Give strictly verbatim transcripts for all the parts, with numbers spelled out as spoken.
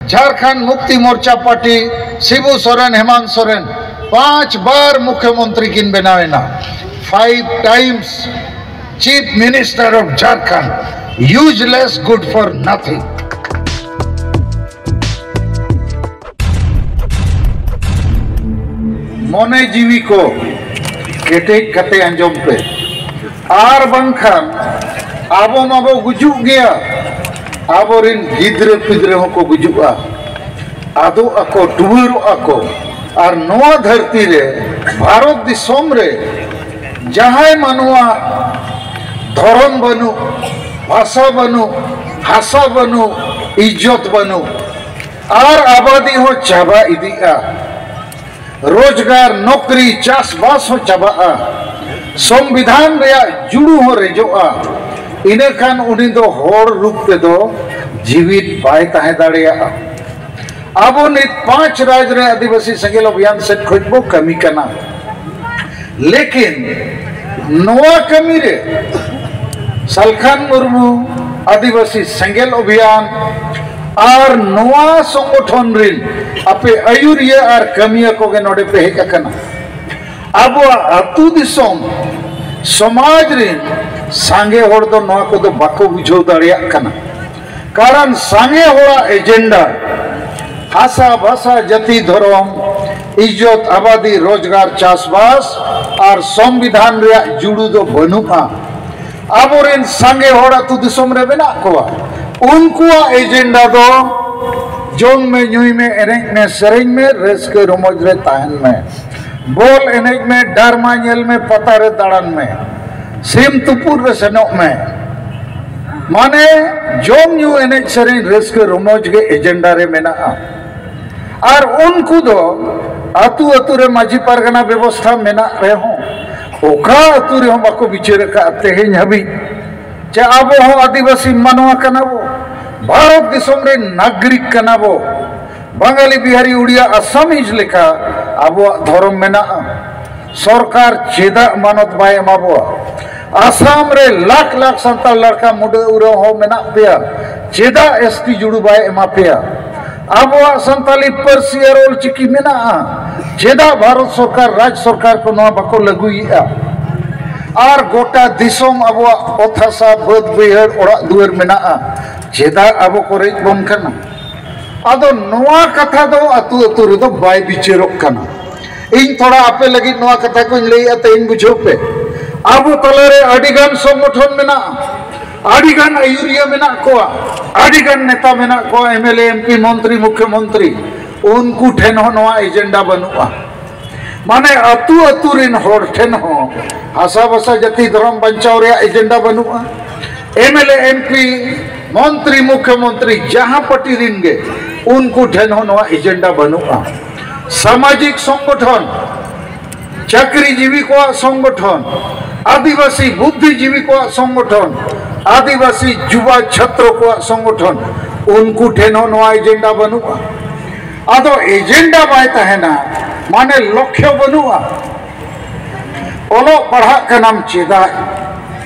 Jharkhand Mukti Morcha party, ᱥᱤᱵᱩ ᱥᱚᱨᱮᱱ, ᱦᱮᱢᱟᱱᱛ ᱥᱚᱨᱮᱱ ᱯᱟᱸᱪ ᱵᱟᱨ ᱢᱩᱠᱷᱭᱚᱢᱚᱱᱛᱨᱤ ᱠᱤᱱ ᱵᱮᱱᱟᱣ ᱮᱱᱟ, five times Chief Minister of Jharkhand. Useless, good for nothing. ᱢᱚᱱᱮ ᱡᱤᱣᱤ ᱠᱚ ᱠᱮᱴᱮᱡ ᱠᱟᱛᱮ ᱟᱸᱡᱚᱢ ᱯᱮ, ᱟᱨ ᱵᱟᱝᱠᱷᱟᱱ ᱟᱵᱚ ᱢᱟᱵᱚ ᱜᱩᱡᱩᱜ ᱜᱮᱭᱟ, ᱟᱵᱚᱨᱮᱱ ᱜᱤᱫᱽᱨᱟᱹ ᱯᱤᱫᱽᱨᱟᱹ ᱦᱚᱸᱠᱚ ᱜᱩᱡᱩᱜᱼᱟ, ᱟᱫᱚᱜ ᱟᱠᱚ, ᱴᱩᱣᱟᱹᱨᱚᱜ ᱟᱠᱚ᱾ ᱟᱨ ᱱᱚᱣᱟ ᱫᱷᱟᱹᱨᱛᱤ ᱨᱮ, ᱵᱷᱟᱨᱚᱛ ᱫᱤᱥᱚᱢ ᱨᱮ ᱡᱟᱦᱟᱸᱭ ᱢᱟᱱᱣᱟ ᱫᱷᱚᱨᱚᱢ ᱵᱟᱹᱱᱩᱜ, ᱵᱷᱟᱥᱟ ᱵᱟᱹᱱᱩᱜ, ᱦᱟᱥᱟ ᱵᱟᱹᱱᱩᱜ, ᱤᱡᱽᱡᱚᱛ ᱵᱟᱹᱱᱩᱜ, ᱟᱨ ᱟᱵᱟᱫᱤ ᱦᱚᱸ ᱪᱟᱵᱟ ᱤᱫᱤᱜᱼᱟ, ᱨᱳᱡᱽᱜᱟᱨ, ᱱᱚᱠᱨᱤ, ᱪᱟᱥᱵᱟᱥ ᱦᱚᱸ ᱪᱟᱵᱟᱜᱼᱟ, ᱥᱚᱝᱵᱤᱫᱷᱟᱱ ᱨᱮᱭᱟᱜ ᱡᱩᱲᱩ ᱦᱚᱸ ᱨᱮᱡᱚᱜᱼᱟ, ᱤᱱᱟᱹᱠᱷᱟᱱ ᱩᱱᱤ ᱫᱚ ᱦᱚᱲ ᱨᱩᱯ ᱛᱮᱫᱚ ᱡᱤᱣᱤᱫ ᱵᱟᱭ ᱛᱟᱦᱮᱸ ᱫᱟᱲᱮᱭᱟᱜᱼᱟ᱾ ᱟᱵᱚ ᱱᱤᱛ ᱯᱟᱸᱪ ᱨᱟᱡᱽ ᱨᱮ ᱟᱹᱫᱤᱵᱟᱹᱥᱤ ᱥᱮᱸᱜᱮᱞ ᱚᱵᱷᱤᱭᱟᱱ ᱥᱮᱫ ᱠᱷᱚᱱ ᱵᱚ ᱠᱟᱹᱢᱤ ᱠᱟᱱᱟ, ᱞᱮᱠᱤᱱ ᱱᱚᱣᱟ ᱠᱟᱹᱢᱤ ᱨᱮ ᱥᱟᱞᱠᱷᱟᱱ ᱢᱩᱨᱢᱩ, ᱟᱹᱫᱤᱵᱟᱹᱥᱤ ᱥᱮᱸᱜᱮᱞ ᱚᱵᱷᱤᱭᱟᱱ ᱟᱨ ᱱᱚᱣᱟ ᱥᱚᱝᱜᱚᱴᱷᱚᱱ ᱨᱤᱱ ᱟᱯᱮ ᱟᱹᱭᱩᱨᱤᱭᱟᱹ ᱟᱨ ᱠᱟᱹᱢᱤᱭᱟᱹ ᱠᱚᱜᱮ ᱱᱚᱰᱮ ᱯᱮ ᱦᱮᱡ ᱟᱠᱟᱱᱟ᱾ ᱟᱵᱚᱣᱟᱜ ᱟᱹᱛᱩ ᱫᱤᱥᱚᱢ ᱥᱚᱢᱟᱡᱽ ᱨᱤᱱ ᱥᱟᱸᱜᱮ ᱦᱚᱲ ᱫᱚ ᱱᱚᱣᱟ ᱠᱚᱫᱚ ᱵᱟᱠᱚ ᱵᱩᱡᱷᱟᱹᱣ ᱫᱟᱲᱮᱭᱟᱜ ᱠᱟᱱᱟ᱾ ᱠᱟᱨᱚᱱ ᱥᱟᱸᱜᱮ ᱦᱚᱲᱟᱜ ᱮᱡᱮᱱᱰᱟ ᱦᱟᱥᱟ ᱵᱷᱟᱥᱟ ᱡᱟᱹᱛᱤ ᱫᱷᱚᱨᱚᱢ, ᱤᱡᱽᱡᱚᱛ ᱟᱵᱟᱫᱤ, ᱨᱳᱡᱽᱜᱟᱨ, ᱪᱟᱥᱵᱟᱥ ᱟᱨ ᱥᱚᱝᱵᱤᱫᱷᱟᱱ ᱨᱮᱭᱟᱜ ᱡᱩᱲᱩ ᱫᱚ ᱵᱟᱹᱱᱩᱜᱼᱟ᱾ ᱟᱵᱚᱨᱮᱱ ᱥᱟᱸᱜᱮ ᱦᱚᱲ ᱟᱹᱛᱩ ᱫᱤᱥᱚᱢ ᱨᱮ ᱢᱮᱱᱟᱜ ᱠᱚᱣᱟ, ᱩᱱᱠᱩᱣᱟᱜ ᱮᱡᱮᱱᱰᱟ ᱫᱚ ᱡᱚᱢ ᱢᱮ, ᱧᱩᱭ ᱢᱮ, ᱮᱱᱮᱡ ᱢᱮ, ᱥᱮᱨᱮᱧ ᱢᱮ, ᱨᱟᱹᱥᱠᱟᱹ ᱨᱚᱢᱚᱡᱽ ᱨᱮ ᱛᱟᱦᱮᱱ ᱢᱮ, ᱵᱚᱞ ᱮᱱᱮᱡ ᱢᱮ, ᱰᱟᱨᱢᱟ ᱧᱮᱞ ᱢᱮ, ᱯᱟᱛᱟ ᱨᱮ ᱫᱟᱬᱟᱱ ᱢᱮ, ᱥᱤᱢ ᱛᱩᱯᱩᱫ ᱨᱮ ᱥᱮᱱᱚᱜ ᱢᱮ᱾ ᱢᱟᱱᱮ ᱡᱚᱢ ᱧᱩ ᱮᱱᱮᱡ ᱥᱮᱨᱮᱧ ᱨᱟᱹᱥᱠᱟᱹ ᱨᱚᱢᱚᱡᱽ ᱜᱮ ᱮᱡᱮᱱᱰᱟ ᱨᱮ ᱢᱮᱱᱟᱜᱼᱟ᱾ ᱟᱨ ᱩᱱᱠᱩ ᱫᱚ ᱟᱹᱛᱩ ᱟᱹᱛᱩ ᱨᱮ ᱢᱟᱹᱡᱷᱤ ᱯᱟᱨᱜᱟᱱᱟ ᱵᱮᱵᱚᱥᱛᱷᱟ ᱢᱮᱱᱟᱜ ᱨᱮᱦᱚᱸ, ᱚᱠᱟ ᱟᱹᱛᱩ ᱨᱮᱦᱚᱸ ᱵᱟᱠᱚ ᱵᱤᱪᱟᱹᱨ ᱟᱠᱟᱫᱼᱟ ᱛᱮᱦᱮᱧ ᱦᱟᱹᱵᱤᱡ ᱡᱮ ᱟᱵᱚ ᱦᱚᱸ ᱟᱹᱫᱤᱵᱟᱹᱥᱤ ᱢᱟᱱᱣᱟ ᱠᱟᱱᱟ ᱵᱚ, ᱵᱷᱟᱨᱚᱛ ᱫᱤᱥᱚᱢ ᱨᱮᱱ ᱱᱟᱜᱽᱨᱤᱠ ᱠᱟᱱᱟ ᱵᱚ, ᱵᱟᱝᱜᱟᱞᱤ, ᱵᱤᱦᱟᱨᱤ, ᱩᱲᱤᱭᱟ, ᱟᱥᱟᱢᱤᱡᱽ ᱞᱮᱠᱟ ᱟᱵᱚᱣᱟᱜ ᱫᱷᱚᱨᱚᱢ ᱢᱮᱱᱟᱜᱼᱟ᱾ ᱥᱚᱨᱠᱟᱨ ᱪᱮᱫᱟᱜ ᱢᱟᱱᱚᱛ ᱵᱟᱭ ᱮᱢᱟ ᱵᱚᱣᱟ? ᱟᱥᱟᱢ ᱨᱮ ᱞᱟᱠᱷ ᱞᱟᱠᱷ ᱥᱟᱱᱛᱟᱲ ᱞᱟᱲᱠᱟ ᱢᱩᱰᱟᱹ ᱩᱨᱟᱹᱣ ᱦᱚᱸ ᱢᱮᱱᱟᱜ ᱯᱮᱭᱟ, ᱪᱮᱫᱟᱜ ᱮᱥ ᱴᱤ ᱡᱩᱲᱩ ᱵᱟᱭ ᱮᱢᱟ ᱯᱮᱭᱟ? ᱟᱵᱚᱣᱟᱜ ᱥᱟᱱᱛᱟᱞᱤ ᱯᱟᱹᱨᱥᱤ ᱟᱨ ᱚᱞᱪᱤᱠᱤ ᱢᱮᱱᱟᱜᱼᱟ, ᱪᱮᱫᱟᱜ ᱵᱷᱟᱨᱚᱛ ᱥᱚᱨᱠᱟᱨ, ᱨᱟᱡᱽ ᱥᱚᱨᱠᱟᱨ ᱠᱚ ᱱᱚᱣᱟ ᱵᱟᱠᱚ ᱞᱟᱹᱜᱩᱭᱮᱫᱼᱟ? ᱟᱨ ᱜᱚᱴᱟ ᱫᱤᱥᱚᱢ ᱟᱵᱚᱣᱟᱜ ᱚᱛ ᱦᱟᱥᱟ, ᱵᱟᱹᱫᱽ ᱵᱟᱹᱭᱦᱟᱹᱲ, ᱚᱲᱟᱜ ᱫᱩᱣᱟᱹᱨ ᱢᱮᱱᱟᱜᱼᱟ, ᱪᱮᱫᱟᱜ ᱟᱵᱚ ᱠᱚ ᱨᱮᱡ ᱵᱚᱱ ᱠᱟᱱᱟ? ᱟᱫᱚ ᱱᱚᱣᱟ ᱠᱟᱛᱷᱟ ᱫᱚ ᱟᱹᱛᱩ ᱟᱹᱛᱩ ᱨᱮᱫᱚ ᱵᱟᱭ ᱵᱤᱪᱟᱹᱨᱚᱜ ᱠᱟᱱᱟ᱾ ᱤᱧ ᱛᱷᱚᱲᱟ ᱟᱯᱮ ᱞᱟᱹᱜᱤᱫ ᱱᱚᱣᱟ ᱠᱟᱛᱷᱟ ᱠᱚᱧ ᱞᱟᱹᱭᱮᱫᱼᱟ, ᱛᱮᱦᱮᱧ ᱵᱩᱡᱷᱟᱹᱣ ᱯᱮ᱾ ᱟᱵᱚ ᱛᱟᱞᱟᱨᱮ ᱟᱹᱰᱤᱜᱟᱱ ᱥᱚᱝᱜᱚᱴᱷᱚᱱ ᱢᱮᱱᱟᱜᱼᱟ, ᱟᱹᱰᱤᱜᱟᱱ ᱟᱹᱭᱩᱨᱤᱭᱟᱹ ᱢᱮᱱᱟᱜ ᱠᱚᱣᱟ, ᱟᱹᱰᱤᱜᱟᱱ ᱱᱮᱛᱟ ᱢᱮᱱᱟᱜ ᱠᱚᱣᱟ, M L A, M P, ᱢᱚᱱᱛᱨᱤ, ᱢᱩᱠᱷᱭᱚᱢᱚᱱᱛᱨᱤ, ᱩᱱᱠᱩ ᱴᱷᱮᱱ ᱦᱚᱸ ᱱᱚᱣᱟ ᱮᱡᱮᱱᱰᱟ ᱵᱟᱹᱱᱩᱜᱼᱟ᱾ ᱢᱟᱱᱮ ᱟᱹᱛᱩ ᱟᱹᱛᱩ ᱨᱮᱱ ᱦᱚᱲ ᱴᱷᱮᱱ ᱦᱚᱸ ᱦᱟᱥᱟ ᱵᱷᱟᱥᱟ ᱡᱟᱹᱛᱤ ᱫᱷᱚᱨᱚᱢ ᱵᱟᱧᱪᱟᱣ ᱨᱮᱭᱟᱜ ᱮᱡᱮᱱᱰᱟ ᱵᱟᱹᱱᱩᱜᱼᱟ᱾ M L A, M P, ᱢᱚᱱᱛᱨᱤ, ᱢᱩᱠᱷᱭᱚᱢᱚᱱᱛᱨᱤ ᱡᱟᱦᱟᱸ ᱯᱟᱨᱴᱤ ᱨᱮᱱ ᱜᱮ, ᱩᱱᱠᱩ ᱴᱷᱮᱱ ᱦᱚᱸ ᱱᱚᱣᱟ ᱮᱡᱮᱱᱰᱟ ᱵᱟᱹᱱᱩᱜᱼᱟ᱾ ᱥᱟᱢᱟᱡᱤᱠ ᱥᱚᱝᱜᱚᱴᱷᱚᱱ, ᱪᱟᱹᱠᱨᱤ ᱡᱤᱵᱤ ᱠᱚᱣᱟᱜ ᱥᱚᱝᱜᱚᱴᱷᱚᱱ, ᱟᱹᱫᱤᱵᱟᱹᱥᱤ ᱵᱩᱫᱽᱫᱷᱤᱡᱤᱵᱤ ᱠᱚᱣᱟᱜ ᱥᱚᱝᱜᱚᱴᱷᱚᱱ, ᱟᱹᱫᱤᱵᱟᱹᱥᱤ ᱡᱩᱵᱟ ᱪᱷᱟᱛᱨᱚ ᱠᱚᱣᱟᱜ ᱥᱚᱝᱜᱚᱴᱷᱚᱱ, ᱩᱱᱠᱩ ᱴᱷᱮᱱ ᱦᱚᱸ ᱱᱚᱣᱟ ᱮᱡᱮᱱᱰᱟ ᱵᱟᱹᱱᱩᱜᱼᱟ᱾ ᱟᱫᱚ ᱮᱡᱮᱱᱰᱟ ᱵᱟᱭ ᱛᱟᱦᱮᱱᱟ, ᱢᱟᱱᱮ ᱞᱚᱠᱠᱷᱚ ᱵᱟᱹᱱᱩᱜᱼᱟ᱾ ᱚᱞᱚᱜ ᱯᱟᱲᱦᱟᱜ ᱠᱟᱱᱟᱢ ᱪᱮᱫᱟᱜ?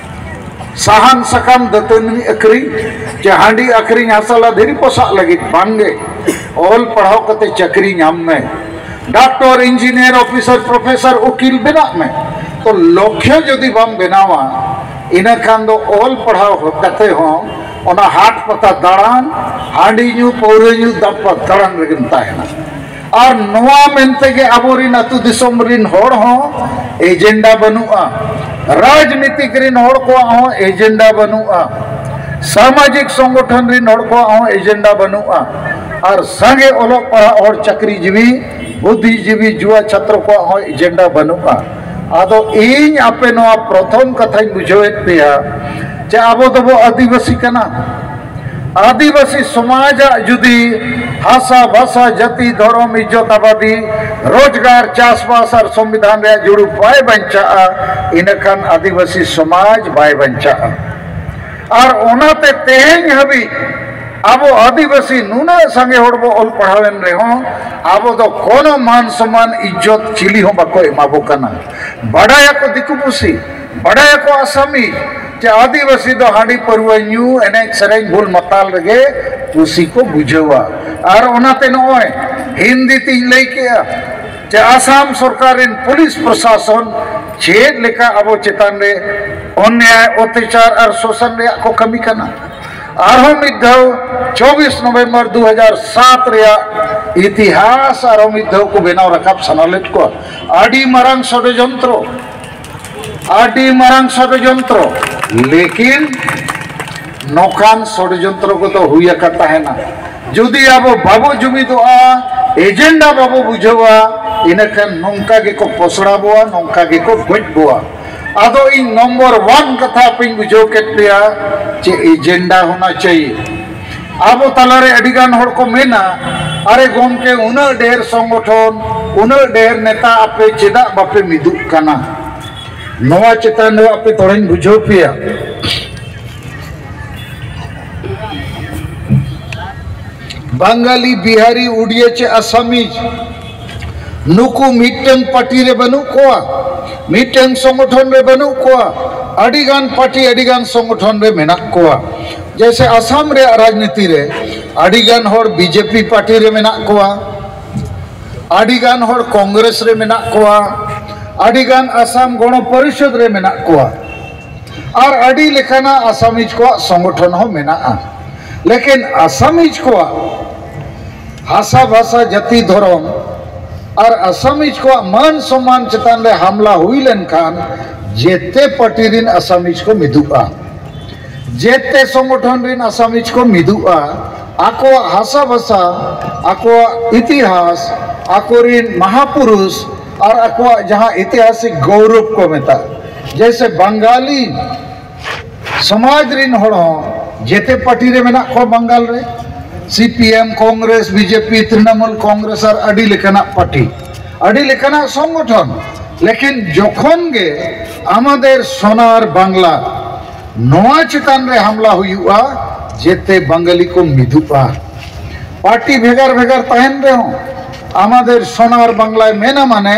ᱥᱟᱦᱟᱱ ᱥᱟᱠᱟᱢ ᱫᱟᱹᱛᱟᱹᱱᱤ ᱟᱹᱠᱷᱨᱤᱧ ᱪᱮ ᱦᱟᱺᱰᱤ ᱟᱹᱠᱷᱨᱤᱧ ᱦᱟᱥᱟ ᱞᱟ ᱫᱷᱤᱨᱤ ᱯᱚᱥᱟᱜ ᱞᱟᱹᱜᱤᱫ ᱵᱟᱝᱜᱮ᱾ ᱚᱞ ᱯᱟᱲᱦᱟᱣ ᱠᱟᱛᱮ ᱪᱟᱹᱠᱨᱤ ᱧᱟᱢ ᱢᱮ᱾ ᱰᱟᱠᱛᱚᱨ, ᱤᱧᱡᱤᱱᱤᱭᱟᱨ, ᱚᱯᱷᱤᱥᱟᱨ, ᱯᱨᱚᱯᱷᱮᱥᱚᱨ, ᱩᱠᱤᱞ ᱵᱮᱱᱟᱜ ᱢᱮ᱾ ᱛᱚ ᱞᱚᱠᱠᱷᱚ ᱡᱩᱫᱤ ᱵᱟᱢ ᱵᱮᱱᱟᱣᱟ, ᱤᱱᱟᱹ ᱠᱷᱟᱱ ᱫᱚ ᱚᱞ ᱯᱟᱲᱦᱟᱣ ᱠᱟᱛᱮ ᱦᱚᱸ ᱚᱱᱟ ᱦᱟᱴ ᱯᱟᱛᱟ ᱫᱟᱬᱟᱱ, ᱦᱟᱺᱰᱤ ᱧᱩ, ᱯᱟᱹᱣᱨᱟᱹ ᱧᱩ, ᱫᱟᱢᱯᱟ ᱫᱟᱬᱟᱱ ᱨᱮᱜᱮᱢ ᱛᱟᱦᱮᱱᱟ᱾ ᱟᱨ ᱱᱚᱣᱟ ᱢᱮᱱᱛᱮ ᱜᱮ ᱟᱵᱚᱨᱤᱱ ᱟᱹᱛᱩ ᱫᱤᱥᱚᱢ ᱨᱤᱱ ᱦᱚᱲ ᱦᱚᱸ ᱮᱡᱮᱱᱰᱟ ᱵᱟᱹᱱᱩᱜᱼᱟ, ᱨᱟᱡᱽᱱᱤᱛᱤᱠ ᱨᱤᱱ ᱦᱚᱲ ᱠᱚᱣᱟᱜ ᱦᱚᱸ ᱮᱡᱮᱱᱰᱟ ᱵᱟᱹᱱᱩᱜᱼᱟ, ᱥᱟᱢᱟᱡᱤᱠ ᱥᱚᱝᱜᱚᱴᱷᱚᱱ ᱨᱤᱱ ᱦᱚᱲ ᱠᱚᱣᱟᱜ ᱦᱚᱸ ᱮᱡᱮᱱᱰᱟ ᱵᱟᱹᱱᱩᱜᱼᱟ, ᱟᱨ ᱥᱟᱸᱜᱮ ᱚᱞᱚᱜ ᱯᱟᱲᱦᱟᱜ ᱦᱚᱲ, ᱪᱟᱹᱠᱨᱤ ᱡᱤᱵᱤ, ᱵᱩᱫᱽᱫᱷᱤᱡᱤᱵᱤ, ᱡᱩᱣᱟ ᱪᱷᱟᱛᱨᱚ ᱠᱚᱣᱟᱜ ᱦᱚᱸ ᱮᱡᱮᱱᱰᱟ ᱵᱟᱹᱱᱩᱜᱼᱟ᱾ ᱟᱫᱚ ᱤᱧ ᱟᱯᱮ ᱱᱚᱣᱟ ᱯᱨᱚᱛᱷᱚᱢ ᱠᱟᱛᱷᱟᱧ ᱵᱩᱡᱷᱟᱹᱣᱮᱫ ᱯᱮᱭᱟ ᱡᱮ ᱟᱵᱚ ᱫᱚᱵᱚ ᱟᱹᱫᱤᱵᱟᱹᱥᱤ ᱠᱟᱱᱟ᱾ ᱟᱹᱫᱤᱵᱟᱹᱥᱤ ᱥᱚᱢᱟᱡᱟᱜ ᱡᱩᱫᱤ ᱦᱟᱥᱟ, ᱵᱷᱟᱥᱟ, ᱡᱟᱹᱛᱤ, ᱫᱷᱚᱨᱚᱢ, ᱤᱡᱽᱡᱚᱛ, ᱟᱵᱟᱫᱤ, ᱨᱳᱡᱽᱜᱟᱨ, ᱪᱟᱥᱵᱟᱥ ᱟᱨ ᱥᱚᱝᱵᱤᱫᱷᱟᱱ ᱨᱮᱭᱟᱜ ᱡᱩᱲᱩ ᱵᱟᱭ ᱵᱟᱧᱪᱟᱜᱼᱟ, ᱤᱱᱟᱹᱠᱷᱟᱱ ᱟᱹᱫᱤᱵᱟᱹᱥᱤ ᱥᱚᱢᱟᱡᱽ ᱵᱟᱭ ᱵᱟᱧᱪᱟᱜᱼᱟ᱾ ᱟᱨ ᱚᱱᱟᱛᱮ ᱛᱮᱦᱮᱧ ᱦᱟᱹᱵᱤᱡ ᱟᱵᱚ ᱟᱹᱫᱤᱵᱟᱹᱥᱤ ᱱᱩᱱᱟᱹᱜ ᱥᱟᱸᱜᱮ ᱦᱚᱲ ᱵᱚ ᱚᱞ ᱯᱟᱲᱦᱟᱣᱮᱱ ᱨᱮᱦᱚᱸ, ᱟᱵᱚ ᱫᱚ ᱠᱳᱱᱳ ᱢᱟᱱ ᱥᱚᱢᱢᱟᱱ, ᱤᱡᱽᱡᱚᱛ ᱪᱤᱞᱤ ᱦᱚᱸ ᱵᱟᱠᱚ ᱮᱢᱟ ᱵᱚ ᱠᱟᱱᱟ᱾ ᱵᱟᱰᱟᱭᱟᱠᱚ ᱫᱤᱠᱩ ᱯᱩᱥᱤ, ᱵᱟᱰᱟᱭᱟᱠᱚ ᱟᱥᱟᱢᱤ, ᱪᱮ ᱟᱹᱫᱤᱵᱟᱹᱥᱤ ᱫᱚ ᱦᱟᱺᱰᱤ ᱯᱟᱹᱨᱣᱟᱹ ᱧᱩ, ᱮᱱᱮᱡ ᱥᱮᱨᱮᱧ, ᱵᱩᱞ ᱢᱟᱛᱟᱞ ᱨᱮᱜᱮ ᱠᱩᱥᱤ ᱠᱚ ᱵᱩᱡᱷᱟᱹᱣᱟ᱾ ᱟᱨ ᱚᱱᱟᱛᱮ ᱱᱚᱜᱼᱚᱭ ᱦᱤᱱᱫᱤ ᱛᱤᱧ ᱞᱟᱹᱭ ᱠᱮᱜᱼᱟ ᱪᱮ ᱟᱥᱟᱢ ᱥᱚᱨᱠᱟᱨ ᱨᱮᱱ ᱯᱩᱞᱤᱥ ᱯᱨᱚᱥᱟᱥᱚᱱ ᱪᱮᱫ ᱞᱮᱠᱟ ᱟᱵᱚ ᱪᱮᱛᱟᱱ ᱨᱮ ᱚᱱᱱᱭᱟᱭ, ᱚᱛᱛᱟᱪᱟᱨ ᱟᱨ ᱥᱳᱥᱚᱱ ᱨᱮᱭᱟᱜ ᱠᱚ ᱠᱟᱹᱢᱤ ᱠᱟᱱᱟ᱾ ᱟᱨᱦᱚᱸ ᱢᱤᱫ ᱫᱷᱟᱣ ᱪᱚᱵᱵᱤᱥ ᱱᱚᱵᱷᱮᱢᱵᱚᱨ ᱫᱩ ᱦᱟᱡᱟᱨ ᱥᱟᱛ ᱨᱮᱭᱟᱜ ᱤᱛᱤᱦᱟᱥ ᱟᱨᱦᱚᱸ ᱢᱤᱫ ᱫᱷᱟᱣ ᱠᱚ ᱵᱮᱱᱟᱣ ᱨᱟᱠᱟᱵ ᱥᱟᱱᱟ ᱞᱮᱫ ᱠᱚᱣᱟ᱾ ᱟᱹᱰᱤ ᱢᱟᱨᱟᱝ ᱥᱚᱰᱚᱡᱚᱱᱛᱨᱚ, ᱟᱹᱰᱤ ᱢᱟᱨᱟᱝ ᱥᱚᱰᱚᱡᱚᱱᱛᱨᱚ᱾ ᱞᱮᱠᱤᱱ ᱱᱚᱝᱠᱟᱱ ᱥᱚᱰᱚᱡᱚᱱᱛᱨᱚ ᱠᱚᱫᱚ ᱦᱩᱭ ᱟᱠᱟᱫ ᱛᱟᱦᱮᱱᱟ᱾ ᱡᱩᱫᱤ ᱟᱵᱚ ᱵᱟᱵᱚ ᱡᱩᱢᱤᱫᱚᱜᱼᱟ, ᱮᱡᱮᱱᱰᱟ ᱵᱟᱵᱚ ᱵᱩᱡᱷᱟᱹᱣᱟ, ᱤᱱᱟᱹᱠᱷᱟᱱ ᱱᱚᱝᱠᱟ ᱜᱮᱠᱚ ᱯᱚᱥᱲᱟ ᱵᱚᱣᱟ, ᱱᱚᱝᱠᱟ ᱜᱮᱠᱚ ᱜᱚᱡ ᱵᱚᱣᱟ᱾ ᱟᱫᱚ ᱤᱧ ᱱᱚᱢᱵᱚᱨ ᱚᱣᱟᱱ ᱠᱟᱛᱷᱟ ᱟᱯᱮᱧ ᱵᱩᱡᱷᱟᱹᱣ ᱠᱮᱫ ᱯᱮᱭᱟ ᱡᱮ ᱮᱡᱮᱱᱰᱟ ᱦᱳᱱᱟ ᱪᱟᱦᱤᱭᱮ᱾ ᱟᱵᱚ ᱛᱟᱞᱟᱨᱮ ᱟᱹᱰᱤ ᱜᱟᱱ ᱦᱚᱲ ᱠᱚ ᱢᱮᱱᱟ, "ᱟᱨᱮ ᱜᱚᱢᱠᱮ, ᱩᱱᱟᱹᱜ ᱰᱷᱮᱨ ᱥᱚᱝᱜᱚᱴᱷᱚᱱ, ᱩᱱᱟᱹᱜ ᱰᱷᱮᱨ ᱱᱮᱛᱟ, ᱟᱯᱮ ᱪᱮᱫᱟᱜ ᱵᱟᱯᱮ ᱢᱤᱫᱩᱜ ᱠᱟᱱᱟ?" ᱱᱚᱣᱟ ᱪᱮᱛᱟᱱ ᱨᱮ ᱟᱯᱮ ᱛᱷᱚᱲᱟᱧ ᱵᱩᱡᱷᱟᱹᱣ ᱯᱮᱭᱟ᱾ ᱵᱟᱝᱜᱟᱞᱤ, ᱵᱤᱦᱟᱨᱤ, ᱩᱰᱤᱭᱟ ᱪᱮ ᱟᱥᱟᱢᱤᱡ, ᱱᱩᱠᱩ ᱢᱤᱫᱴᱟᱝ ᱯᱟᱨᱴᱤ ᱨᱮ ᱵᱟᱹᱱᱩᱜ ᱠᱚᱣᱟ, ᱢᱤᱫᱴᱟᱝ ᱥᱚᱝᱜᱚᱴᱷᱚᱱ ᱨᱮ ᱵᱟᱹᱱᱩᱜ ᱠᱚᱣᱟ, ᱟᱹᱰᱤ ᱜᱟᱱ ᱯᱟᱨᱴᱤ, ᱟᱹᱰᱤ ᱜᱟᱱ ᱥᱚᱝᱜᱚᱴᱷᱚᱱ ᱨᱮ ᱢᱮᱱᱟᱜ ᱠᱚᱣᱟ᱾ ᱡᱮᱭᱥᱮ ᱟᱥᱟᱢ ᱨᱮᱭᱟᱜ ᱨᱟᱡᱽᱱᱤᱛᱤ ᱨᱮ ᱟᱹᱰᱤ ᱜᱟᱱ ᱦᱚᱲ ᱵᱤᱡᱮᱯᱤ ᱯᱟᱨᱴᱤ ᱨᱮ ᱢᱮᱱᱟᱜ ᱠᱚᱣᱟ, ᱟᱹᱰᱤ ᱜᱟᱱ ᱦᱚᱲ ᱠᱚᱝᱜᱨᱮᱥ ᱨᱮ ᱢᱮᱱᱟᱜ ᱠᱚᱣᱟ, ᱟᱹᱰᱤ ᱜᱟᱱ ᱟᱥᱟᱢ ᱜᱚᱬᱚ ᱯᱚᱨᱤᱥᱚᱫᱽ ᱨᱮ ᱢᱮᱱᱟᱜ ᱠᱚᱣᱟ, ᱟᱨ ᱟᱹᱰᱤ ᱞᱮᱠᱟᱱᱟᱜ ᱟᱥᱟᱢᱤᱡ ᱠᱚᱣᱟᱜ ᱥᱚᱝᱜᱚᱴᱷᱚᱱ ᱦᱚᱸ ᱢᱮᱱᱟᱜᱼᱟ᱾ ᱞᱮᱠᱤᱱ ᱟᱥᱟᱢᱤᱡ ᱠᱚᱣᱟᱜ ᱦᱟᱥᱟ ᱵᱷᱟᱥᱟ, ᱡᱟᱹᱛᱤ, ᱫᱷᱚᱨᱚᱢ ᱟᱨ ᱟᱥᱟᱢᱤᱡ ᱠᱚᱣᱟᱜ ᱢᱟᱹᱱ ᱥᱚᱢᱢᱟᱱ ᱪᱮᱛᱟᱱ ᱨᱮ ᱦᱟᱢᱞᱟ ᱦᱩᱭ ᱞᱮᱱᱠᱷᱟᱱ ᱡᱮᱛᱮ ᱯᱟᱨᱴᱤ ᱨᱤᱱ ᱟᱥᱟᱢᱤᱡ ᱠᱚ ᱢᱤᱫᱩᱜᱼᱟ, ᱡᱮᱛᱮ ᱥᱚᱝᱜᱚᱴᱷᱚᱱ ᱨᱤᱱ ᱟᱥᱟᱢᱤᱡ ᱠᱚ ᱢᱤᱫᱩᱜᱼᱟ᱾ ᱟᱠᱚᱣᱟᱜ ᱦᱟᱥᱟ ᱵᱷᱟᱥᱟ, ᱟᱠᱚᱣᱟᱜ ᱤᱛᱤᱦᱟᱥ, ᱟᱠᱚᱨᱤᱱ ᱢᱟᱦᱟᱯᱩᱨᱩᱥ ᱟᱨ ᱟᱠᱚᱣᱟᱜ ᱡᱟᱦᱟᱸ ᱤᱛᱤᱦᱟᱥᱤᱠ ᱜᱚᱣᱨᱚᱵ ᱠᱚ ᱢᱮᱛᱟᱜ, ᱡᱮᱭᱥᱮ ᱵᱟᱝᱜᱟᱞᱤ ᱥᱚᱢᱟᱡᱽ ᱨᱤᱱ ᱦᱚᱲ ᱦᱚᱸ ᱡᱮᱛᱮ ᱯᱟᱨᱴᱤ ᱨᱮ ᱢᱮᱱᱟᱜ ᱠᱚᱣᱟ ᱵᱟᱝᱜᱟᱞ ᱨᱮ, ᱥᱤᱯᱤᱮᱢ, ᱠᱚᱝᱜᱨᱮᱥ, ᱵᱤᱡᱮᱯᱤ, ᱛᱨᱤᱱᱚᱢᱩᱞ ᱠᱚᱝᱜᱨᱮᱥ ᱟᱨ ᱟᱹᱰᱤ ᱞᱮᱠᱟᱱᱟᱜ ᱯᱟᱨᱴᱤ, ᱟᱹᱰᱤ ᱞᱮᱠᱟᱱᱟᱜ ᱥᱚᱝᱜᱚᱴᱷᱚᱱ᱾ ᱞᱮᱠᱤᱱ ᱡᱚᱠᱷᱚᱱ ᱜᱮ ᱟᱢᱟᱫᱮᱨ ᱥᱳᱱᱟᱨ ᱵᱟᱝᱞᱟ ᱱᱚᱣᱟ ᱪᱮᱛᱟᱱ ᱨᱮ ᱦᱟᱢᱞᱟ ᱦᱩᱭᱩᱜᱼᱟ, ᱡᱮᱛᱮ ᱵᱟᱝᱜᱟᱞᱤ ᱠᱚ ᱢᱤᱫᱩᱜᱼᱟ᱾ ᱯᱟᱨᱴᱤ ᱵᱷᱮᱜᱟᱨ ᱵᱷᱮᱜᱟᱨ ᱛᱟᱦᱮᱱ ᱨᱮᱦᱚᱸ, ᱟᱢᱟᱫᱮᱨ ᱥᱳᱱᱟᱨ ᱵᱟᱝᱞᱟᱭ ᱢᱮᱱᱟ ᱢᱟᱱᱮ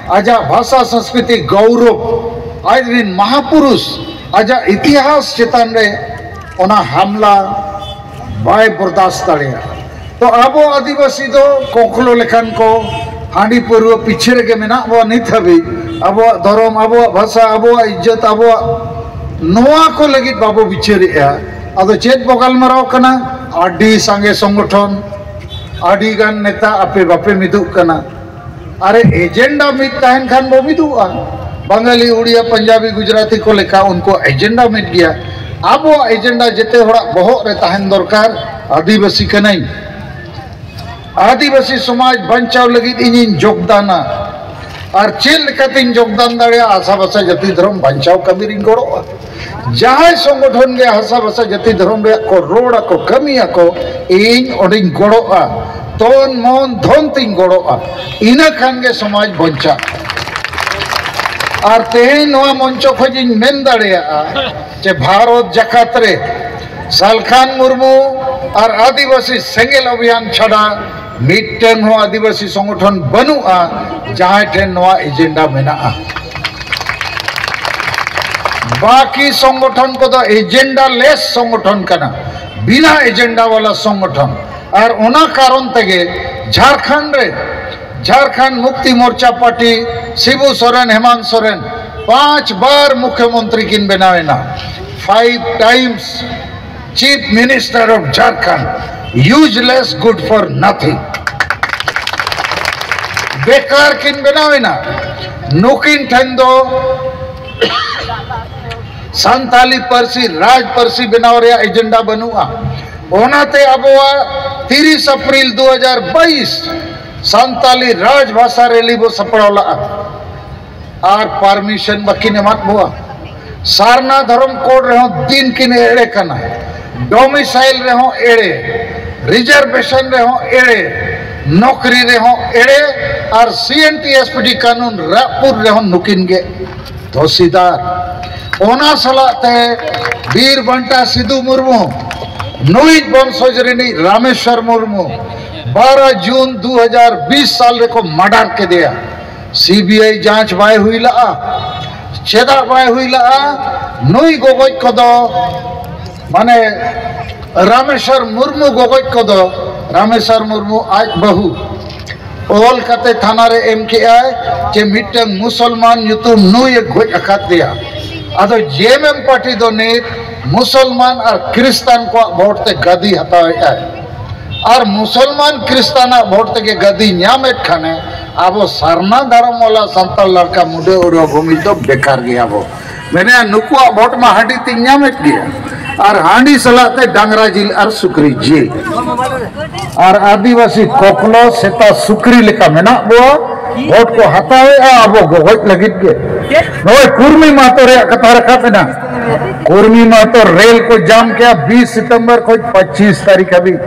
ᱟᱡᱟᱜ ᱵᱷᱟᱥᱟ, ᱥᱚᱝᱥᱠᱨᱤᱛᱤ, ᱜᱚᱣᱨᱚᱵ, ᱟᱡ ᱨᱤᱱ ᱢᱟᱦᱟᱯᱩᱨᱩᱥ, ᱟᱡᱟᱜ ᱤᱛᱤᱦᱟᱥ ᱪᱮᱛᱟᱱ ᱨᱮ ᱚᱱᱟ ᱦᱟᱢᱞᱟ ᱵᱟᱭ ᱵᱚᱨᱫᱟᱥᱛ ᱫᱟᱲᱮᱭᱟᱜᱼᱟ᱾ ᱛᱚ ᱟᱵᱚ ᱟᱹᱫᱤᱵᱟᱹᱥᱤ ᱫᱚ ᱠᱚᱠᱞᱚ ᱞᱮᱠᱟᱱ ᱠᱚ, ᱦᱟᱺᱰᱤ ᱯᱟᱹᱨᱣᱟᱹ ᱯᱤᱪᱷᱟᱹ ᱨᱮᱜᱮ ᱢᱮᱱᱟᱜ ᱵᱚᱱᱟ ᱱᱤᱛ ᱦᱟᱹᱵᱤᱡ᱾ ᱟᱵᱚᱣᱟᱜ ᱫᱷᱚᱨᱚᱢ, ᱟᱵᱚᱣᱟᱜ ᱵᱷᱟᱥᱟ, ᱟᱵᱚᱣᱟᱜ ᱤᱡᱽᱡᱚᱛ, ᱟᱵᱚᱣᱟᱜ ᱱᱚᱣᱟ ᱠᱚ ᱞᱟᱹᱜᱤᱫ ᱵᱟᱵᱚ ᱵᱤᱪᱟᱹᱨᱮᱜᱼᱟ᱾ ᱟᱫᱚ ᱪᱮᱫ ᱵᱚ ᱜᱟᱞᱢᱟᱨᱟᱣ ᱠᱟᱱᱟ? ᱟᱹᱰᱤ ᱥᱟᱸᱜᱮ ᱥᱚᱝᱜᱚᱴᱷᱚᱱ, ᱟᱹᱰᱤ ᱜᱟᱱ ᱱᱮᱛᱟ, ᱟᱯᱮ ᱵᱟᱯᱮ ᱢᱤᱫᱚᱜ ᱠᱟᱱᱟ᱾ ᱟᱨᱮ, ᱮᱡᱮᱱᱰᱟ ᱢᱤᱫ ᱛᱟᱦᱮᱱ ᱠᱷᱟᱱ ᱵᱚ ᱢᱤᱫᱚᱜᱼᱟ᱾ ᱵᱟᱝᱜᱟᱞᱤ, ᱩᱲᱤᱭᱟ, ᱯᱟᱧᱡᱟᱵᱤ, ᱜᱩᱡᱽᱨᱟᱴᱤ ᱠᱚ ᱞᱮᱠᱟ ᱩᱱᱠᱩᱣᱟᱜ ᱮᱡᱮᱱᱰᱟ ᱢᱤᱫ ᱜᱮᱭᱟ᱾ ᱟᱵᱚᱣᱟᱜ ᱮᱡᱮᱱᱰᱟ ᱡᱮᱛᱮ ᱦᱚᱲᱟᱜ ᱵᱚᱦᱚᱜ ᱨᱮ ᱛᱟᱦᱮᱱ ᱫᱚᱨᱠᱟᱨ᱾ ᱟᱹᱫᱤᱵᱟᱹᱥᱤ ᱠᱟᱹᱱᱟᱹᱧ, ᱟᱹᱫᱤᱵᱟᱹᱥᱤ ᱥᱚᱢᱟᱡᱽ ᱵᱟᱧᱪᱟᱣ ᱞᱟᱹᱜᱤᱫ ᱤᱧᱤᱧ ᱡᱳᱜᱽᱫᱟᱱᱟ᱾ ᱟᱨ ᱪᱮᱫ ᱞᱮᱠᱟᱛᱤᱧ ᱡᱳᱜᱽᱫᱟᱱ ᱫᱟᱲᱮᱭᱟᱜᱼᱟ? ᱦᱟᱥᱟ ᱵᱷᱟᱥᱟ ᱡᱟᱹᱛᱤ ᱫᱷᱚᱨᱚᱢ ᱵᱟᱧᱪᱟᱣ ᱠᱟᱹᱢᱤ ᱨᱤᱧ ᱜᱚᱲᱚᱜᱼᱟ᱾ ᱡᱟᱦᱟᱸᱭ ᱥᱚᱝᱜᱚᱴᱷᱚᱱ ᱜᱮ ᱦᱟᱥᱟ ᱵᱷᱟᱥᱟ ᱡᱟᱹᱛᱤ ᱫᱷᱚᱨᱚᱢ ᱨᱮᱭᱟᱜ ᱠᱚ ᱨᱚᱲ ᱟᱠᱚ, ᱠᱟᱹᱢᱤᱭᱟᱠᱚ, ᱤᱧ ᱚᱸᱰᱮᱧ ᱜᱚᱲᱚᱜᱼᱟ, ᱛᱚᱱ ᱢᱚᱱ ᱫᱷᱚᱱ ᱛᱤᱧ ᱜᱚᱲᱚᱜᱼᱟ᱾ ᱤᱱᱟᱹ ᱠᱷᱟᱱ ᱜᱮ ᱥᱚᱢᱟᱡᱽ ᱵᱟᱧᱪᱟᱜᱼᱟ᱾ ᱟᱨ ᱛᱮᱦᱮᱧ ᱱᱚᱣᱟ ᱢᱚᱧᱪᱚ ᱠᱷᱚᱡ ᱤᱧ ᱢᱮᱱ ᱫᱟᱲᱮᱭᱟᱜᱼᱟ ᱡᱮ ᱵᱷᱟᱨᱚᱛ ᱡᱟᱠᱟᱛ ᱨᱮ ᱥᱟᱞᱠᱷᱟᱱ ᱢᱩᱨᱢᱩ ᱟᱨ ᱟᱹᱫᱤᱵᱟᱹᱥᱤ ᱥᱮᱸᱜᱮᱞ ᱚᱵᱷᱤᱭᱟᱱ ᱪᱷᱟᱰᱟ ᱢᱤᱫᱴᱟᱝ ᱦᱚᱸ ᱟᱹᱫᱤᱵᱟᱹᱥᱤ ᱥᱚᱝᱜᱚᱴᱷᱚᱱ ᱵᱟᱹᱱᱩᱜᱼᱟ, ᱡᱟᱦᱟᱸᱭ ᱴᱷᱮᱱ ᱱᱚᱣᱟ ᱮᱡᱮᱱᱰᱟ ᱢᱮᱱᱟᱜᱼᱟ᱾ ᱵᱟᱠᱤ ᱥᱚᱝᱜᱚᱴᱷᱚᱱ ᱠᱚᱫᱚ ᱮᱡᱮᱱᱰᱟ ᱞᱮᱥ ᱥᱚᱝᱜᱚᱴᱷᱚᱱ ᱠᱟᱱᱟ, ᱵᱤᱱᱟ ᱮᱡᱮᱱᱰᱟ ᱣᱟᱞᱟ ᱥᱚᱝᱜᱚᱴᱷᱚᱱ᱾ ᱟᱨ ᱚᱱᱟ ᱠᱟᱨᱚᱱ ᱛᱮᱜᱮ ᱡᱷᱟᱲᱠᱷᱚᱸᱰ ᱨᱮ ᱡᱷᱟᱲᱠᱷᱚᱸᱰ ᱢᱩᱠᱛᱤ ᱢᱳᱨᱪᱟ ᱯᱟᱨᱴᱤ ᱥᱤᱵᱩ ᱥᱚᱨᱮᱱ, ᱦᱮᱢᱟᱱᱛ ᱥᱚᱨᱮᱱ ᱯᱟᱸᱪ ᱵᱟᱨ ᱢᱩᱠᱷᱭᱚᱢᱚᱱᱛᱨᱤ ᱠᱤᱱ ᱵᱮᱱᱟᱣ ᱮᱱᱟ, five times Chief Minister of Jharkhand, useless, good for nothing. ᱵᱮᱠᱟᱨ ᱠᱤᱱ ᱵᱮᱱᱟᱣ ᱮᱱᱟ᱾ ᱱᱩᱠᱤᱱ ᱴᱷᱮᱱ ᱫᱚ ᱥᱟᱱᱛᱟᱞᱤ ᱯᱟᱹᱨᱥᱤ ᱨᱟᱡᱽ ᱯᱟᱹᱨᱥᱤ ᱵᱮᱱᱟᱣ ᱨᱮᱭᱟᱜ ᱮᱡᱮᱱᱰᱟ ᱵᱟᱹᱱᱩᱜᱼᱟ᱾ ᱚᱱᱟᱛᱮ ᱟᱵᱚᱣᱟᱜ ᱛᱤᱨᱤᱥ ᱮᱯᱨᱤᱞ ᱫᱩ ᱦᱟᱡᱟᱨ ᱵᱟᱭᱤᱥ ᱥᱟᱱᱛᱟᱞᱤ ᱨᱟᱡᱽ ᱵᱷᱟᱥᱟ ᱨᱮᱞᱤ ᱵᱚ ᱥᱟᱯᱲᱟᱣ ᱞᱟᱜᱼᱟ᱾ ᱟᱨ ᱯᱟᱨᱢᱤᱥᱚᱱ ᱵᱟᱹᱠᱤᱱ ᱮᱢᱟᱫ ᱵᱚᱣᱟ᱾ ᱥᱟᱨᱱᱟ ᱫᱷᱚᱨᱚᱢ ᱠᱳᱰ ᱨᱮᱦᱚᱸ ᱫᱤᱱ ᱠᱤᱱ ᱮᱲᱮ ᱠᱟᱱᱟ, ᱰᱚᱢᱤᱥᱟᱭᱤᱞ ᱨᱮᱦᱚᱸ ᱮᱲᱮ, ᱨᱤᱡᱟᱨᱵᱷᱮᱥᱚᱱ ᱨᱮᱦᱚᱸ ᱮᱲᱮ, ᱱᱚᱠᱨᱤ ᱨᱮᱦᱚᱸ ᱮᱲᱮ, ᱟᱨ ᱥᱤ N T S P T ᱠᱟᱹᱱᱩᱱ ᱨᱟᱜᱯᱩᱨ ᱨᱮᱦᱚᱸ ᱱᱩᱠᱤᱱ ᱜᱮ ᱫᱷᱚᱥᱤᱫᱟᱨ᱾ ᱚᱱᱟ ᱥᱟᱞᱟᱜ ᱛᱮ ᱵᱤᱨ ᱵᱟᱱᱴᱟ ᱥᱤᱫᱩ ᱢᱩᱨᱢᱩ, ᱱᱩᱭᱤᱡ ᱵᱚᱝᱥᱚᱡᱽ ᱨᱤᱱᱤᱡ ᱨᱟᱢᱮᱥᱣᱚᱨ ᱢᱩᱨᱢᱩ ᱵᱟᱨᱚ ᱡᱩᱱ ᱫᱩ ᱦᱟᱡᱟᱨ ᱵᱤᱥ ᱥᱟᱞ ᱨᱮᱠᱚ ᱢᱟᱰᱟᱨ ᱠᱮᱫᱮᱭᱟ᱾ ᱥᱤ ᱵᱤ ᱟᱭ ᱡᱟᱸᱪ ᱵᱟᱭ ᱦᱩᱭ ᱞᱟᱜᱼᱟ᱾ ᱪᱮᱫᱟᱜ ᱵᱟᱭ ᱦᱩᱭ ᱞᱟᱜᱼᱟ? ᱱᱩᱭ ᱜᱚᱜᱚᱡ ᱠᱚᱫᱚ, ᱢᱟᱱᱮ, ᱨᱟᱢᱮᱥᱚᱨ ᱢᱩᱨᱢᱩ ᱜᱚᱜᱚᱡ ᱠᱚᱫᱚ, ᱨᱟᱢᱮᱥᱚᱨ ᱢᱩᱨᱢᱩ ᱟᱡ ᱵᱟᱹᱦᱩ ᱚᱞ ᱠᱟᱛᱮ ᱛᱷᱟᱱᱟ ᱨᱮ ᱮᱢ ᱠᱮᱜᱼᱟᱭ ᱡᱮ ᱢᱤᱫᱴᱟᱝ ᱢᱩᱥᱚᱞᱢᱟᱱ ᱧᱩᱛᱩᱢ ᱱᱩᱭ ᱮ ᱜᱚᱡ ᱟᱠᱟᱫ ᱫᱮᱭᱟ᱾ ᱟᱫᱚ ᱡᱮ ᱮᱢ ᱮᱢ ᱯᱟᱨᱴᱤ ᱫᱚ ᱱᱤᱛ ᱢᱩᱥᱚᱞᱢᱟᱱ ᱟᱨ ᱠᱷᱨᱤᱥᱴᱟᱱ ᱠᱚᱣᱟᱜ ᱵᱷᱳᱴ ᱛᱮ ᱜᱟᱹᱫᱤ ᱦᱟᱛᱟᱣᱮᱫᱼᱟᱭ᱾ ᱟᱨ ᱢᱩᱥᱚᱞᱢᱟᱱ ᱠᱷᱨᱤᱥᱴᱟᱱᱟᱜ ᱵᱷᱳᱴ ᱛᱮᱜᱮ ᱜᱟᱹᱫᱤ ᱧᱟᱢᱮᱫ ᱠᱷᱟᱱᱮ, ᱟᱵᱚ ᱥᱟᱨᱱᱟ ᱫᱷᱚᱨᱚᱢ ᱣᱟᱞᱟ ᱥᱟᱱᱛᱟᱲ ᱞᱟᱲᱠᱟ ᱢᱩᱰᱟᱹ ᱩᱨᱟᱹᱣ ᱵᱷᱩᱢᱤ ᱫᱚ ᱵᱮᱠᱟᱨ ᱜᱮᱭᱟ ᱵᱚ᱾ ᱢᱮᱱᱮᱫᱼᱟ, ᱱᱩᱠᱩᱣᱟᱜ ᱵᱷᱳᱴ ᱢᱟ ᱦᱟᱺᱰᱤ ᱛᱤᱧ ᱧᱟᱢᱮᱫ ᱜᱮᱭᱟ, ᱟᱨ ᱦᱟᱺᱰᱤ ᱥᱟᱞᱟᱜ ᱛᱮ ᱰᱟᱝᱨᱟ ᱡᱤᱞ ᱟᱨ ᱥᱩᱠᱨᱤ ᱡᱤᱞ᱾ ᱟᱨ ᱟᱹᱫᱤᱵᱟᱹᱥᱤ ᱠᱚᱠᱞᱚ ᱥᱮᱛᱟ ᱥᱩᱠᱨᱤ ᱞᱮᱠᱟ ᱢᱮᱱᱟᱜ ᱵᱚᱣᱟ, ᱵᱷᱳᱴ ᱠᱚ ᱦᱟᱛᱟᱣᱮᱫᱼᱟ ᱟᱵᱚ ᱜᱚᱜᱚᱡ ᱞᱟᱹᱜᱤᱫ ᱜᱮ᱾ ᱱᱚᱜᱼᱚᱭ ᱠᱩᱨᱢᱤ ᱢᱟᱦᱟᱛᱚ ᱨᱮᱭᱟᱜ ᱠᱟᱛᱷᱟ ᱨᱟᱠᱟᱵ ᱮᱱᱟ᱾ ᱠᱩᱨᱢᱤ ᱢᱟᱦᱟᱛᱚ ᱨᱮᱞ ᱠᱚ ᱡᱟᱢ ᱠᱮᱜᱼᱟ ᱵᱤᱥ ᱥᱤᱛᱚᱢᱵᱚᱨ ᱠᱷᱚᱱ ᱯᱚᱸᱪᱤᱥ ᱛᱟᱹᱨᱤᱠᱷ ᱦᱟᱹᱵᱤᱡ,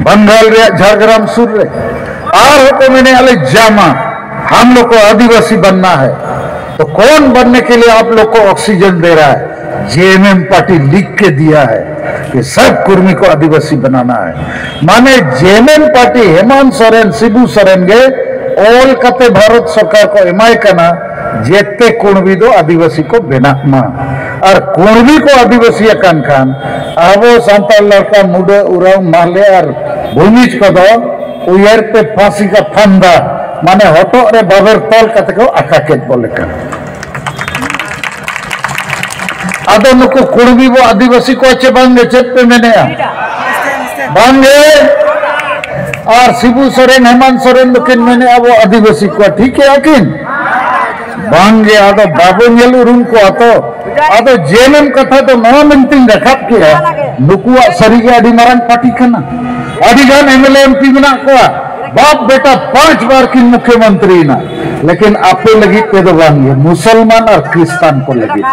ᱵᱟᱝᱜᱟᱞ ᱨᱮᱭᱟᱜ ᱡᱷᱟᱲᱜᱨᱟᱢ ᱥᱩᱨ ᱨᱮ᱾ ᱟᱨ ᱦᱚᱸᱠᱚ ᱢᱮᱱᱮᱫᱼᱟ, ᱞᱮ ᱡᱟᱢᱟ, ᱦᱟᱢ ᱞᱳᱜ ᱠᱚ ᱟᱹᱫᱤᱵᱟᱹᱥᱤ ᱵᱟᱱᱱᱟ ᱦᱟᱭ᱾ ᱛᱚ ᱠᱚᱱ ᱵᱟᱱᱱᱮ ᱠᱮ ᱞᱤᱭᱮ ᱟᱯ ᱞᱳᱜ ᱠᱚ ᱚᱠᱥᱤᱡᱮᱱ ᱫᱮ ᱨᱟᱦᱟ ᱦᱟᱭ? ᱡᱮ ᱮᱢ ᱮᱢ ᱯᱟᱨᱴᱤ ᱞᱤᱠᱷ ᱠᱮ ᱫᱤᱭᱟ ᱦᱟᱭ ᱠᱤ ᱥᱟᱵ ᱠᱩᱨᱢᱤ ᱠᱚ ᱟᱹᱫᱤᱵᱟᱹᱥᱤ ᱵᱟᱱᱟᱱᱟ ᱦᱟᱭ᱾ ᱢᱟᱱᱮ ᱡᱮ ᱮᱢ ᱮᱢ ᱯᱟᱨᱴᱤ ᱦᱮᱢᱟᱱᱛ ᱥᱚᱨᱮᱱ, ᱥᱤᱵᱩ ᱥᱚᱨᱮᱱ ᱜᱮ ᱚᱞ ᱠᱟᱛᱮ ᱵᱷᱟᱨᱚᱛ ᱥᱚᱨᱠᱟᱨ ᱠᱚ ᱮᱢᱟᱭ ᱠᱟᱱᱟ, ᱡᱮᱛᱮ ᱠᱩᱬᱵᱤ ᱫᱚ ᱟᱹᱫᱤᱵᱟᱹᱥᱤ ᱠᱚ ᱵᱮᱱᱟᱜ ᱢᱟ᱾ ᱟᱨ ᱠᱩᱬᱵᱤ ᱠᱚ ᱟᱹᱫᱤᱵᱟᱹᱥᱤ ᱟᱠᱟᱱ ᱠᱷᱟᱱ ᱟᱵᱚ ᱥᱟᱱᱛᱟᱲ ᱞᱟᱲᱠᱟ ᱢᱩᱰᱟᱹ ᱩᱨᱟᱣ ᱢᱟᱦᱞᱮ ᱟᱨ ᱵᱷᱩᱢᱤᱡᱽ ᱠᱚᱫᱚ ᱩᱭᱦᱟᱹᱨ ᱛᱮ ᱯᱷᱟᱸᱥᱤ ᱠᱟ ᱯᱷᱟᱱᱫᱟ, ᱢᱟᱱᱮ ᱦᱚᱴᱚᱜ ᱨᱮ ᱵᱟᱵᱮᱨ ᱛᱚᱞ ᱠᱟᱛᱮ ᱠᱚ ᱟᱠᱟ ᱠᱮᱫ ᱵᱚ ᱞᱮᱠᱟ᱾ ᱟᱫᱚ ᱱᱩᱠᱩ ᱠᱩᱬᱵᱤ ᱵᱚ ᱟᱹᱫᱤᱵᱟᱹᱥᱤ ᱠᱚᱣᱟ ᱪᱮ ᱵᱟᱝᱜᱮ? ᱪᱮᱫ ᱯᱮ ᱢᱮᱱᱮᱜᱼᱟ? ᱵᱟᱝᱜᱮ᱾ ᱟᱨ ᱥᱤᱵᱩ ᱥᱚᱨᱮᱱ, ᱦᱮᱢᱟᱱᱛ ᱥᱚᱨᱮᱱ ᱫᱚᱠᱤᱱ ᱢᱮᱱᱮᱜᱼᱟ ᱵᱚ ᱟᱹᱫᱤᱵᱟᱹᱥᱤ ᱠᱚᱣᱟ, ᱴᱷᱤᱠ ᱠᱮᱜᱼᱟ ᱠᱤᱱ? ᱵᱟᱝᱜᱮ᱾ ᱟᱫᱚ ᱵᱟᱵᱚ ᱧᱮᱞ ᱩᱨᱩᱢ ᱠᱚᱣᱟ ᱛᱚ᱾ ᱟᱫᱚ ᱡᱮ ᱮᱢ ᱮᱢ ᱠᱟᱛᱷᱟ ᱫᱚ ᱱᱚᱣᱟ ᱢᱮᱱᱛᱮᱧ ᱨᱟᱠᱟᱵ ᱠᱮᱜᱼᱟ, ᱱᱩᱠᱩᱣᱟᱜ ᱥᱟᱹᱨᱤᱜᱮ ᱟᱹᱰᱤ ᱢᱟᱨᱟᱝ ᱯᱟᱹᱴᱤ ᱠᱟᱱᱟ, ᱟᱹᱰᱤ ᱜᱟᱱ M L A M P ᱢᱮᱱᱟᱜ ᱠᱚᱣᱟ, ᱵᱟᱯ ᱵᱮᱴᱟ ᱯᱟᱸᱪ ᱵᱟᱨ ᱠᱤᱱ ᱢᱩᱠᱷᱭᱚᱢᱚᱱᱛᱨᱤᱭᱮᱱᱟ, ᱞᱮᱠᱤᱱ ᱟᱯᱮ ᱞᱟᱹᱜᱤᱫ ᱛᱮᱫᱚ ᱵᱟᱝᱜᱮ, ᱢᱩᱥᱚᱞᱢᱟᱱ ᱟᱨ ᱠᱷᱨᱤᱥᱴᱟᱱ ᱠᱚ ᱞᱟᱹᱜᱤᱫ᱾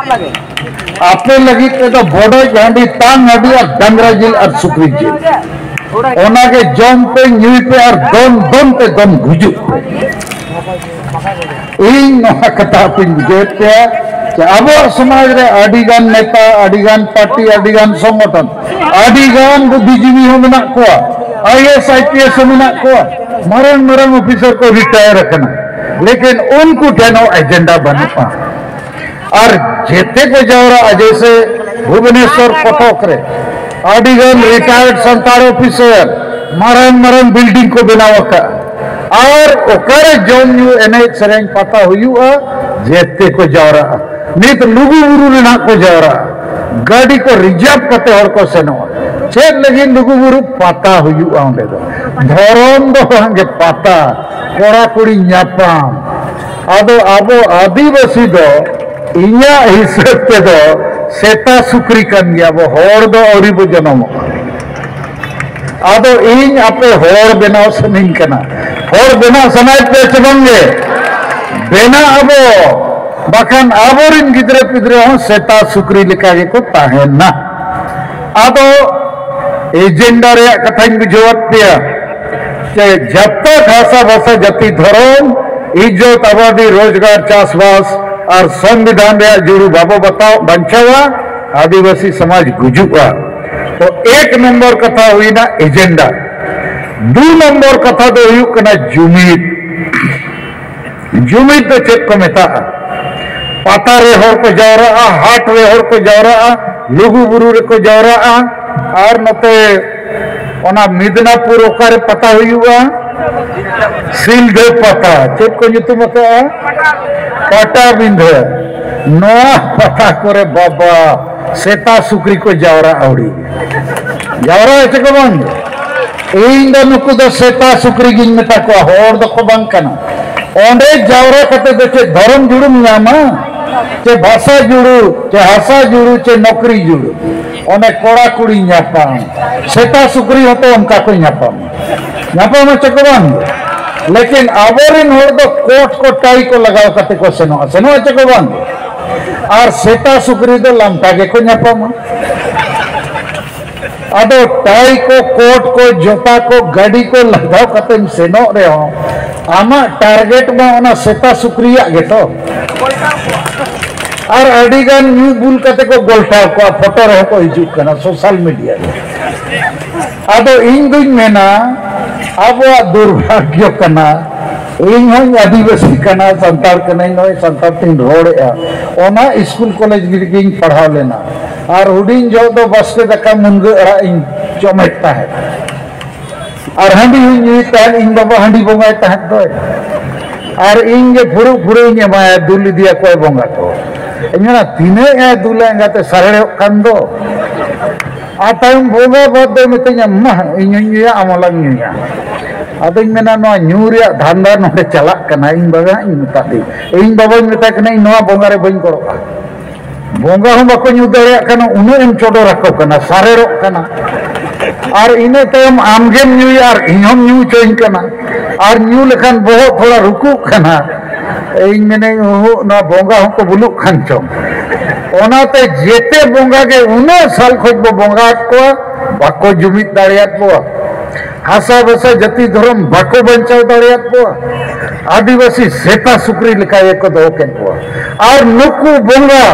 ᱟᱯᱮ ᱞᱟᱹᱜᱤᱫ ᱛᱮᱫᱚ ᱵᱚᱰᱚᱡ ᱦᱟᱺᱰᱤ, ᱛᱟᱝ ᱦᱟᱺᱰᱤ ᱟᱨ ᱰᱟᱝᱨᱟ ᱡᱤᱞ ᱟᱨ ᱥᱩᱠᱨᱤ ᱡᱤᱞ, ᱚᱱᱟᱜᱮ ᱡᱚᱢ ᱯᱮ, ᱧᱩᱭ ᱯᱮ ᱟᱨ ᱫᱚᱱ ᱫᱚᱱ ᱛᱮ ᱫᱚᱱ ᱜᱩᱡᱩᱜ ᱯᱮ᱾ ᱤᱧ ᱱᱚᱣᱟ ᱠᱟᱛᱷᱟ ᱯᱮᱧ ᱵᱩᱡᱷᱟᱹᱣᱮᱫ ᱯᱮᱭᱟ ᱡᱮ ᱟᱵᱚᱣᱟᱜ ᱥᱚᱢᱟᱡᱽ ᱨᱮ ᱟᱹᱰᱤ ᱜᱟᱱ ᱱᱮᱛᱟ, ᱟᱹᱰᱤ ᱜᱟᱱ ᱯᱟᱨᱴᱤ, ᱟᱹᱰᱤ ᱜᱟᱱ ᱥᱚᱝᱜᱚᱴᱷᱚᱱ, ᱟᱹᱰᱤ ᱜᱟᱱ ᱵᱩᱫᱽᱫᱷᱤᱡᱤᱵᱤ ᱦᱚᱸ ᱢᱮᱱᱟᱜ ᱠᱚᱣᱟ, I A S, I P S ᱦᱚᱸ ᱢᱮᱱᱟᱜ ᱠᱚᱣᱟ, ᱢᱟᱨᱟᱝ ᱢᱟᱨᱟᱝ ᱚᱯᱷᱤᱥᱟᱨ ᱠᱚ ᱨᱤᱴᱟᱭᱟᱨ ᱟᱠᱟᱱᱟ, ᱞᱮᱠᱤᱱ ᱩᱱᱠᱩ ᱴᱷᱮᱱ ᱦᱚᱸ ᱮᱡᱮᱱᱰᱟ ᱵᱟᱹᱱᱩᱜᱼᱟ᱾ ᱟᱨ ᱡᱮᱛᱮ ᱠᱚ ᱡᱟᱣᱨᱟᱜᱼᱟ, ᱡᱮᱭᱥᱮ ᱵᱷᱩᱵᱚᱱᱮᱥᱚᱨ ᱠᱚᱴᱚᱠ ᱨᱮ ᱟᱹᱰᱤ ᱜᱟᱱ ᱨᱤᱴᱟᱭᱟᱨᱰ ᱥᱟᱱᱛᱟᱲ ᱚᱯᱷᱤᱥᱟᱨ ᱢᱟᱨᱟᱝ ᱢᱟᱨᱟᱝ ᱵᱤᱞᱰᱤᱝ ᱠᱚ ᱵᱮᱱᱟᱣ ᱟᱠᱟᱫᱼᱟ, ᱟᱨ ᱚᱠᱟᱨᱮ ᱡᱚᱢ ᱧᱩ ᱮᱱᱮᱡ ᱥᱮᱨᱮᱧ ᱯᱟᱛᱟ ᱦᱩᱭᱩᱜᱼᱟ, ᱡᱮᱛᱮ ᱠᱚ ᱡᱟᱣᱨᱟᱜᱼᱟ᱾ ᱱᱤᱛ ᱞᱩᱜᱩ ᱵᱩᱨᱩ ᱨᱮᱱᱟᱜ ᱠᱚ ᱡᱟᱣᱨᱟᱜᱼᱟ, ᱜᱟᱹᱰᱤ ᱠᱚ ᱨᱤᱡᱟᱨᱵᱷ ᱠᱟᱛᱮ ᱦᱚᱲ ᱠᱚ ᱥᱮᱱᱚᱜᱼᱟ᱾ ᱪᱮᱫ ᱞᱟᱹᱜᱤᱫ? ᱞᱩᱜᱩ ᱵᱩᱨᱩ ᱯᱟᱛᱟ ᱦᱩᱭᱩᱜᱼᱟ ᱚᱸᱰᱮ ᱫᱚ᱾ ᱫᱷᱚᱨᱚᱢ ᱫᱚ ᱵᱟᱝᱜᱮ ᱯᱟᱛᱟ, ᱠᱚᱲᱟ ᱠᱩᱲᱤ ᱧᱟᱯᱟᱢ᱾ ᱟᱫᱚ ᱟᱵᱚ ᱟᱹᱫᱤᱵᱟᱹᱥᱤ ᱫᱚ ᱤᱧᱟᱹᱜ ᱦᱤᱥᱟᱹᱵ ᱛᱮᱫᱚ ᱥᱮᱛᱟ ᱥᱩᱠᱨᱤ ᱠᱟᱱ ᱜᱮᱭᱟ ᱵᱚ, ᱦᱚᱲ ᱫᱚ ᱟᱹᱣᱨᱤ ᱵᱚ ᱡᱚᱱᱚᱢᱚᱜᱼᱟ᱾ ᱟᱫᱚ ᱤᱧ ᱟᱯᱮ ᱦᱚᱲ ᱵᱮᱱᱟᱣ ᱥᱟᱱᱟᱧ ᱠᱟᱱᱟ᱾ ᱦᱚᱲ ᱵᱮᱱᱟᱣ ᱥᱟᱱᱟᱭᱮᱫ ᱯᱮ ᱪᱮ ᱵᱟᱝ ᱜᱮ? ᱵᱮᱱᱟᱜ ᱟᱵᱚ, ᱵᱟᱠᱷᱟᱱ ᱟᱵᱚᱨᱤᱱ ᱜᱤᱫᱽᱨᱟᱹ ᱯᱤᱫᱽᱨᱟᱹ ᱦᱚᱸ ᱥᱮᱛᱟ ᱥᱩᱠᱨᱤ ᱞᱮᱠᱟ ᱜᱮᱠᱚ ᱛᱟᱦᱮᱱᱟ᱾ ᱟᱫᱚ ᱮᱡᱮᱱᱰᱟ ᱨᱮᱭᱟᱜ ᱠᱟᱛᱷᱟᱧ ᱵᱩᱡᱷᱟᱹᱣᱟᱫ ᱯᱮᱭᱟ᱾ ᱪᱮ ᱡᱟᱵ ᱛᱟᱠ ᱦᱟᱥᱟ ᱵᱷᱟᱥᱟ ᱡᱟᱹᱛᱤ ᱫᱷᱚᱨᱚᱢ ᱤᱡᱽᱡᱚᱛ ᱟᱵᱟᱫᱤ ᱨᱳᱡᱽᱜᱟᱨ ᱪᱟᱥᱵᱟᱥ ᱟᱨ ᱥᱚᱝᱵᱤᱫᱷᱟᱱ ᱨᱮᱭᱟᱜ ᱡᱩᱲᱩ ᱵᱟᱵᱚ ᱵᱟᱛᱟᱣ ᱵᱟᱧᱪᱟᱣᱟ, ᱟᱹᱫᱤᱵᱟᱹᱥᱤ ᱥᱚᱢᱟᱡᱽ ᱜᱩᱡᱩᱜᱼᱟ᱾ ᱛᱚ ᱮᱠ ᱱᱚᱢᱵᱚᱨ ᱠᱟᱛᱷᱟ ᱦᱩᱭᱱᱟ ᱮᱡᱮᱱᱰᱟ᱾ ᱫᱩ ᱱᱚᱢᱵᱚᱨ ᱠᱟᱛᱷᱟ ᱫᱚ ᱦᱩᱭᱩᱜ ᱠᱟᱱᱟ ᱡᱩᱢᱤᱫ᱾ ᱡᱩᱢᱤᱫ ᱫᱚ ᱪᱮᱫ ᱠᱚ ᱢᱮᱛᱟᱜᱼᱟ? ᱯᱟᱛᱟ ᱨᱮ ᱦᱚᱲ ᱠᱚ ᱡᱟᱣᱨᱟᱜᱼᱟ, ᱦᱟᱴ ᱨᱮ ᱦᱚᱲ ᱠᱚ ᱡᱟᱣᱨᱟᱜᱼᱟ, ᱞᱩᱜᱩ ᱵᱩᱨᱩ ᱨᱮᱠᱚ ᱡᱟᱣᱨᱟᱜᱼᱟ, ᱟᱨ ᱱᱚᱛᱮ ᱚᱱᱟ ᱢᱤᱫᱽᱱᱟᱯᱩᱨ ᱚᱠᱟᱨᱮ ᱯᱟᱛᱟ ᱦᱩᱭᱩᱜᱼᱟ? ᱥᱤᱞᱫᱟᱹ ᱯᱟᱛᱟ᱾ ᱪᱮᱫ ᱠᱚ ᱧᱩᱛᱩᱢ ᱟᱠᱟᱜᱼᱟ? ᱯᱟᱴᱟᱵᱤᱸᱫᱷᱟᱹ᱾ ᱱᱚᱣᱟ ᱯᱟᱛᱟ ᱠᱚᱨᱮ ᱵᱟᱵᱟ ᱥᱮᱛᱟ ᱥᱩᱠᱨᱤ ᱠᱚ ᱡᱟᱣᱨᱟ ᱟᱹᱣᱲᱤ᱾ ᱡᱟᱣᱨᱟ ᱦᱚᱪᱚ ᱠᱚ ᱵᱟᱝ? ᱤᱧ ᱫᱚ ᱱᱩᱠᱩ ᱫᱚ ᱥᱮᱛᱟ ᱥᱩᱠᱨᱤ ᱜᱤᱧ ᱢᱮᱛᱟ ᱠᱚᱣᱟ, ᱦᱚᱲ ᱫᱚᱠᱚ ᱵᱟᱝ ᱠᱟᱱᱟ᱾ ᱚᱸᱰᱮ ᱡᱟᱣᱨᱟ ᱠᱟᱛᱮ ᱫᱚ ᱪᱮᱫ ᱫᱷᱚᱨᱚᱢ ᱡᱩᱲᱩᱢ ᱧᱟᱢᱟ? ᱪᱮ ᱵᱷᱟᱥᱟ ᱡᱩᱲᱩ, ᱪᱮ ᱦᱟᱥᱟ ᱡᱩᱲᱩ, ᱪᱮ ᱱᱚᱠᱨᱤ ᱡᱩᱲᱩ? ᱚᱱᱮ ᱠᱚᱲᱟ ᱠᱩᱲᱤ ᱧᱟᱯᱟᱢ, ᱥᱮᱛᱟ ᱥᱩᱠᱨᱤ ᱦᱚᱸᱛᱚ ᱚᱱᱠᱟ ᱠᱚ ᱧᱟᱯᱟᱢᱟ᱾ ᱧᱟᱯᱟᱢᱟ ᱪᱮ ᱠᱚ ᱵᱟᱝ? ᱞᱮᱠᱤᱱ ᱟᱵᱚᱨᱮᱱ ᱦᱚᱲ ᱫᱚ ᱠᱳᱴ ᱠᱚ ᱴᱟᱭ ᱠᱚ ᱞᱟᱜᱟᱣ ᱠᱟᱛᱮ ᱠᱚ ᱥᱮᱱᱚᱜᱼᱟ, ᱥᱮᱱᱚᱜᱼᱟ ᱪᱮ ᱠᱚ ᱵᱟᱝ? ᱟᱨ ᱥᱮᱛᱟ ᱥᱩᱠᱨᱤ ᱫᱚ ᱞᱟᱢᱴᱟ ᱜᱮᱠᱚ ᱧᱟᱯᱟᱢᱟ᱾ ᱟᱫᱚ ᱴᱟᱭ ᱠᱚ, ᱠᱳᱴ ᱠᱚ, ᱡᱚᱛᱟ ᱠᱚ, ᱜᱟᱹᱰᱤ ᱠᱚ ᱞᱟᱜᱟᱣ ᱠᱟᱛᱮᱢ ᱥᱮᱱᱚᱜ ᱨᱮᱦᱚᱸ, ᱟᱢᱟᱜ ᱴᱟᱨᱜᱮᱴ ᱢᱟ ᱚᱱᱟ ᱥᱮᱛᱟ ᱥᱩᱠᱨᱤᱭᱟᱜ ᱜᱮᱛᱚ᱾ ᱟᱨ ᱟᱹᱰᱤ ᱜᱟᱱ ᱧᱩ ᱵᱩᱞ ᱠᱟᱛᱮ ᱠᱚ ᱜᱚᱞᱴᱟᱣ ᱠᱚᱣᱟ, ᱯᱷᱳᱴᱳ ᱨᱮᱦᱚᱸ ᱠᱚ ᱦᱤᱡᱩᱜ ᱠᱟᱱᱟ ᱥᱳᱥᱟᱞ ᱢᱤᱰᱤᱭᱟ ᱨᱮ᱾ ᱟᱫᱚ ᱤᱧ ᱫᱩᱧ ᱢᱮᱱᱟ, ᱟᱵᱚᱣᱟᱜ ᱫᱩᱨᱵᱷᱟᱜᱽᱭᱚ ᱠᱟᱱᱟ, ᱤᱧ ᱦᱚᱸᱧ ᱟᱹᱫᱤᱵᱟᱹᱥᱤ ᱠᱟᱱᱟ, ᱥᱟᱱᱛᱟᱲ ᱠᱟᱹᱱᱟᱹᱧ, ᱱᱚᱜᱼᱚᱭ ᱥᱟᱱᱛᱟᱲ ᱛᱤᱧ ᱨᱚᱲᱮᱫᱼᱟ᱾ ᱚᱱᱟ ᱥᱠᱩᱞ ᱠᱚᱞᱮᱡᱽ ᱨᱮᱜᱤᱧ ᱯᱟᱲᱦᱟᱣ ᱞᱮᱱᱟ᱾ ᱟᱨ ᱦᱩᱰᱤᱧ ᱡᱚᱦᱚᱜ ᱫᱚ ᱵᱟᱥᱠᱮ ᱫᱟᱠᱟ ᱢᱩᱱᱜᱟᱹ ᱟᱲᱟᱜ ᱤᱧ ᱡᱚᱢᱮᱫ ᱛᱟᱦᱮᱸᱫ᱾ ᱟᱨ ᱦᱟᱺᱰᱤ ᱦᱚᱸᱧ ᱧᱩᱭᱮᱫ ᱛᱟᱦᱮᱸᱫ, ᱤᱧ ᱵᱟᱵᱟ ᱦᱟᱺᱰᱤ ᱵᱚᱸᱜᱟᱭ ᱛᱟᱦᱮᱸᱫ ᱫᱚᱭ᱾ ᱟᱨ ᱤᱧ ᱜᱮ ᱯᱷᱩᱲᱩᱜ ᱯᱷᱩᱲᱩᱜ ᱤᱧ ᱮᱢᱟᱭᱟ, ᱫᱩᱞ ᱤᱫᱤᱭᱟᱠᱚᱣᱟᱭ ᱵᱚᱸᱜᱟ ᱠᱚ᱾ ᱤᱧ ᱢᱮᱱᱟ, "ᱛᱤᱱᱟᱹᱜ ᱮ ᱫᱩᱞᱟ ᱮᱸᱜᱟᱛᱮ, ᱥᱟᱨᱮᱲᱚᱜ ᱠᱟᱱ ᱫᱚ?" ᱟᱨ ᱛᱟᱭᱚᱢ ᱵᱚᱸᱜᱟ ᱵᱟᱫ ᱫᱚᱭ ᱢᱤᱛᱟᱹᱧᱟ, "ᱢᱟ, ᱤᱧ ᱦᱚᱸᱧ ᱧᱩᱭᱟ, ᱟᱢ ᱦᱚᱸᱞᱟᱝ ᱧᱩᱭᱟ᱾" ᱟᱫᱚᱧ ᱢᱮᱱᱟ, "ᱱᱚᱣᱟ ᱧᱩ ᱨᱮᱭᱟᱜ ᱫᱷᱟᱱᱫᱟ ᱱᱚᱰᱮ ᱪᱟᱞᱟᱜ ᱠᱟᱱᱟ, ᱤᱧ ᱵᱟᱵᱟ ᱦᱟᱸᱜ ᱤᱧ ᱢᱮᱛᱟ ᱫᱮ, ᱤᱧ ᱵᱟᱵᱟᱧ ᱢᱮᱛᱟᱭ ᱠᱟᱱᱟ, ᱤᱧ ᱱᱚᱣᱟ ᱵᱚᱸᱜᱟ ᱨᱮ ᱵᱟᱹᱧ ᱜᱚᱲᱚᱜᱼᱟ᱾" ᱵᱚᱸᱜᱟ ᱦᱚᱸ ᱵᱟᱠᱚ ᱧᱩ ᱫᱟᱲᱮᱭᱟᱜ ᱠᱟᱱᱟ, ᱩᱱᱟᱹᱜ ᱮᱢ ᱪᱚᱰᱚᱨ ᱟᱠᱚ ᱠᱟᱱᱟ, ᱥᱟᱨᱮᱲᱚᱜ ᱠᱟᱱᱟ᱾ ᱟᱨ ᱤᱱᱟᱹ ᱛᱟᱭᱚᱢ ᱟᱢᱜᱮᱢ ᱧᱩᱭᱟ ᱟᱨ ᱤᱧ ᱦᱚᱸᱢ ᱧᱩ ᱦᱚᱪᱚᱧ ᱠᱟᱱᱟ᱾ ᱟᱨ ᱧᱩ ᱞᱮᱠᱷᱟᱱ ᱵᱚᱦᱚᱜ ᱛᱷᱚᱲᱟ ᱨᱩᱠᱩᱜ ᱠᱟᱱᱟ᱾ ᱤᱧ ᱢᱮᱱᱟᱹᱧ, "ᱩᱦᱩᱜ, ᱱᱚᱣᱟ ᱵᱚᱸᱜᱟ ᱦᱚᱸᱠᱚ ᱵᱩᱞᱩᱜ ᱠᱷᱟᱱ ᱪᱚᱝ᱾" ᱚᱱᱟᱛᱮ ᱡᱮᱛᱮ ᱵᱚᱸᱜᱟ ᱜᱮ ᱩᱱᱟᱹᱜ ᱥᱟᱞ ᱠᱷᱚᱡ ᱵᱚ ᱵᱚᱸᱜᱟ ᱟᱫ ᱠᱚᱣᱟ, ᱵᱟᱠᱚ ᱡᱩᱢᱤᱫ ᱫᱟᱲᱮᱭᱟᱫ ᱠᱚᱣᱟ᱾ ᱦᱟᱥᱟ ᱵᱷᱟᱥᱟ ᱡᱟᱹᱛᱤ ᱫᱷᱚᱨᱚᱢ ᱵᱟᱠᱚ ᱵᱟᱧᱪᱟᱣ ᱫᱟᱲᱮᱭᱟᱫ ᱠᱚᱣᱟ᱾ ᱟᱹᱫᱤᱵᱟᱹᱥᱤ ᱥᱮᱛᱟ ᱥᱩᱠᱨᱤ ᱞᱮᱠᱟ ᱜᱮᱠᱚ ᱫᱚᱦᱚ ᱠᱮᱫ ᱠᱚᱣᱟ᱾ ᱟᱨ ᱱᱩᱠᱩ ᱵᱚᱸᱜᱟ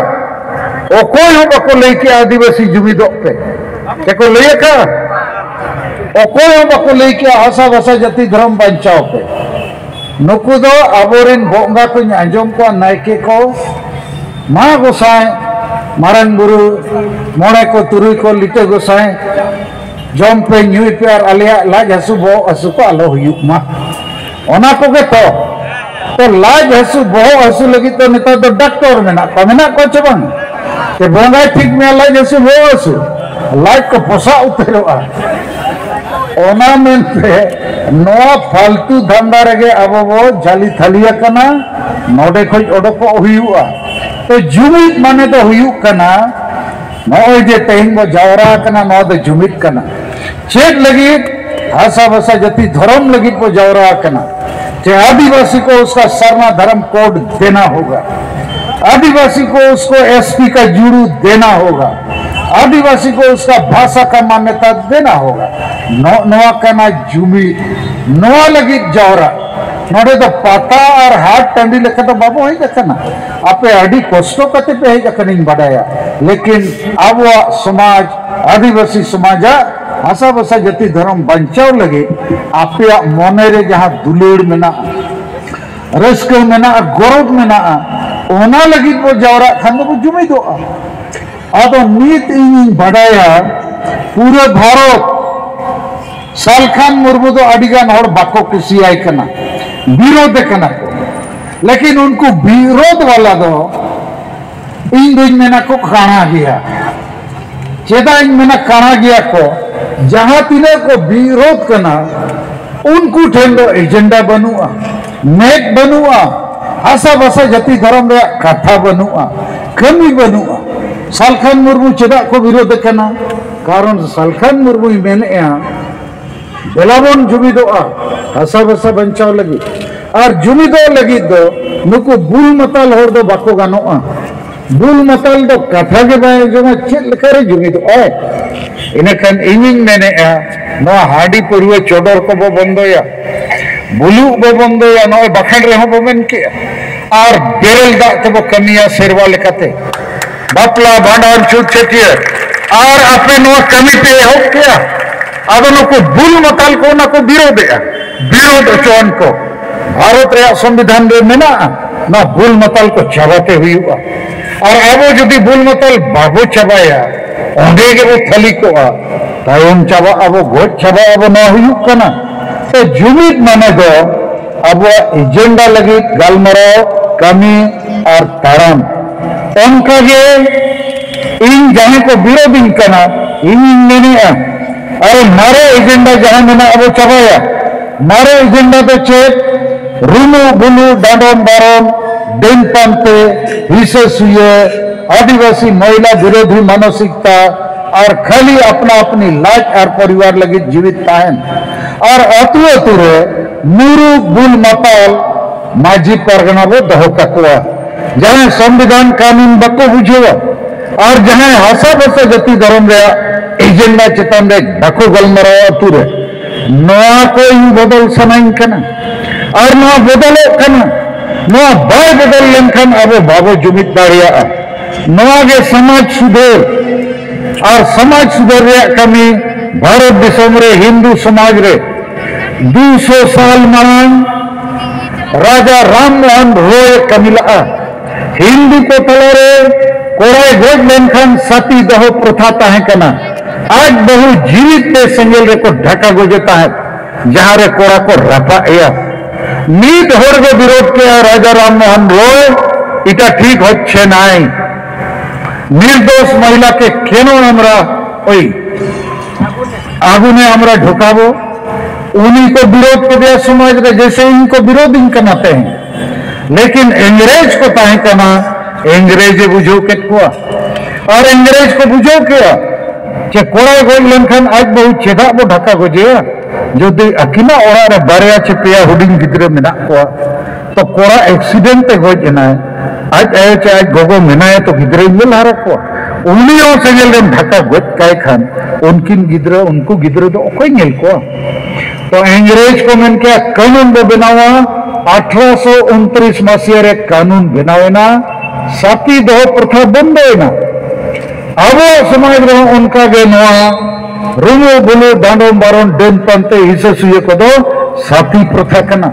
ᱚᱠᱚᱭ ᱦᱚᱸ ᱵᱟᱠᱚ ᱞᱟᱹᱭ ᱠᱮᱜᱼᱟ, "ᱟᱹᱫᱤᱵᱟᱹᱥᱤ ᱡᱩᱢᱤᱫᱚᱜ ᱯᱮ", ᱪᱮᱫ ᱠᱚ ᱞᱟᱹᱭ ᱟᱠᱟᱫᱼᱟ? ᱚᱠᱚᱭ ᱦᱚᱸ ᱵᱟᱠᱚ ᱞᱟᱹᱭ ᱠᱮᱜᱼᱟ, "ᱦᱟᱥᱟ ᱵᱷᱟᱥᱟ ᱡᱟᱹᱛᱤ ᱫᱷᱚᱨᱚᱢ ᱵᱟᱧᱪᱟᱣ ᱯᱮ᱾" ᱱᱩᱠᱩ ᱫᱚ ᱟᱵᱚᱨᱮᱱ ᱵᱚᱸᱜᱟ ᱠᱚᱧ ᱟᱸᱡᱚᱢ ᱠᱚᱣᱟ, ᱱᱟᱭᱠᱮ ᱠᱚ, "ᱢᱟ ᱜᱚᱸᱥᱟᱭ, ᱢᱟᱨᱟᱝ ᱵᱩᱨᱩ, ᱢᱚᱬᱮ ᱠᱚ, ᱛᱩᱨᱩᱭ ᱠᱚ, ᱞᱤᱴᱟᱹ ᱜᱚᱸᱥᱟᱭ, ᱡᱚᱢ ᱯᱮ, ᱧᱩᱭ ᱯᱮ ᱟᱨ ᱟᱞᱮᱭᱟᱜ ᱞᱟᱡ ᱦᱟᱹᱥᱩ, ᱵᱚᱦᱚᱜ ᱦᱟᱹᱥᱩ ᱠᱚ ᱟᱞᱚ ᱦᱩᱭᱩᱜ ᱢᱟ᱾" ᱚᱱᱟ ᱠᱚᱜᱮ ᱛᱚ᱾ ᱛᱚ ᱞᱟᱡ ᱦᱟᱹᱥᱩ, ᱵᱚᱦᱚᱜ ᱦᱟᱹᱥᱩ ᱞᱟᱹᱜᱤᱫ ᱫᱚ ᱱᱮᱛᱟᱨ ᱫᱚ ᱰᱟᱠᱛᱚᱨ ᱢᱮᱱᱟᱜ ᱠᱚᱣᱟ, ᱢᱮᱱᱟᱜ ᱠᱚᱣᱟ ᱪᱮ ᱵᱟᱝ? ᱛᱮ ᱵᱚᱸᱜᱟᱭ ᱴᱷᱤᱠ ᱢᱮᱭᱟ ᱞᱟᱡ ᱦᱟᱹᱥᱩ, ᱵᱚᱦᱚᱜ ᱦᱟᱹᱥᱩ, ᱞᱟᱡ ᱠᱚ ᱯᱚᱥᱟᱜ ᱩᱛᱟᱹᱨᱚᱜᱼᱟ᱾ ᱚᱱᱟ ᱢᱮᱱᱛᱮ ᱱᱚᱣᱟ ᱯᱷᱟᱞᱛᱩ ᱫᱷᱟᱱᱫᱟ ᱨᱮᱜᱮ ᱟᱵᱚ ᱵᱚ ᱡᱟᱹᱞᱤ ᱛᱷᱟᱹᱞᱤ ᱟᱠᱟᱱᱟ᱾ ᱱᱚᱰᱮ ᱠᱷᱚᱡ ᱚᱰᱚᱠᱚᱜ ᱦᱩᱭᱩᱜᱼᱟ᱾ ᱛᱚ ᱡᱩᱢᱤᱫ ᱢᱟᱱᱮ ᱫᱚ ᱦᱩᱭᱩᱜ ᱠᱟᱱᱟ, ᱱᱚᱜᱼᱚᱭ ᱡᱮ ᱛᱮᱦᱮᱧ ᱵᱚ ᱡᱟᱣᱨᱟ ᱟᱠᱟᱱᱟ, ᱱᱚᱣᱟ ᱫᱚ ᱡᱩᱢᱤᱫ ᱠᱟᱱᱟ᱾ ᱪᱮᱫ ᱞᱟᱹᱜᱤᱫ? ᱦᱟᱥᱟ ᱵᱷᱟᱥᱟ ᱡᱟᱹᱛᱤ ᱫᱷᱚᱨᱚᱢ ᱞᱟᱹᱜᱤᱫ ᱵᱚ ᱡᱟᱣᱨᱟ ᱟᱠᱟᱱᱟ᱾ ᱡᱮ ᱟᱹᱫᱤᱵᱟᱹᱥᱤ ᱠᱚ ᱩᱥᱠᱟ ᱥᱟᱨᱱᱟ ᱫᱷᱚᱨᱚᱢ ᱠᱳᱰ ᱫᱮᱱᱟ ᱦᱳᱜᱟ, ᱟᱹᱫᱤᱵᱟᱹᱥᱤ ᱠᱚ ᱩᱥᱠᱚ ᱮᱥ ᱴᱤ ᱠᱟ ᱡᱩᱲᱩ ᱫᱮᱱᱟ ᱦᱳᱜᱟ, ᱟᱹᱫᱤᱵᱟᱹᱥᱤ ᱠᱚ ᱩᱥᱠᱟ ᱵᱷᱟᱥᱟ ᱠᱟ ᱢᱟᱱᱱᱚᱛᱟ ᱫᱮᱱᱟ ᱦᱳᱜᱟ᱾ ᱱᱚ-, ᱱᱚᱣᱟ ᱠᱟᱱᱟ ᱡᱩᱢᱤᱫ, ᱱᱚᱣᱟ ᱞᱟᱹᱜᱤᱫ ᱡᱟᱣᱨᱟ᱾ ᱱᱚᱰᱮ ᱫᱚ ᱯᱟᱛᱟ ᱟᱨ ᱦᱟᱴ ᱴᱟᱺᱰᱤ ᱞᱮᱠᱟ ᱫᱚ ᱵᱟᱵᱚ ᱦᱮᱡ ᱟᱠᱟᱱᱟ᱾ ᱟᱯᱮ ᱟᱹᱰᱤ ᱠᱚᱥᱴᱚ ᱠᱟᱛᱮ ᱯᱮ ᱦᱮᱡ ᱟᱠᱟᱱᱟᱧ ᱵᱟᱰᱟᱭᱟ, ᱞᱮᱠᱤᱱ ᱟᱵᱚᱣᱟᱜ ᱥᱚᱢᱟᱡᱽ, ᱟᱹᱫᱤᱵᱟᱹᱥᱤ ᱥᱚᱢᱟᱡᱟᱜ ᱦᱟᱥᱟ ᱵᱷᱟᱥᱟ ᱡᱟᱹᱛᱤ ᱫᱷᱚᱨᱚᱢ ᱵᱟᱧᱪᱟᱣ ᱞᱟᱹᱜᱤᱫ ᱟᱯᱮᱭᱟᱜ ᱢᱚᱱᱮ ᱨᱮ ᱡᱟᱦᱟᱸ ᱫᱩᱞᱟᱹᱲ ᱢᱮᱱᱟᱜᱼᱟ, ᱨᱟᱹᱥᱠᱟᱹ ᱢᱮᱱᱟᱜᱼᱟ, ᱜᱚᱨᱚᱵᱽ ᱢᱮᱱᱟᱜᱼᱟ, ᱚᱱᱟ ᱞᱟᱹᱜᱤᱫ ᱵᱚ ᱡᱟᱣᱨᱟᱜ ᱠᱷᱟᱱ ᱫᱚᱵᱚ ᱡᱩᱢᱤᱫᱚᱜᱼᱟ᱾ ᱟᱫᱚ ᱱᱤᱛ ᱤᱧᱤᱧ ᱵᱟᱰᱟᱭᱟ, ᱯᱩᱨᱟᱹ ᱵᱷᱟᱨᱚᱛ ᱥᱟᱞᱠᱷᱟᱱ ᱢᱩᱨᱢᱩ ᱫᱚ ᱟᱹᱰᱤ ᱜᱟᱱ ᱦᱚᱲ ᱵᱟᱠᱚ ᱠᱩᱥᱤᱭᱟᱭ ᱠᱟᱱᱟ, ᱵᱤᱨᱳᱫᱷ ᱠᱟᱱᱟ ᱠᱚ᱾ ᱞᱮᱠᱤᱱ ᱩᱱᱠᱩ ᱵᱤᱨᱳᱫᱷ ᱵᱟᱞᱟ ᱫᱚ ᱤᱧ ᱫᱩᱧ ᱢᱮᱱᱟ ᱠᱚ ᱠᱟᱬᱟ ᱜᱮᱭᱟ᱾ ᱪᱮᱫᱟᱜ ᱤᱧ ᱢᱮᱱᱟ ᱠᱟᱬᱟ ᱜᱮᱭᱟ ᱠᱚ? ᱡᱟᱦᱟᱸ ᱛᱤᱱᱟᱹᱜ ᱠᱚ ᱵᱤᱨᱳᱫᱷ ᱠᱟᱱᱟ, ᱩᱱᱠᱩ ᱴᱷᱮᱱ ᱫᱚ ᱮᱡᱮᱱᱰᱟ ᱵᱟᱹᱱᱩᱜᱼᱟ, ᱢᱮᱫ ᱵᱟᱹᱱᱩᱜᱼᱟ, ᱦᱟᱥᱟ ᱵᱷᱟᱥᱟ ᱡᱟᱹᱛᱤ ᱫᱷᱚᱨᱚᱢ ᱨᱮᱭᱟᱜ ᱠᱟᱛᱷᱟ ᱵᱟᱹᱱᱩᱜᱼᱟ, ᱠᱟᱹᱢᱤ ᱵᱟᱹᱱᱩᱜᱼᱟ᱾ ᱥᱟᱞᱠᱷᱟᱱ ᱢᱩᱨᱢᱩ ᱪᱮᱫᱟᱜ ᱠᱚ ᱵᱤᱨᱳᱫᱷ ᱠᱟᱱᱟ? ᱠᱟᱨᱚᱱ ᱥᱟᱞᱠᱷᱟᱱ ᱢᱩᱨᱢᱩᱭ ᱢᱮᱱᱮᱫᱼᱟ, ᱫᱮᱞᱟ ᱵᱚᱱ ᱡᱩᱢᱤᱫᱚᱜᱼᱟ ᱦᱟᱥᱟ ᱵᱷᱟᱥᱟ ᱵᱟᱧᱪᱟᱣ ᱞᱟᱹᱜᱤᱫ᱾ ᱟᱨ ᱡᱩᱢᱤᱫᱚᱜ ᱞᱟᱹᱜᱤᱫ ᱫᱚ ᱱᱩᱠᱩ ᱵᱩᱞ ᱢᱟᱛᱟᱞ ᱦᱚᱲ ᱫᱚ ᱵᱟᱠᱚ ᱜᱟᱱᱚᱜᱼᱟ᱾ ᱵᱩᱞ ᱢᱟᱛᱟᱞ ᱫᱚ ᱠᱟᱛᱷᱟ ᱜᱮ ᱵᱟᱭ ᱟᱸᱡᱚᱢᱟ, ᱪᱮᱫ ᱞᱮᱠᱟᱨᱮ ᱡᱩᱢᱤᱫᱚᱜᱼᱟᱭ? ᱤᱱᱟᱹᱠᱷᱟᱱ ᱤᱧᱤᱧ ᱢᱮᱱᱮᱫᱼᱟ, ᱱᱚᱣᱟ ᱦᱟᱺᱰᱤ ᱯᱟᱹᱨᱣᱟᱹ ᱪᱚᱰᱚᱨ ᱠᱚᱵᱚ ᱵᱚᱱᱫᱚᱭᱟ, ᱵᱩᱞᱩᱜ ᱵᱚ ᱵᱚᱱᱫᱚᱭᱟ, ᱱᱚᱜᱼᱚᱭ ᱵᱟᱠᱷᱮᱲ ᱨᱮᱦᱚᱸ ᱵᱚ ᱢᱮᱱ ᱠᱮᱜᱼᱟ, ᱟᱨ ᱵᱮᱨᱮᱞ ᱫᱟᱜ ᱛᱮᱵᱚ ᱠᱟᱹᱢᱤᱭᱟ ᱥᱮᱨᱣᱟ ᱞᱮᱠᱟᱛᱮ, ᱵᱟᱯᱞᱟ, ᱵᱷᱟᱸᱰᱟᱱ, ᱪᱷᱩᱛ, ᱪᱷᱟᱹᱴᱭᱟᱹᱨ, ᱟᱨ ᱟᱯᱮ ᱱᱚᱣᱟ ᱠᱟᱹᱢᱤ ᱯᱮ ᱮᱦᱚᱵ ᱠᱮᱜᱼᱟ᱾ ᱟᱫᱚ ᱱᱩᱠᱩ ᱵᱩᱞ ᱢᱟᱛᱟᱞ ᱠᱚ ᱚᱱᱟ ᱠᱚ ᱵᱤᱨᱳᱫᱮᱜᱼᱟ, ᱵᱤᱨᱳᱫ ᱦᱚᱪᱚᱣᱟᱱ ᱠᱚ᱾ ᱵᱷᱟᱨᱚᱛ ᱨᱮᱭᱟᱜ ᱥᱚᱝᱵᱤᱫᱷᱟᱱ ᱨᱮ ᱢᱮᱱᱟᱜᱼᱟ, ᱱᱚᱣᱟ ᱵᱩᱞ ᱢᱟᱛᱟᱞ ᱠᱚ ᱪᱟᱵᱟᱛᱮ ᱦᱩᱭᱩᱜᱼᱟ᱾ ᱟᱨ ᱟᱵᱚ ᱡᱩᱫᱤ ᱵᱩᱞ ᱢᱟᱛᱟᱞ ᱵᱟᱵᱚ ᱪᱟᱵᱟᱭᱟ, ᱚᱸᱰᱮ ᱜᱮᱵᱚ ᱛᱷᱟᱹᱞᱤ ᱠᱚᱜᱼᱟ, ᱛᱟᱭᱚᱢ ᱪᱟᱵᱟᱜ ᱟᱵᱚ, ᱜᱚᱡ ᱪᱟᱵᱟᱜ ᱟᱵᱚ᱾ ᱱᱚᱣᱟ ᱦᱩᱭᱩᱜ ᱠᱟᱱᱟ᱾ ᱛᱚ ᱡᱩᱢᱤᱫ ᱢᱟᱱᱮ ᱫᱚ ᱟᱵᱚᱣᱟᱜ ᱮᱡᱮᱱᱰᱟ ᱞᱟᱹᱜᱤᱫ ᱜᱟᱞᱢᱟᱨᱟᱣ, ᱠᱟᱹᱢᱤ ᱟᱨ ᱛᱟᱲᱟᱢ᱾ ᱚᱱᱠᱟᱜᱮ ᱤᱧ ᱡᱟᱦᱟᱸᱭ ᱠᱚ ᱵᱤᱨᱳᱫᱤᱧ ᱠᱟᱱᱟ, ᱤᱧᱤᱧ ᱢᱮᱱᱮᱫᱼᱟ, ᱟᱨ ᱢᱟᱨᱮ ᱮᱡᱮᱱᱰᱟ ᱡᱟᱦᱟᱸ ᱢᱮᱱᱟᱜᱼᱟ, ᱟᱵᱚ ᱪᱟᱵᱟᱭᱟ᱾ ᱢᱟᱨᱮ ᱮᱡᱮᱱᱰᱟ ᱫᱚ ᱪᱮᱫ? ᱨᱩᱢᱩᱜ ᱵᱩᱞᱩᱜ, ᱰᱟᱸᱰᱚᱢ ᱵᱟᱨᱚᱱ, ᱰᱟᱹᱱ ᱯᱟᱱᱛᱮ, ᱦᱤᱥᱟᱹ ᱥᱩᱭᱟᱹ, ᱟᱹᱫᱤᱵᱟᱹᱥᱤ ᱢᱚᱭᱞᱟ ᱵᱤᱨᱳᱫᱷᱤ ᱢᱟᱱᱚᱥᱤᱠᱛᱟ, ᱟᱨ ᱠᱷᱟᱹᱞᱤ ᱟᱯᱱᱟ ᱟᱯᱱᱤ ᱞᱟᱡ ᱟᱨ ᱯᱚᱨᱤᱵᱟᱨ ᱞᱟᱹᱜᱤᱫ ᱡᱤᱣᱤᱫ ᱛᱟᱦᱮᱱ᱾ ᱟᱨ ᱟᱹᱛᱩ ᱟᱹᱛᱩ ᱨᱮ ᱢᱩᱨᱩᱠ ᱵᱩᱞ ᱢᱟᱛᱟᱞ ᱢᱟᱹᱡᱷᱤ ᱯᱟᱨᱜᱟᱱᱟ ᱵᱚ ᱫᱚᱦᱚ ᱠᱟᱠᱚᱣᱟ, ᱡᱟᱦᱟᱸᱭ ᱥᱚᱝᱵᱤᱫᱷᱟᱱ ᱠᱟᱹᱱᱩᱱ ᱵᱟᱠᱚ ᱵᱩᱡᱷᱟᱹᱣᱟ ᱟᱨ ᱡᱟᱦᱟᱸᱭ ᱦᱟᱥᱟ ᱵᱷᱟᱥᱟ ᱡᱟᱹᱛᱤ ᱫᱷᱚᱨᱚᱢ ᱨᱮᱭᱟᱜ ᱮᱡᱮᱱᱰᱟ ᱪᱮᱛᱟᱱ ᱨᱮ ᱵᱟᱠᱚ ᱜᱟᱞᱢᱟᱨᱟᱣᱟ ᱟᱹᱛᱩ ᱨᱮ᱾ ᱱᱚᱣᱟ ᱠᱚ ᱤᱧ ᱵᱚᱫᱚᱞ ᱥᱟᱱᱟᱧ ᱠᱟᱱᱟ᱾ ᱟᱨ ᱱᱚᱣᱟ ᱵᱚᱫᱚᱞᱚᱜ ᱠᱟᱱᱟ᱾ ᱱᱚᱣᱟ ᱵᱟᱭ ᱵᱚᱫᱚᱞ ᱞᱮᱱᱠᱷᱟᱱ ᱟᱵᱚ ᱵᱟᱵᱚ ᱡᱩᱢᱤᱫ ᱫᱟᱲᱮᱭᱟᱜᱼᱟ᱾ ᱱᱚᱣᱟ ᱜᱮ ᱥᱚᱢᱟᱡᱽ ᱥᱩᱫᱷᱟᱹᱨ᱾ ᱟᱨ ᱥᱚᱢᱟᱡᱽ ᱥᱩᱫᱷᱟᱹᱨ ᱨᱮᱭᱟᱜ ᱠᱟᱹᱢᱤ ᱵᱷᱟᱨᱚᱛ ᱫᱤᱥᱚᱢ ᱨᱮ ᱦᱤᱱᱫᱩ ᱥᱚᱢᱟᱡᱽ ᱨᱮ ᱫᱩᱥᱚ ᱥᱟᱞ ᱢᱟᱲᱟᱝ ᱨᱟᱡᱟ ᱨᱟᱢ ᱢᱳᱦᱚᱱ ᱨᱚᱭ ᱮ ᱠᱟᱹᱢᱤ ᱞᱟᱜᱼᱟ᱾ ᱦᱤᱱᱫᱩ ᱠᱚ ᱛᱟᱞᱟᱨᱮ ᱠᱚᱲᱟᱭ ᱜᱚᱡ ᱞᱮᱱᱠᱷᱟᱱ ᱥᱟᱛᱤ ᱫᱚᱦᱚ ᱯᱨᱚᱛᱷᱟ ᱛᱟᱦᱮᱸ ᱠᱟᱱᱟ᱾ ᱟᱡ ᱵᱟᱹᱦᱩ ᱡᱤᱣᱤᱫ ᱛᱮ ᱥᱮᱸᱜᱮᱞ ᱨᱮᱠᱚ ᱰᱷᱟᱠᱟ ᱜᱚᱡᱮ ᱛᱟᱦᱮᱸᱫ, ᱡᱟᱦᱟᱸ ᱨᱮ ᱠᱚᱲᱟ ᱠᱚ ᱨᱟᱯᱟᱜ ᱮᱭᱟ᱾ ᱢᱤᱫ ᱦᱚᱲ ᱜᱮ ᱵᱤᱨᱳᱫ ᱠᱮᱜᱼᱟ, ᱨᱟᱡᱟ ᱨᱟᱢ ᱢᱳᱦᱚᱱ ᱨᱚᱭ, ᱮᱴᱟ ᱴᱷᱤᱠ ᱦᱚᱪᱪᱷᱮ ᱱᱟᱭ᱾ ᱱᱤᱨᱫᱳᱥ ᱢᱚᱦᱤᱞᱟ ᱠᱮ ᱠᱮᱱ ᱟᱢᱨᱟ ᱳᱭ ᱟᱜᱩᱱᱮ ᱟᱢᱨᱟ ᱰᱷᱳᱠᱟᱵᱚ? ᱩᱱᱤ ᱠᱚ ᱵᱤᱨᱳᱫ ᱠᱮᱫᱮᱭᱟ ᱥᱚᱢᱟᱡᱽ ᱨᱮ, ᱡᱮᱭᱥᱮ ᱤᱧ ᱠᱚ ᱵᱤᱨᱳᱫᱤᱧ ᱠᱟᱱᱟ ᱛᱮᱦᱮᱧ᱾ ᱞᱮᱠᱤᱱ ᱤᱝᱨᱮᱡᱽ ᱠᱚ ᱛᱟᱦᱮᱸ ᱠᱟᱱᱟ, ᱤᱝᱨᱮᱡᱽ ᱮ ᱵᱩᱡᱷᱟᱹᱣ ᱠᱮᱫ ᱠᱚᱣᱟ᱾ ᱟᱨ ᱤᱝᱨᱮᱡᱽ ᱠᱚ ᱵᱩᱡᱷᱟᱹᱣ ᱠᱮᱜᱼᱟ ᱡᱮ ᱠᱚᱲᱟᱭ ᱜᱚᱡ ᱞᱮᱱᱠᱷᱟᱱ ᱟᱡ ᱵᱟᱹᱦᱩ ᱪᱮᱫᱟᱜ ᱵᱚ ᱰᱷᱟᱠᱟ ᱜᱚᱡᱮᱭᱟ? ᱡᱩᱫᱤ ᱟᱹᱠᱤᱱᱟᱜ ᱚᱲᱟᱜ ᱨᱮ ᱵᱟᱨᱭᱟ ᱪᱮ ᱯᱮᱭᱟ ᱦᱩᱰᱤᱧ ᱜᱤᱫᱽᱨᱟᱹ ᱢᱮᱱᱟᱜ ᱠᱚᱣᱟ, ᱛᱚ ᱠᱚᱲᱟ ᱮᱠᱥᱤᱰᱮᱱᱴ ᱛᱮ ᱜᱚᱡ ᱮᱱᱟᱭ, ᱟᱡ ᱟᱭᱳ ᱪᱮ ᱟᱡ ᱜᱚᱜᱚ ᱢᱮᱱᱟᱭᱟ, ᱛᱚ ᱜᱤᱫᱽᱨᱟᱹᱭ ᱧᱮᱞ ᱦᱟᱨᱟ ᱠᱚᱣᱟ᱾ ᱩᱱᱤ ᱦᱚᱸ ᱥᱮᱸᱜᱮᱞ ᱨᱮᱢ ᱰᱷᱟᱠᱟ ᱜᱚᱡ ᱠᱟᱭ ᱠᱷᱟᱱ ᱩᱱᱠᱤᱱ ᱜᱤᱫᱽᱨᱟᱹ, ᱩᱱᱠᱩ ᱜᱤᱫᱽᱨᱟᱹ ᱫᱚ ᱚᱠᱚᱭ ᱧᱮᱞ ᱠᱚᱣᱟ? ᱛᱚ ᱤᱝᱨᱮᱡᱽ ᱠᱚ ᱢᱮᱱ ᱠᱮᱜᱼᱟ, ᱠᱟᱹᱱᱩᱱ ᱵᱚ ᱵᱮᱱᱟᱣᱟ, ᱟᱴᱷᱨᱚᱥᱚ ᱩᱱᱛᱨᱤᱥ ᱢᱟᱥᱤᱭᱟ ᱨᱮ ᱠᱟᱹᱱᱩᱱ ᱵᱮᱱᱟᱣ ᱮᱱᱟ, ᱥᱟᱛᱤ ᱫᱚᱦᱚ ᱯᱨᱚᱛᱷᱟ ᱵᱚᱱᱫᱚ ᱮᱱᱟ᱾ ᱟᱵᱚᱣᱟᱜ ᱥᱚᱢᱟᱡᱽ ᱨᱮᱦᱚᱸ ᱚᱱᱠᱟ ᱜᱮ ᱱᱚᱣᱟ ᱨᱩᱢᱩ ᱵᱩᱞᱩ ᱰᱟᱸᱰᱚᱢ ᱵᱟᱨᱚᱱ ᱰᱟᱹᱱ ᱯᱟᱱᱛᱮ ᱦᱤᱥᱟᱹ ᱥᱩᱭᱟᱹ ᱠᱚᱫᱚ ᱥᱟᱛᱤ ᱯᱨᱚᱛᱷᱟ ᱠᱟᱱᱟ,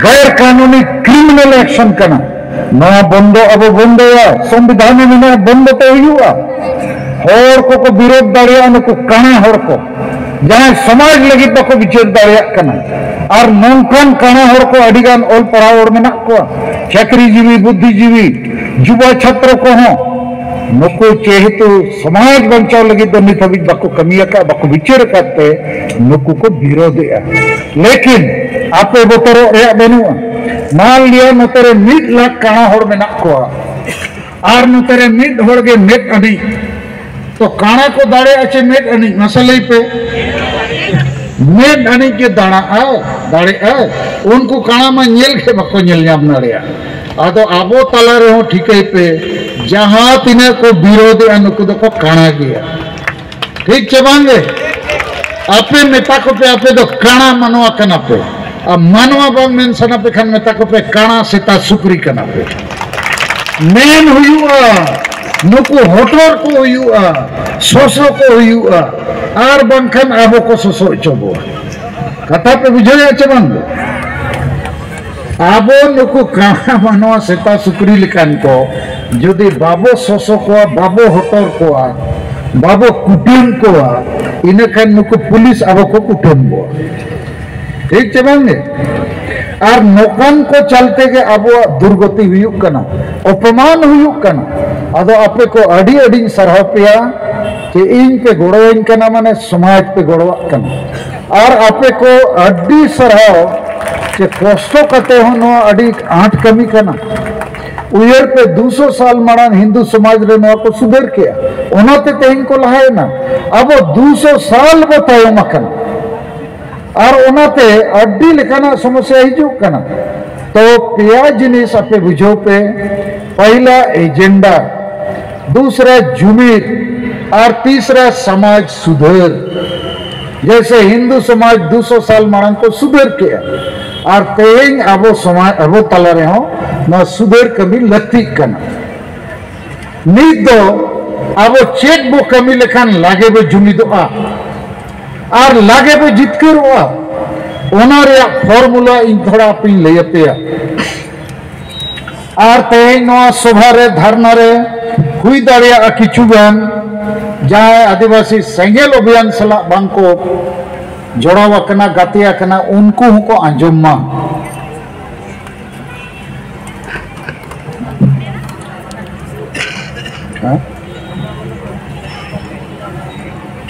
ᱜᱟᱭᱨ ᱠᱟᱹᱱᱩᱱᱤ ᱠᱨᱤᱢᱤᱱᱟᱞ ᱮᱠᱥᱚᱱ ᱠᱟᱱᱟ᱾ ᱱᱚᱣᱟ ᱵᱚᱱᱫᱚ ᱟᱵᱚ ᱵᱚᱱᱫᱚᱭᱟ, ᱥᱚᱝᱵᱤᱫᱷᱟᱱ ᱨᱮ ᱢᱮᱱᱟᱜᱼᱟ, ᱵᱚᱱᱫᱚ ᱛᱮ ᱦᱩᱭᱩᱜᱼᱟ᱾ ᱦᱚᱲ ᱠᱚᱠᱚ ᱵᱤᱨᱳᱫ ᱫᱟᱲᱮᱭᱟᱜᱼᱟ, ᱱᱩᱠᱩ ᱠᱟᱬᱟ ᱦᱚᱲ ᱠᱚ, ᱡᱟᱦᱟᱸᱭ ᱥᱚᱢᱟᱡᱽ ᱞᱟᱹᱜᱤᱫ ᱵᱟᱠᱚ ᱵᱤᱪᱟᱹᱨ ᱫᱟᱲᱮᱭᱟᱜ ᱠᱟᱱᱟ᱾ ᱟᱨ ᱱᱚᱝᱠᱟᱱ ᱠᱟᱬᱟ ᱦᱚᱲ ᱠᱚ ᱟᱹᱰᱤ ᱜᱟᱱ ᱚᱞ ᱯᱟᱲᱦᱟᱣ ᱦᱚᱲ ᱢᱮᱱᱟᱜ ᱠᱚᱣᱟ, ᱪᱟᱹᱠᱨᱤ ᱡᱤᱵᱤ, ᱵᱩᱫᱽᱫᱷᱤ ᱡᱤᱵᱤ, ᱡᱩᱵᱟ ᱪᱷᱟᱛᱨᱚ ᱠᱚᱦᱚᱸ᱾ ᱱᱩᱠᱩ ᱡᱮᱦᱮᱛᱩ ᱥᱚᱢᱟᱡᱽ ᱵᱟᱧᱪᱟᱣ ᱞᱟᱹᱜᱤᱫ ᱫᱚ ᱱᱤᱛ ᱦᱟᱹᱵᱤᱡ ᱵᱟᱠᱚ ᱠᱟᱹᱢᱤ ᱟᱠᱟᱫ, ᱵᱟᱠᱚ ᱵᱤᱪᱟᱹᱨ ᱟᱠᱟᱫ ᱛᱮ ᱱᱩᱠᱩ ᱠᱚ ᱵᱤᱨᱳᱫᱷᱮᱜᱼᱟ᱾ ᱞᱮᱠᱤᱱ ᱟᱯᱮ ᱵᱚᱛᱚᱨᱚᱜ ᱨᱮᱭᱟᱜ ᱵᱟᱹᱱᱩᱜᱼᱟ᱾ ᱢᱟᱱ ᱞᱤᱭᱟ ᱱᱚᱛᱮ ᱨᱮ ᱢᱤᱫ ᱞᱟᱠᱷ ᱠᱟᱬᱟ ᱦᱚᱲ ᱢᱮᱱᱟᱜ ᱠᱚᱣᱟ ᱟᱨ ᱱᱚᱛᱮ ᱨᱮ ᱢᱤᱫ ᱦᱚᱲ ᱜᱮ ᱢᱮᱫ ᱟᱹᱱᱤᱡ, ᱛᱚ ᱠᱟᱬᱟ ᱠᱚ ᱫᱟᱲᱮᱭᱟᱜᱼᱟ ᱪᱮ ᱢᱮᱫ ᱟᱹᱱᱤᱡ? ᱢᱟᱥᱮ ᱞᱟᱹᱭ ᱯᱮ᱾ ᱢᱮᱫ ᱟᱹᱱᱤᱡ ᱜᱮ ᱫᱟᱲᱮᱭᱟᱜᱼᱟ, ᱫᱟᱲᱮᱭᱟᱜᱼᱟ᱾ ᱩᱱᱠᱩ ᱠᱟᱬᱟ ᱢᱟ ᱧᱮᱞ ᱜᱮ ᱵᱟᱠᱚ ᱧᱮᱞ ᱧᱟᱢ ᱫᱟᱲᱮᱭᱟᱜᱼᱟ᱾ ᱟᱫᱚ ᱟᱵᱚ ᱛᱟᱞᱟ ᱨᱮᱦᱚᱸ ᱴᱷᱤᱠᱟᱹᱭ ᱯᱮ, ᱡᱟᱦᱟᱸ ᱛᱤᱱᱟᱹᱜ ᱠᱚ ᱵᱤᱨᱳᱫᱷᱮᱜᱼᱟ, ᱱᱩᱠᱩ ᱫᱚᱠᱚ ᱠᱟᱬᱟ ᱜᱮᱭᱟ᱾ ᱴᱷᱤᱠ ᱪᱮ ᱵᱟᱝ ᱜᱮ? ᱟᱯᱮ ᱢᱮᱛᱟ ᱠᱚᱯᱮ, ᱟᱯᱮ ᱫᱚ ᱠᱟᱬᱟ ᱢᱟᱱᱣᱟ ᱠᱟᱱᱟ ᱯᱮ᱾ ᱟᱨ ᱢᱟᱱᱣᱟ ᱵᱟᱝ ᱢᱮᱱ ᱥᱟᱱᱟ ᱯᱮ ᱠᱷᱟᱱ ᱢᱮᱛᱟ ᱠᱚᱯᱮ, ᱠᱟᱬᱟ ᱥᱮᱛᱟ ᱥᱩᱠᱨᱤ ᱠᱟᱱᱟ ᱯᱮ᱾ ᱢᱮᱱ ᱦᱩᱭᱩᱜᱼᱟ, ᱱᱩᱠᱩ ᱦᱚᱴᱚᱨ ᱠᱚ ᱦᱩᱭᱩᱜᱼᱟ, ᱥᱚᱥᱚ ᱠᱚ ᱦᱩᱭᱩᱜᱼᱟ, ᱟᱨ ᱵᱟᱝᱠᱷᱟᱱ ᱟᱵᱚ ᱠᱚ ᱥᱚᱥᱚ ᱦᱚᱪᱚ ᱵᱚᱣᱟ᱾ ᱠᱟᱛᱷᱟ ᱯᱮ ᱵᱩᱡᱷᱟᱹᱣᱮᱫᱼᱟ ᱪᱮ ᱵᱟᱝ? ᱟᱵᱚ ᱱᱩᱠᱩ ᱠᱟᱬᱟ ᱢᱟᱱᱣᱟ ᱥᱮᱛᱟ ᱥᱩᱠᱨᱤ ᱞᱮᱠᱟᱱ ᱠᱚ ᱡᱩᱫᱤ ᱵᱟᱵᱚ ᱥᱚᱥᱚ ᱠᱚᱣᱟ, ᱵᱟᱵᱚ ᱦᱚᱴᱚᱨ ᱠᱚᱣᱟ, ᱵᱟᱵᱚ ᱠᱩᱴᱟᱹᱢ ᱠᱚᱣᱟ, ᱤᱱᱟᱹ ᱠᱷᱟᱱ ᱱᱩᱠᱩ ᱯᱩᱞᱤᱥ ᱟᱵᱚ ᱠᱚ ᱠᱩᱴᱟᱹᱢ ᱵᱚᱣᱟ᱾ ᱴᱷᱤᱠ ᱪᱮ ᱵᱟᱝ ᱜᱮ? ᱟᱨ ᱱᱚᱝᱠᱟᱱ ᱠᱚ ᱪᱟᱞᱛᱮ ᱜᱮ ᱟᱵᱚᱣᱟᱜ ᱫᱩᱨᱜᱚᱛᱤ ᱦᱩᱭᱩᱜ ᱠᱟᱱᱟ, ᱚᱯᱚᱢᱟᱱ ᱦᱩᱭᱩᱜ ᱠᱟᱱᱟ᱾ ᱟᱫᱚ ᱟᱯᱮ ᱠᱚ ᱟᱹᱰᱤ ᱟᱹᱰᱤᱧ ᱥᱟᱨᱦᱟᱣ ᱯᱮᱭᱟ ᱡᱮ ᱤᱧ ᱯᱮ ᱜᱚᱲᱚᱣᱟᱹᱧ ᱠᱟᱱᱟ, ᱢᱟᱱᱮ ᱥᱚᱢᱟᱡᱽ ᱯᱮ ᱜᱚᱲᱚᱣᱟᱜ ᱠᱟᱱᱟ᱾ ᱟᱨ ᱟᱯᱮ ᱠᱚ ᱟᱹᱰᱤ ᱥᱟᱨᱦᱟᱣ ᱡᱮ ᱠᱚᱥᱴᱚ ᱠᱟᱛᱮ ᱦᱚᱸ ᱱᱚᱣᱟ ᱟᱹᱰᱤ ᱟᱸᱴ ᱠᱟᱹᱢᱤ ᱠᱟᱱᱟ᱾ ᱩᱭᱦᱟᱹᱨ ᱯᱮ, ᱫᱩᱥᱚ ᱥᱟᱞ ᱢᱟᱲᱟᱝ ᱦᱤᱱᱫᱩ ᱥᱚᱢᱟᱡᱽ ᱨᱮ ᱱᱚᱣᱟ ᱠᱚ ᱥᱩᱫᱷᱟᱹᱨ ᱠᱮᱜᱼᱟ, ᱚᱱᱟᱛᱮ ᱛᱮᱦᱮᱧ ᱠᱚ ᱞᱟᱦᱟᱭᱮᱱᱟ᱾ ᱟᱵᱚ ᱫᱩᱥᱚ ᱥᱟᱞ ᱵᱚ ᱛᱟᱭᱚᱢ ᱟᱠᱟᱱᱟ᱾ ᱟᱨ ᱚᱱᱟᱛᱮ ᱟᱹᱰᱤ ᱞᱮᱠᱟᱱᱟᱜ ᱥᱚᱢᱚᱥᱭᱟ ᱦᱤᱡᱩᱜ ᱠᱟᱱᱟ᱾ ᱛᱚ ᱯᱮᱭᱟ ᱡᱤᱱᱤᱥ ᱟᱯᱮ ᱵᱩᱡᱷᱟᱹᱣ ᱯᱮ, ᱯᱟᱹᱦᱤᱞᱟ ᱮᱡᱮᱱᱰᱟ, ᱫᱩᱥᱨᱟ ᱡᱩᱢᱤᱫ, ᱟᱨ ᱛᱤᱥᱨᱟ ᱥᱚᱢᱟᱡᱽ ᱥᱩᱫᱷᱟᱹᱨ᱾ ᱡᱮᱭᱥᱮ ᱦᱤᱱᱫᱩ ᱥᱚᱢᱟᱡᱽ ᱫᱩᱥᱚ ᱥᱟᱞ ᱢᱟᱲᱟᱝ ᱠᱚ ᱥᱩᱫᱷᱟᱹᱨ ᱠᱮᱜᱼᱟ, ᱟᱨ ᱛᱮᱦᱮᱧ ᱟᱵᱚ ᱥᱚᱢᱟᱡᱽ, ᱟᱵᱚ ᱛᱟᱞᱟ ᱨᱮᱦᱚᱸ ᱱᱚᱣᱟ ᱥᱩᱫᱷᱟᱹᱨ ᱠᱟᱹᱢᱤ ᱞᱟᱹᱠᱛᱤᱜ ᱠᱟᱱᱟ᱾ ᱱᱤᱛ ᱫᱚ ᱟᱵᱚ ᱪᱮᱫ ᱵᱚ ᱠᱟᱹᱢᱤ ᱞᱮᱠᱷᱟᱱ ᱞᱟᱜᱮ ᱵᱚ ᱡᱩᱢᱤᱫᱚᱜᱼᱟ ᱟᱨ ᱞᱟᱜᱮ ᱵᱚ ᱡᱤᱛᱠᱟᱹᱨᱚᱜᱼᱟ, ᱚᱱᱟ ᱨᱮᱭᱟᱜ ᱯᱷᱚᱨᱢᱩᱞᱟ ᱤᱧ ᱛᱷᱚᱲᱟ ᱟᱯᱮᱧ ᱞᱟᱹᱭ ᱟᱯᱮᱭᱟ᱾ ᱟᱨ ᱛᱮᱦᱮᱧ ᱱᱚᱣᱟ ᱥᱚᱵᱷᱟ ᱨᱮ, ᱫᱷᱟᱨᱱᱟ ᱨᱮ ᱦᱩᱭ ᱫᱟᱲᱮᱭᱟᱜᱼᱟ ᱠᱤᱪᱷᱩ ᱜᱟᱱ ᱡᱟᱦᱟᱸᱭ ᱟᱹᱫᱤᱵᱟᱹᱥᱤ ᱥᱮᱸᱜᱮᱞ ᱚᱵᱷᱤᱭᱟᱱ ᱥᱟᱞᱟᱜ ᱵᱟᱝ ᱠᱚ ᱡᱚᱲᱟᱣ ᱟᱠᱟᱱᱟ, ᱜᱟᱛᱮ ᱟᱠᱟᱱᱟ, ᱩᱱᱠᱩ ᱦᱚᱸᱠᱚ ᱟᱸᱡᱚᱢ ᱢᱟ᱾ ᱦᱮᱸ?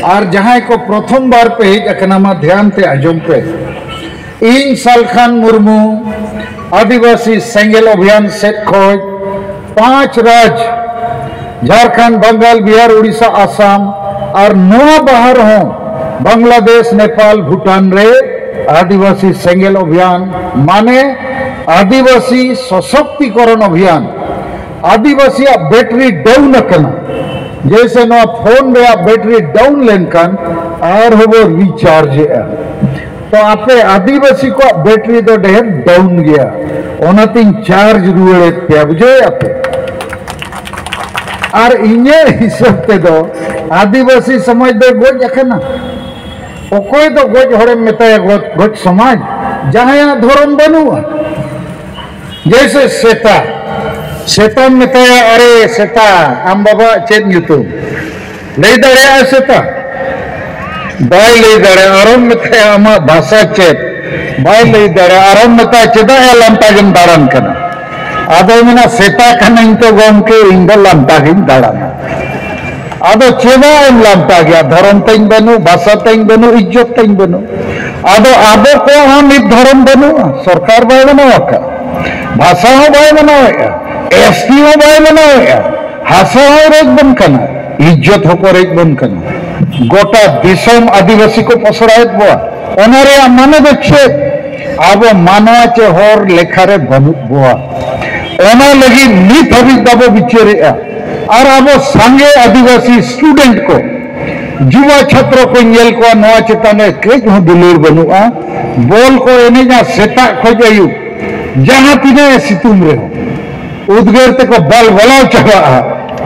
ᱟᱨ ᱡᱟᱦᱟᱸᱭ ᱠᱚ ᱯᱨᱚᱛᱷᱚᱢ ᱵᱟᱨ ᱯᱮ ᱦᱮᱡ ᱟᱠᱟᱱᱟ, ᱢᱟ ᱫᱷᱮᱭᱟᱱ ᱛᱮ ᱟᱸᱡᱚᱢ ᱯᱮ᱾ ᱤᱧ ᱥᱟᱞᱠᱷᱟᱱ ᱢᱩᱨᱢᱩ, ᱟᱹᱫᱤᱵᱟᱹᱥᱤ ᱥᱮᱸᱜᱮᱞ ᱚᱵᱷᱤᱭᱟᱱ ᱥᱮᱫ ᱠᱷᱚᱱ ᱯᱟᱸᱪ ᱨᱟᱡᱽ, ᱡᱷᱟᱲᱠᱷᱚᱸᱰ, ᱵᱟᱝᱜᱟᱞ, ᱵᱤᱦᱟᱨ, ᱩᱲᱤᱥᱥᱟ, ᱟᱥᱟᱢ ᱟᱨ ᱱᱚᱣᱟ ᱵᱟᱦᱟ ᱨᱮᱦᱚᱸ ᱵᱟᱝᱞᱟᱫᱮᱥ, ᱱᱮᱯᱟᱞ, ᱵᱷᱩᱴᱟᱱ ᱨᱮ ᱟᱹᱫᱤᱵᱟᱹᱥᱤ ᱥᱮᱸᱜᱮᱞ ᱚᱵᱷᱤᱭᱟᱱ, ᱢᱟᱱᱮ ᱟᱹᱫᱤᱵᱟᱹᱥᱤ ᱥᱚᱥᱚᱠᱛᱤᱠᱚᱨᱚᱱ ᱚᱵᱷᱤᱭᱟᱱ, ᱟᱹᱫᱤᱵᱟᱹᱥᱤᱭᱟᱜ ᱵᱮᱴᱨᱤ ᱰᱟᱣᱩᱱ ᱟᱠᱟᱱᱟ᱾ ᱡᱮᱭᱥᱮ ᱱᱚᱣᱟ ᱯᱷᱳᱱ ᱨᱮᱭᱟᱜ ᱵᱮᱴᱨᱤ ᱰᱟᱣᱩᱱ ᱞᱮᱱᱠᱷᱟᱱ ᱟᱨᱦᱚᱸ ᱵᱚ ᱨᱤᱪᱟᱨᱡᱽ ᱮᱜᱼᱟ᱾ ᱛᱚ ᱟᱯᱮ ᱟᱹᱫᱤᱵᱟᱹᱥᱤ ᱠᱚᱣᱟᱜ ᱵᱮᱴᱨᱤ ᱫᱚ ᱰᱷᱮᱨ ᱰᱟᱣᱩᱱ ᱜᱮᱭᱟ, ᱚᱱᱟᱛᱤᱧ ᱪᱟᱨᱡᱽ ᱨᱩᱣᱟᱹᱲᱮᱫ ᱯᱮᱭᱟ, ᱵᱩᱡᱷᱟᱹᱣᱮᱫᱼᱟ ᱯᱮ? ᱟᱨ ᱤᱧᱟᱹᱜ ᱦᱤᱥᱟᱹᱵ ᱛᱮᱫᱚ ᱟᱹᱫᱤᱵᱟᱹᱥᱤ ᱥᱚᱢᱟᱡᱽ ᱫᱚᱭ ᱜᱚᱡ ᱟᱠᱟᱱᱟ᱾ ᱚᱠᱚᱭ ᱫᱚ ᱜᱚᱡ ᱦᱚᱲᱮᱢ ᱢᱮᱛᱟᱭᱟ ᱜᱚᱡ, ᱜᱚᱡ ᱥᱚᱢᱟᱡᱽ? ᱡᱟᱦᱟᱸᱭᱟᱜ ᱫᱷᱚᱨᱚᱢ ᱵᱟᱹᱱᱩᱜᱼᱟ᱾ ᱡᱮᱭᱥᱮ ᱥᱮᱛᱟ, ᱥᱮᱛᱟᱢ ᱢᱮᱛᱟᱭᱟ, "ᱟᱨᱮ ᱥᱮᱛᱟ, ᱟᱢ ᱵᱟᱵᱟᱣᱟᱜ ᱪᱮᱫ ᱧᱩᱛᱩᱢ?" ᱞᱟᱹᱭ ᱫᱟᱲᱮᱭᱟᱜᱼᱟ ᱥᱮᱛᱟ? ᱵᱟᱭ ᱞᱟᱹᱭ ᱫᱟᱲᱮᱭᱟᱜᱼᱟ᱾ ᱟᱨᱚᱢ ᱢᱮᱛᱟᱭᱟ, "ᱟᱢᱟᱜ ᱵᱷᱟᱥᱟ ᱪᱮᱫ?" ᱵᱟᱭ ᱞᱟᱹᱭ ᱫᱟᱲᱮᱭᱟᱜᱼᱟ᱾ ᱟᱨᱚᱢ ᱢᱮᱛᱟᱭᱟ, "ᱪᱮᱫᱟᱜ ᱭᱟ ᱞᱟᱱᱴᱟ ᱜᱮᱢ ᱫᱟᱬᱟᱱ ᱠᱟᱱᱟ?" ᱟᱫᱚᱭ ᱢᱮᱱᱟ, "ᱥᱮᱛᱟ ᱠᱟᱹᱱᱟᱹᱧ ᱛᱚ ᱜᱚᱢᱠᱮ, ᱤᱧ ᱫᱚ ᱞᱟᱱᱴᱟ ᱜᱤᱧ ᱫᱟᱬᱟᱱᱟ᱾" ᱟᱫᱚ ᱪᱮᱫᱟᱜ ᱮᱢ ᱞᱟᱱᱴᱟ ᱜᱮᱭᱟ? ᱫᱷᱚᱨᱚᱢ ᱛᱤᱧ ᱵᱟᱹᱱᱩᱜ, ᱵᱷᱟᱥᱟ ᱛᱤᱧ ᱵᱟᱹᱱᱩᱜ, ᱤᱡᱽᱡᱚᱛ ᱛᱤᱧ ᱵᱟᱹᱱᱩᱜ᱾ ᱟᱫᱚ ᱟᱵᱚ ᱠᱚᱣᱟᱜ ᱦᱚᱸ ᱱᱤᱛ ᱫᱷᱚᱨᱚᱢ ᱵᱟᱹᱱᱩᱜᱼᱟ, ᱥᱚᱨᱠᱟᱨ ᱵᱟᱭ ᱢᱟᱱᱟᱣ ᱟᱠᱟᱫ, ᱵᱷᱟᱥᱟ ᱦᱚᱸ ᱵᱟᱭ ᱢᱟᱱᱟᱣᱮᱫᱼᱟ, ᱮᱥ ᱴᱤ ᱦᱚᱸ ᱵᱟᱭ ᱢᱟᱱᱟᱣᱮᱫᱼᱟ, ᱦᱟᱥᱟ ᱦᱚᱸᱭ ᱨᱮᱡ ᱵᱚᱱ ᱠᱟᱱᱟ, ᱤᱡᱽᱡᱚᱛ ᱦᱚᱸᱠᱚ ᱨᱮᱡ ᱵᱚᱱ ᱠᱟᱱᱟ᱾ ᱜᱚᱴᱟ ᱫᱤᱥᱚᱢ ᱟᱹᱫᱤᱵᱟᱹᱥᱤ ᱠᱚ ᱯᱚᱥᱲᱟᱭᱮᱫ ᱵᱚᱣᱟ᱾ ᱚᱱᱟ ᱨᱮᱭᱟᱜ ᱢᱟᱱᱮ ᱫᱚ ᱪᱮᱫ? ᱟᱵᱚ ᱢᱟᱱᱣᱟ ᱪᱮ ᱦᱚᱲ ᱞᱮᱠᱷᱟ ᱨᱮ ᱵᱟᱹᱱᱩᱜ ᱵᱚᱣᱟ᱾ ᱚᱱᱟ ᱞᱟᱹᱜᱤᱫ ᱱᱤᱛ ᱦᱟᱹᱵᱤᱡ ᱵᱟᱵᱚ ᱵᱤᱪᱟᱹᱨᱮᱫᱼᱟ᱾ ᱟᱨ ᱟᱵᱚ ᱥᱟᱸᱜᱮ ᱟᱹᱫᱤᱵᱟᱹᱥᱤ ᱥᱴᱩᱰᱮᱱᱴ ᱠᱚ, ᱡᱩᱣᱟ ᱪᱷᱟᱛᱨᱚ ᱠᱚᱧ ᱧᱮᱞ ᱠᱚᱣᱟ, ᱱᱚᱣᱟ ᱪᱮᱛᱟᱱ ᱨᱮ ᱠᱟᱹᱡ ᱦᱚᱸ ᱫᱩᱞᱟᱹᱲ ᱵᱟᱹᱱᱩᱜᱼᱟ᱾ ᱵᱚᱞ ᱠᱚ ᱮᱱᱮᱡᱼᱟ ᱥᱮᱛᱟᱜ ᱠᱷᱚᱡ ᱟᱹᱭᱩᱵ, ᱡᱟᱦᱟᱸ ᱛᱤᱱᱟᱹᱜ ᱮ ᱥᱤᱛᱩᱝ ᱨᱮᱦᱚᱸ᱾ ᱩᱫᱽᱜᱟᱹᱨ ᱛᱮᱠᱚ ᱵᱟᱞ ᱵᱟᱞᱟᱣ ᱪᱟᱵᱟᱜᱼᱟ,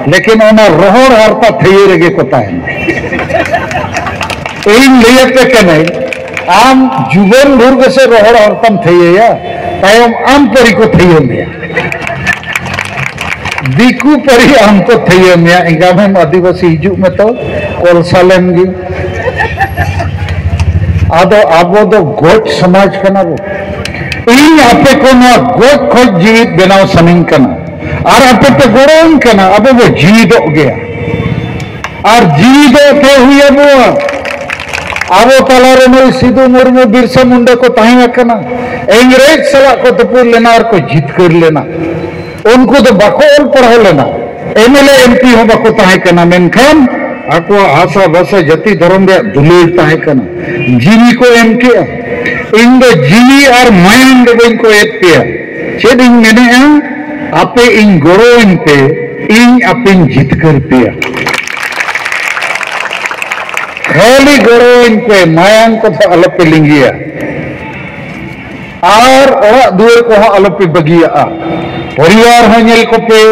ᱞᱮᱠᱤᱱ ᱚᱱᱟ ᱨᱚᱦᱚᱲ ᱦᱟᱨᱛᱟ ᱛᱷᱟᱹᱭᱟᱹ ᱨᱮᱜᱮ ᱠᱚ ᱛᱟᱦᱮᱱᱟ᱾ ᱤᱧ ᱞᱟᱹᱭᱟᱯᱮ ᱠᱟᱹᱱᱟᱹᱧ, ᱟᱢ ᱡᱩᱣᱟᱹᱱ ᱵᱷᱳᱨ ᱜᱮᱥᱮ ᱨᱚᱦᱚᱲ ᱦᱟᱨᱛᱟᱢ ᱛᱷᱟᱹᱭᱟᱹᱭᱟ, ᱛᱟᱭᱚᱢ ᱟᱢ ᱯᱟᱹᱨᱤ ᱠᱚ ᱛᱷᱟᱹᱭᱟᱹ ᱢᱮᱭᱟ᱾ ᱫᱤᱠᱩ ᱯᱟᱹᱨᱤ ᱟᱢ ᱠᱚ ᱛᱷᱟᱹᱭᱟᱹ ᱢᱮᱭᱟ, ᱮᱸᱜᱟᱢᱮᱢ ᱟᱹᱫᱤᱵᱟᱹᱥᱤ ᱦᱤᱡᱩᱜ ᱢᱮ ᱛᱚ, ᱠᱚᱞᱥᱟ ᱞᱮᱢ ᱜᱮ᱾ ᱟᱫᱚ ᱟᱵᱚ ᱫᱚ ᱜᱚᱡ ᱥᱚᱢᱟᱡᱽ ᱠᱟᱱᱟ ᱵᱚ᱾ ᱤᱧ ᱟᱯᱮ ᱠᱚ ᱱᱚᱣᱟ ᱜᱚᱡ ᱠᱷᱚᱡ ᱡᱤᱣᱤᱫ ᱵᱮᱱᱟᱣ ᱥᱟᱱᱟᱧ ᱠᱟᱱᱟ, ᱟᱨ ᱟᱯᱮ ᱯᱮ ᱜᱚᱲᱚᱧ ᱠᱟᱱᱟ, ᱟᱵᱚ ᱵᱚ ᱡᱤᱣᱤᱫᱚᱜ ᱜᱮᱭᱟ᱾ ᱟᱨ ᱡᱤᱣᱤᱫᱚᱜ ᱛᱮ ᱦᱩᱭ ᱟᱵᱚᱣᱟ᱾ ᱟᱵᱚ ᱛᱟᱞᱟᱨᱮ ᱱᱩᱭ ᱥᱤᱫᱩ ᱢᱩᱨᱢᱩ, ᱵᱤᱨᱥᱟ ᱢᱩᱱᱰᱟ ᱠᱚ ᱛᱟᱦᱮᱸ ᱟᱠᱟᱱᱟ, ᱤᱝᱨᱮᱡᱽ ᱥᱟᱞᱟᱜ ᱠᱚ ᱛᱩᱯᱩᱫ ᱞᱮᱱᱟ ᱟᱨ ᱠᱚ ᱡᱤᱛᱠᱟᱹᱨ ᱞᱮᱱᱟ᱾ ᱩᱱᱠᱩ ᱫᱚ ᱵᱟᱠᱚ ᱚᱞ ᱯᱟᱲᱦᱟᱣ ᱞᱮᱱᱟ, M L A, M P ᱦᱚᱸ ᱵᱟᱠᱚ ᱛᱟᱦᱮᱸ ᱠᱟᱱᱟ, ᱢᱮᱱᱠᱷᱟᱱ ᱟᱠᱚᱣᱟᱜ ᱦᱟᱥᱟ, ᱵᱷᱟᱥᱟ, ᱡᱟᱹᱛᱤ, ᱫᱷᱚᱨᱚᱢ ᱨᱮᱭᱟᱜ ᱫᱩᱞᱟᱹᱲ ᱛᱟᱦᱮᱸ ᱠᱟᱱᱟ᱾ ᱡᱤᱣᱤ ᱠᱚ ᱮᱢ ᱠᱮᱜᱼᱟ᱾ ᱤᱧ ᱫᱚ ᱡᱤᱣᱤ ᱟᱨ ᱢᱟᱭᱟᱝ ᱫᱚ ᱵᱟᱹᱧ ᱠᱚᱭᱮᱫ ᱯᱮᱭᱟ᱾ ᱪᱮᱫ ᱤᱧ ᱢᱮᱱᱮᱜᱼᱟ, ᱟᱯᱮ ᱤᱧ ᱜᱚᱲᱚᱣᱟᱹᱧ ᱯᱮ, ᱤᱧ ᱟᱯᱮᱧ ᱡᱤᱛᱠᱟᱹᱨ ᱯᱮᱭᱟ᱾ ᱠᱷᱟᱹᱞᱤ ᱜᱚᱲᱚᱣᱟᱹᱧ ᱯᱮ, ᱢᱟᱭᱟᱝ ᱠᱚᱫᱚ ᱟᱞᱚᱯᱮ ᱞᱤᱸᱜᱤᱭᱟ᱾ ᱟᱨ ᱚᱲᱟᱜ ᱫᱩᱣᱟᱹᱨ ᱠᱚᱦᱚᱸ ᱟᱞᱚᱯᱮ ᱵᱟᱹᱜᱤᱭᱟᱜᱼᱟ᱾ ᱯᱚᱨᱤᱵᱟᱨ ᱦᱚᱸ ᱧᱮᱞ ᱠᱚᱯᱮ,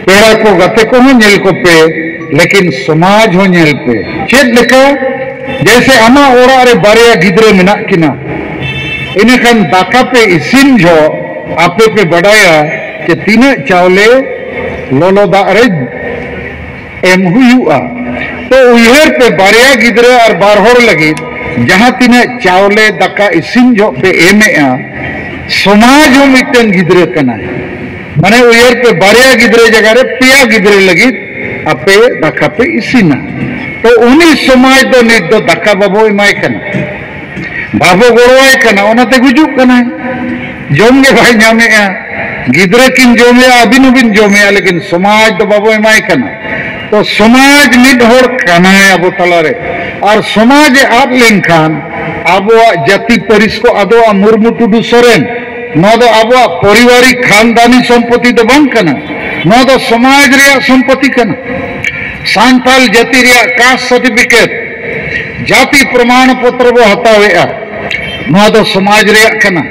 ᱯᱮᱲᱟ ᱠᱚ ᱜᱟᱛᱮ ᱠᱚᱦᱚᱸ ᱧᱮᱞ ᱠᱚᱯᱮ, ᱞᱮᱠᱤᱱ ᱥᱚᱢᱟᱡᱽ ᱦᱚᱸ ᱧᱮᱞ ᱯᱮ᱾ ᱪᱮᱫ ᱞᱮᱠᱟ? ᱡᱮᱭᱥᱮ ᱟᱢᱟᱜ ᱚᱲᱟᱜ ᱨᱮ ᱵᱟᱨᱭᱟ ᱜᱤᱫᱽᱨᱟᱹ ᱢᱮᱱᱟᱜ ᱠᱤᱱᱟ, ᱤᱱᱟᱹᱠᱷᱟᱱ ᱫᱟᱠᱟ ᱯᱮ ᱤᱥᱤᱱ ᱡᱚᱦᱚᱜ ᱟᱯᱮ ᱯᱮ ᱵᱟᱰᱟᱭᱟ ᱡᱮ ᱛᱤᱱᱟᱹᱜ ᱪᱟᱣᱞᱮ ᱞᱚᱞᱚ ᱫᱟᱜ ᱨᱮ ᱮᱢ ᱦᱩᱭᱩᱜᱼᱟ᱾ ᱛᱚ ᱩᱭᱦᱟᱹᱨ ᱯᱮ, ᱵᱟᱨᱭᱟ ᱜᱤᱫᱽᱨᱟᱹ ᱟᱨ ᱵᱟᱨ ᱦᱚᱲ ᱞᱟᱹᱜᱤᱫ ᱡᱟᱦᱟᱸ ᱛᱤᱱᱟᱹᱜ ᱪᱟᱣᱞᱮ ᱫᱟᱠᱟ ᱤᱥᱤᱱ ᱡᱚᱦᱚᱜ ᱯᱮ ᱮᱢᱮᱜᱼᱟ, ᱥᱚᱢᱟᱡᱽ ᱦᱚᱸ ᱢᱤᱫᱴᱟᱝ ᱜᱤᱫᱽᱨᱟᱹ ᱠᱟᱱᱟᱭ᱾ ᱢᱟᱱᱮ ᱩᱭᱦᱟᱹᱨ ᱯᱮ, ᱵᱟᱨᱭᱟ ᱜᱤᱫᱽᱨᱟᱹ ᱡᱟᱭᱜᱟ ᱨᱮ ᱯᱮᱭᱟ ᱜᱤᱫᱽᱨᱟᱹ ᱞᱟᱹᱜᱤᱫ ᱟᱯᱮ ᱫᱟᱠᱟ ᱯᱮ ᱤᱥᱤᱱᱟ᱾ ᱛᱚ ᱩᱱᱤ ᱥᱚᱢᱟᱡᱽ ᱫᱚ ᱱᱤᱛ ᱫᱚ ᱫᱟᱠᱟ ᱵᱟᱵᱚ ᱮᱢᱟᱭ ᱠᱟᱱᱟ, ᱵᱟᱵᱚ ᱜᱚᱲᱚᱣᱟᱭ ᱠᱟᱱᱟ, ᱚᱱᱟᱛᱮ ᱜᱩᱡᱩᱜ ᱠᱟᱱᱟᱭ, ᱡᱚᱢ ᱜᱮ ᱵᱟᱭ ᱧᱟᱢᱮᱜᱼᱟ᱾ ᱜᱤᱫᱽᱨᱟᱹ ᱠᱤᱱ ᱡᱚᱢᱮᱜᱼᱟ, ᱟᱹᱵᱤᱱ ᱦᱚᱸᱵᱤᱱ ᱡᱚᱢᱮᱜᱼᱟ, ᱞᱮᱠᱤᱱ ᱥᱚᱢᱟᱡᱽ ᱫᱚ ᱵᱟᱵᱚ ᱮᱢᱟᱭ ᱠᱟᱱᱟ᱾ ᱛᱚ ᱥᱚᱢᱟᱡᱽ ᱢᱤᱫ ᱦᱚᱲ ᱠᱟᱱᱟᱭ ᱟᱵᱚ ᱛᱟᱞᱟᱨᱮ, ᱟᱨ ᱥᱚᱢᱟᱡᱽ ᱮ ᱟᱫ ᱞᱮᱱᱠᱷᱟᱱ ᱟᱵᱚᱣᱟᱜ ᱡᱟᱹᱛᱤ ᱯᱟᱹᱨᱤᱥ ᱠᱚ ᱟᱫᱚᱜᱼᱟ᱾ ᱢᱩᱨᱢᱩ, ᱴᱩᱰᱩ, ᱥᱚᱨᱮᱱ, ᱱᱚᱣᱟ ᱫᱚ ᱟᱵᱚᱣᱟᱜ ᱯᱟᱨᱤᱵᱟᱨᱤᱠ ᱠᱷᱟᱱᱫᱟᱱᱤ ᱥᱚᱢᱯᱚᱛᱤ ᱫᱚ ᱵᱟᱝ ᱠᱟᱱᱟ, ᱱᱚᱣᱟ ᱫᱚ ᱥᱚᱢᱟᱡᱽ ᱨᱮᱭᱟᱜ ᱥᱚᱢᱯᱚᱛᱤ ᱠᱟᱱᱟ᱾ ᱥᱟᱱᱛᱟᱞ ᱡᱟᱹᱛᱤ ᱨᱮᱭᱟᱜ ᱠᱟᱥᱴ ᱥᱟᱨᱴᱤᱯᱷᱤᱠᱮᱴ, ᱡᱟᱹᱛᱤ ᱯᱨᱚᱢᱟᱬ ᱯᱚᱛᱨᱚ ᱵᱚ ᱦᱟᱛᱟᱣᱮᱜᱼᱟ, ᱱᱚᱣᱟ ᱫᱚ ᱥᱚᱢᱟᱡᱽ ᱨᱮᱭᱟᱜ ᱠᱟᱱᱟ᱾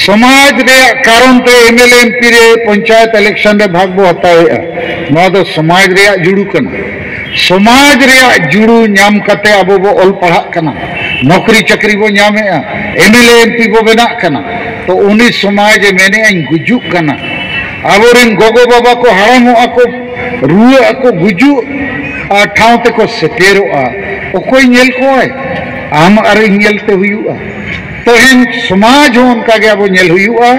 ᱥᱚᱢᱟᱡᱽ ᱨᱮᱭᱟᱜ ᱠᱟᱨᱚᱱ ᱛᱮ M L A, M P ᱨᱮ, ᱯᱚᱧᱪᱟᱭᱮᱛ ᱤᱞᱮᱠᱥᱚᱱ ᱨᱮ ᱵᱷᱟᱜᱽ ᱵᱚ ᱦᱟᱛᱟᱣᱮᱜᱼᱟ, ᱱᱚᱣᱟ ᱫᱚ ᱥᱚᱢᱟᱡᱽ ᱨᱮᱭᱟᱜ ᱡᱩᱲᱩ ᱠᱟᱱᱟ᱾ ᱥᱚᱢᱟᱡᱽ ᱨᱮᱭᱟᱜ ᱡᱩᱲᱩ ᱧᱟᱢ ᱠᱟᱛᱮ ᱟᱵᱚ ᱵᱚ ᱚᱞ ᱯᱟᱲᱦᱟᱜ ᱠᱟᱱᱟ, ᱱᱚᱠᱨᱤ ᱪᱟᱹᱠᱨᱤ ᱵᱚ ᱧᱟᱢᱮᱜᱼᱟ, M L A, M P ᱵᱚ ᱵᱮᱱᱟᱜ ᱠᱟᱱᱟ᱾ ᱛᱚ ᱩᱱᱤ ᱥᱚᱢᱟᱡᱽ ᱮ ᱢᱮᱱᱮᱜᱼᱟᱧ ᱜᱩᱡᱩᱜ ᱠᱟᱱᱟ᱾ ᱟᱵᱚᱨᱮᱱ ᱜᱚᱜᱚ ᱵᱟᱵᱟ ᱠᱚ ᱦᱟᱲᱟᱢᱚᱜᱼᱟ ᱠᱚ, ᱨᱩᱣᱟᱹᱜ ᱟᱠᱚ, ᱜᱩᱡᱩᱜ ᱟᱨ ᱴᱷᱟᱶ ᱛᱮᱠᱚ ᱥᱮᱴᱮᱨᱚᱜᱼᱟ᱾ ᱚᱠᱚᱭ ᱧᱮᱞ ᱠᱚᱣᱟᱭ? ᱟᱢ ᱟᱨ ᱤᱧ ᱧᱮᱞ ᱛᱮ ᱦᱩᱭᱩᱜᱼᱟ᱾ ᱛᱮᱦᱮᱧ ᱥᱚᱢᱟᱡᱽ ᱦᱚᱸ ᱚᱱᱠᱟ ᱜᱮ ᱟᱵᱚ ᱧᱮᱞ ᱦᱩᱭᱩᱜᱼᱟ᱾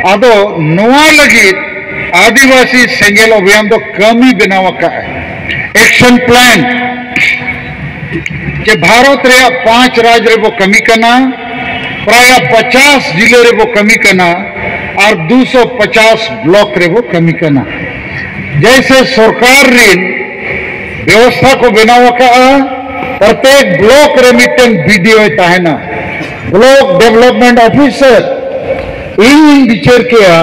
ᱟᱫᱚ ᱱᱚᱣᱟ ᱞᱟᱹᱜᱤᱫ ᱟᱹᱫᱤᱵᱟᱹᱥᱤ ᱥᱮᱸᱜᱮᱞ ᱚᱵᱷᱤᱭᱟᱱ ᱫᱚ ᱠᱟᱹᱢᱤ ᱵᱮᱱᱟᱣ ᱟᱠᱟᱫᱼᱟᱭ, ᱮᱠᱥᱚᱱ ᱯᱞᱟᱱ, ᱡᱮ ᱵᱷᱟᱨᱚᱛ ᱨᱮᱭᱟᱜ ᱯᱟᱸᱪ ᱨᱟᱡᱽ ᱨᱮᱵᱚ ᱠᱟᱹᱢᱤ ᱠᱟᱱᱟ, ᱯᱨᱟᱭ ᱯᱚᱪᱟᱥ ᱡᱤᱞᱟᱹ ᱨᱮᱵᱚ ᱠᱟᱹᱢᱤ ᱠᱟᱱᱟ ᱟᱨ ᱫᱩᱥᱚ ᱯᱚᱪᱟᱥ ᱵᱞᱚᱠ ᱨᱮᱵᱚ ᱠᱟᱹᱢᱤ ᱠᱟᱱᱟ᱾ ᱡᱮᱭᱥᱮ ᱥᱚᱨᱠᱟᱨ ᱨᱤᱱ ᱵᱮᱵᱚᱥᱛᱷᱟ ᱠᱚ ᱵᱮᱱᱟᱣ ᱟᱠᱟᱫᱼᱟ, ᱯᱨᱚᱛᱮᱠ ᱵᱞᱚᱠ ᱨᱮ ᱢᱤᱫᱴᱮᱱ ᱵᱤ ᱰᱤ ᱳᱭ ᱛᱟᱦᱮᱱᱟ, ᱵᱞᱚᱠ ᱰᱮᱵᱷᱞᱚᱯᱢᱮᱱᱴ ᱚᱯᱷᱤᱥᱟᱨ᱾ ᱤᱧᱤᱧ ᱵᱤᱪᱟᱹᱨ ᱠᱮᱭᱟ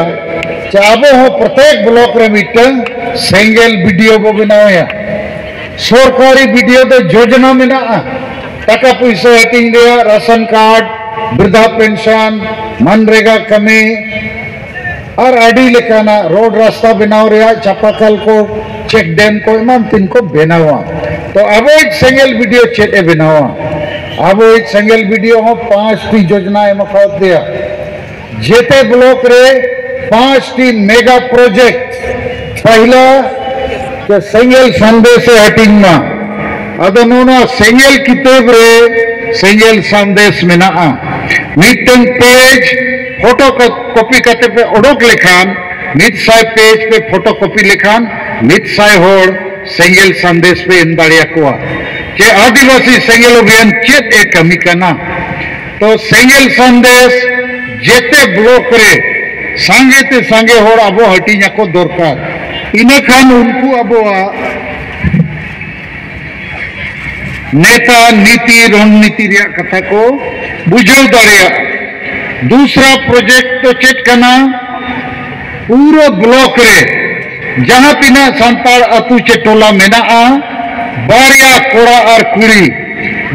ᱡᱮ ᱟᱵᱚ ᱦᱚᱸ ᱯᱨᱚᱛᱮᱠ ᱵᱞᱚᱠ ᱨᱮ ᱢᱤᱫᱴᱟᱝ ᱥᱮᱸᱜᱮᱞ ᱵᱤ ᱰᱤ ᱳ ᱵᱚ ᱵᱮᱱᱟᱣᱮᱭᱟ᱾ ᱥᱚᱨᱠᱟᱨᱤ ᱵᱤ ᱰᱤ ᱳ ᱫᱚ ᱡᱳᱡᱚᱱᱟ ᱢᱮᱱᱟᱜᱼᱟ, ᱴᱟᱠᱟ ᱯᱩᱭᱥᱟᱹ ᱦᱟᱹᱴᱤᱧ ᱨᱮᱭᱟᱜ, ᱨᱟᱥᱚᱱ ᱠᱟᱨᱰ, ᱵᱨᱤᱫᱷᱟ ᱯᱮᱱᱥᱚᱱ, ᱢᱟᱱᱨᱮᱜᱟ ᱠᱟᱹᱢᱤ, ᱟᱨ ᱟᱹᱰᱤ ᱞᱮᱠᱟᱱᱟᱜ ᱨᱳᱰ ᱨᱟᱥᱛᱟ ᱵᱮᱱᱟᱣ ᱨᱮᱭᱟᱜ, ᱪᱟᱯᱟᱠᱟᱞ ᱠᱚ, ᱪᱮᱠ ᱰᱮᱢ ᱠᱚ, ᱮᱢᱟᱱ ᱛᱮᱱ ᱠᱚ ᱵᱮᱱᱟᱣᱟ᱾ ᱛᱚ ᱟᱵᱚᱭᱤᱡ ᱥᱮᱸᱜᱮᱞ ᱵᱤ ᱰᱤ ᱳ ᱪᱮᱫ ᱮ ᱵᱮᱱᱟᱣᱟ? ᱟᱵᱚᱭᱤᱡ ᱥᱮᱸᱜᱮᱞ ᱵᱤ ᱰᱤ ᱳ ᱦᱚᱸ ᱯᱟᱸᱪᱴᱤ ᱡᱳᱡᱚᱱᱟ ᱮᱢ ᱟᱠᱟᱫᱮᱭᱟ᱾ ᱡᱮᱛᱮ ᱵᱞᱚᱠ ᱨᱮ ᱯᱟᱸᱪᱴᱤ ᱢᱮᱜᱟ ᱯᱨᱚᱡᱮᱠᱴ ᱯᱟᱹᱦᱤᱞᱟ ᱥᱮ ᱥᱮᱸᱜᱮᱞ ᱥᱟᱸᱫᱮᱥ ᱮ ᱦᱟᱹᱴᱤᱧ ᱢᱟ᱾ ᱟᱫᱚ ᱱᱚᱣᱟ ᱥᱮᱸᱜᱮᱞ ᱠᱤᱛᱟᱹᱵ ᱨᱮ ᱥᱮᱸᱜᱮᱞ ᱥᱟᱸᱫᱮᱥ ᱢᱮᱱᱟᱜᱼᱟ᱾ ᱢᱤᱫᱴᱟᱝ ᱯᱮᱡᱽ ᱯᱷᱳᱴᱳ ᱠᱚᱯᱤ ᱠᱟᱛᱮ ᱯᱮ ᱚᱰᱚᱠ ᱞᱮᱠᱷᱟᱱ, ᱢᱤᱫ ᱥᱟᱭ ᱯᱮᱡᱽ ᱯᱮ ᱯᱷᱳᱴᱳ ᱠᱚᱯᱤ ᱞᱮᱠᱷᱟᱱ, ᱢᱤᱫ ᱥᱟᱭ ᱦᱚᱲ ᱥᱮᱸᱜᱮᱞ ᱥᱟᱸᱫᱮᱥ ᱯᱮ ᱮᱢ ᱫᱟᱲᱮᱭᱟᱠᱚᱣᱟ᱾ ᱪᱮ ᱟᱹᱫᱤᱵᱟᱹᱥᱤ ᱥᱮᱸᱜᱮᱞ ᱚᱵᱷᱤᱭᱟᱱ ᱪᱮᱫ ᱮ ᱠᱟᱹᱢᱤ ᱠᱟᱱᱟ? ᱛᱚ ᱥᱮᱸᱜᱮᱞ ᱥᱟᱸᱫᱮᱥ ᱡᱮᱛᱮ ᱵᱞᱚᱠ ᱨᱮ ᱥᱟᱸᱜᱮ ᱛᱮ ᱥᱟᱸᱜᱮ ᱦᱚᱲ ᱟᱵᱚ ᱦᱟᱹᱴᱤᱧ ᱟᱠᱚ ᱫᱚᱨᱠᱟᱨ᱾ ᱤᱱᱟᱹᱠᱷᱟᱱ ᱩᱱᱠᱩ ᱟᱵᱚᱣᱟᱜ ᱱᱮᱛᱟ ᱱᱤᱛᱤ ᱨᱚᱱᱱᱤᱛᱤ ᱨᱮᱭᱟᱜ ᱠᱟᱛᱷᱟ ᱠᱚ ᱵᱩᱡᱷᱟᱹᱣ ᱫᱟᱲᱮᱭᱟᱜᱼᱟ᱾ ᱫᱩᱥᱨᱟ ᱯᱨᱚᱡᱮᱠᱴ ᱫᱚ ᱪᱮᱫ ᱠᱟᱱᱟ? ᱯᱩᱨᱟᱹ ᱵᱞᱚᱠ ᱨᱮ ᱡᱟᱦᱟᱸ ᱛᱤᱱᱟᱹᱜ ᱥᱟᱱᱛᱟᱲ ᱟᱹᱛᱩ ᱪᱮ ᱴᱚᱞᱟ ᱢᱮᱱᱟᱜᱼᱟ, ᱵᱟᱨᱭᱟ ᱠᱚᱲᱟ ᱟᱨ ᱠᱩᱲᱤ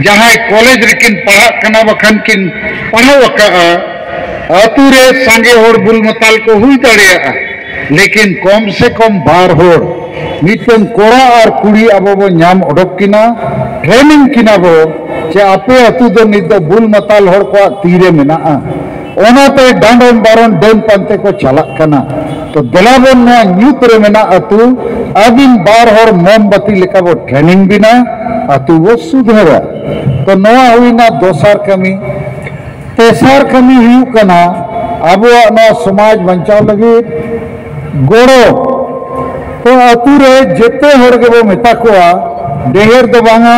ᱡᱟᱦᱟᱸᱭ ᱠᱚᱞᱮᱡᱽ ᱨᱮᱠᱤᱱ ᱯᱟᱲᱦᱟᱜ ᱠᱟᱱᱟ ᱵᱟᱠᱷᱟᱱ ᱠᱤᱱ ᱯᱟᱲᱦᱟᱣ ᱟᱠᱟᱫᱼᱟ, ᱟᱹᱛᱩ ᱨᱮ ᱥᱟᱸᱜᱮ ᱦᱚᱲ ᱵᱩᱞ ᱢᱟᱛᱟᱞ ᱠᱚ ᱦᱩᱭ ᱫᱟᱲᱮᱭᱟᱜᱼᱟ, ᱞᱮᱠᱤᱱ ᱠᱚᱢ ᱥᱮ ᱠᱚᱢ ᱵᱟᱨ ᱦᱚᱲ ᱢᱤᱫᱴᱟᱝ ᱠᱚᱲᱟ ᱟᱨ ᱠᱩᱲᱤ ᱟᱵᱚ ᱵᱚ ᱧᱟᱢ ᱚᱰᱚᱠ ᱠᱤᱱᱟ, ᱴᱨᱮᱱᱤᱝ ᱠᱤᱱᱟ ᱵᱚ ᱡᱮ ᱟᱯᱮ ᱟᱹᱛᱩ ᱫᱚ ᱱᱤᱛ ᱫᱚ ᱵᱩᱞ ᱢᱟᱛᱟᱞ ᱦᱚᱲ ᱠᱚᱣᱟᱜ ᱛᱤᱨᱮ ᱢᱮᱱᱟᱜᱼᱟ, ᱚᱱᱟᱛᱮ ᱰᱟᱸᱰᱚᱢ ᱵᱟᱨᱚᱱ ᱰᱟᱹᱱ ᱯᱟᱱᱛᱮ ᱠᱚ ᱪᱟᱞᱟᱜ ᱠᱟᱱᱟ᱾ ᱛᱚ ᱫᱮᱞᱟ ᱵᱚᱱ ᱱᱚᱣᱟ ᱧᱩᱛ ᱨᱮ ᱢᱮᱱᱟᱜ ᱟᱹᱛᱩ ᱟᱹᱵᱤᱱ ᱵᱟᱨ ᱦᱚᱲ ᱢᱳᱢᱵᱟᱛᱤ ᱞᱮᱠᱟ ᱵᱚ ᱴᱨᱮᱱᱤᱝ ᱵᱤᱱᱟ, ᱟᱹᱛᱩ ᱵᱚ ᱥᱩᱫᱷᱟᱹᱨᱟ᱾ ᱛᱚ ᱱᱚᱣᱟ ᱦᱩᱭᱱᱟ ᱫᱚᱥᱟᱨ ᱠᱟᱹᱢᱤ᱾ ᱛᱮᱥᱟᱨ ᱠᱟᱹᱢᱤ ᱦᱩᱭᱩᱜ ᱠᱟᱱᱟ ᱟᱵᱚᱣᱟᱜ ᱱᱚᱣᱟ ᱥᱚᱢᱟᱡᱽ ᱵᱟᱧᱪᱟᱣ ᱞᱟᱹᱜᱤᱫ ᱜᱚᱲᱚ᱾ ᱛᱚ ᱟᱹᱛᱩ ᱨᱮ ᱡᱮᱛᱮ ᱦᱚᱲ ᱜᱮᱵᱚ ᱢᱮᱛᱟ ᱠᱚᱣᱟ, ᱰᱷᱮᱨ ᱫᱚ ᱵᱟᱝᱟ,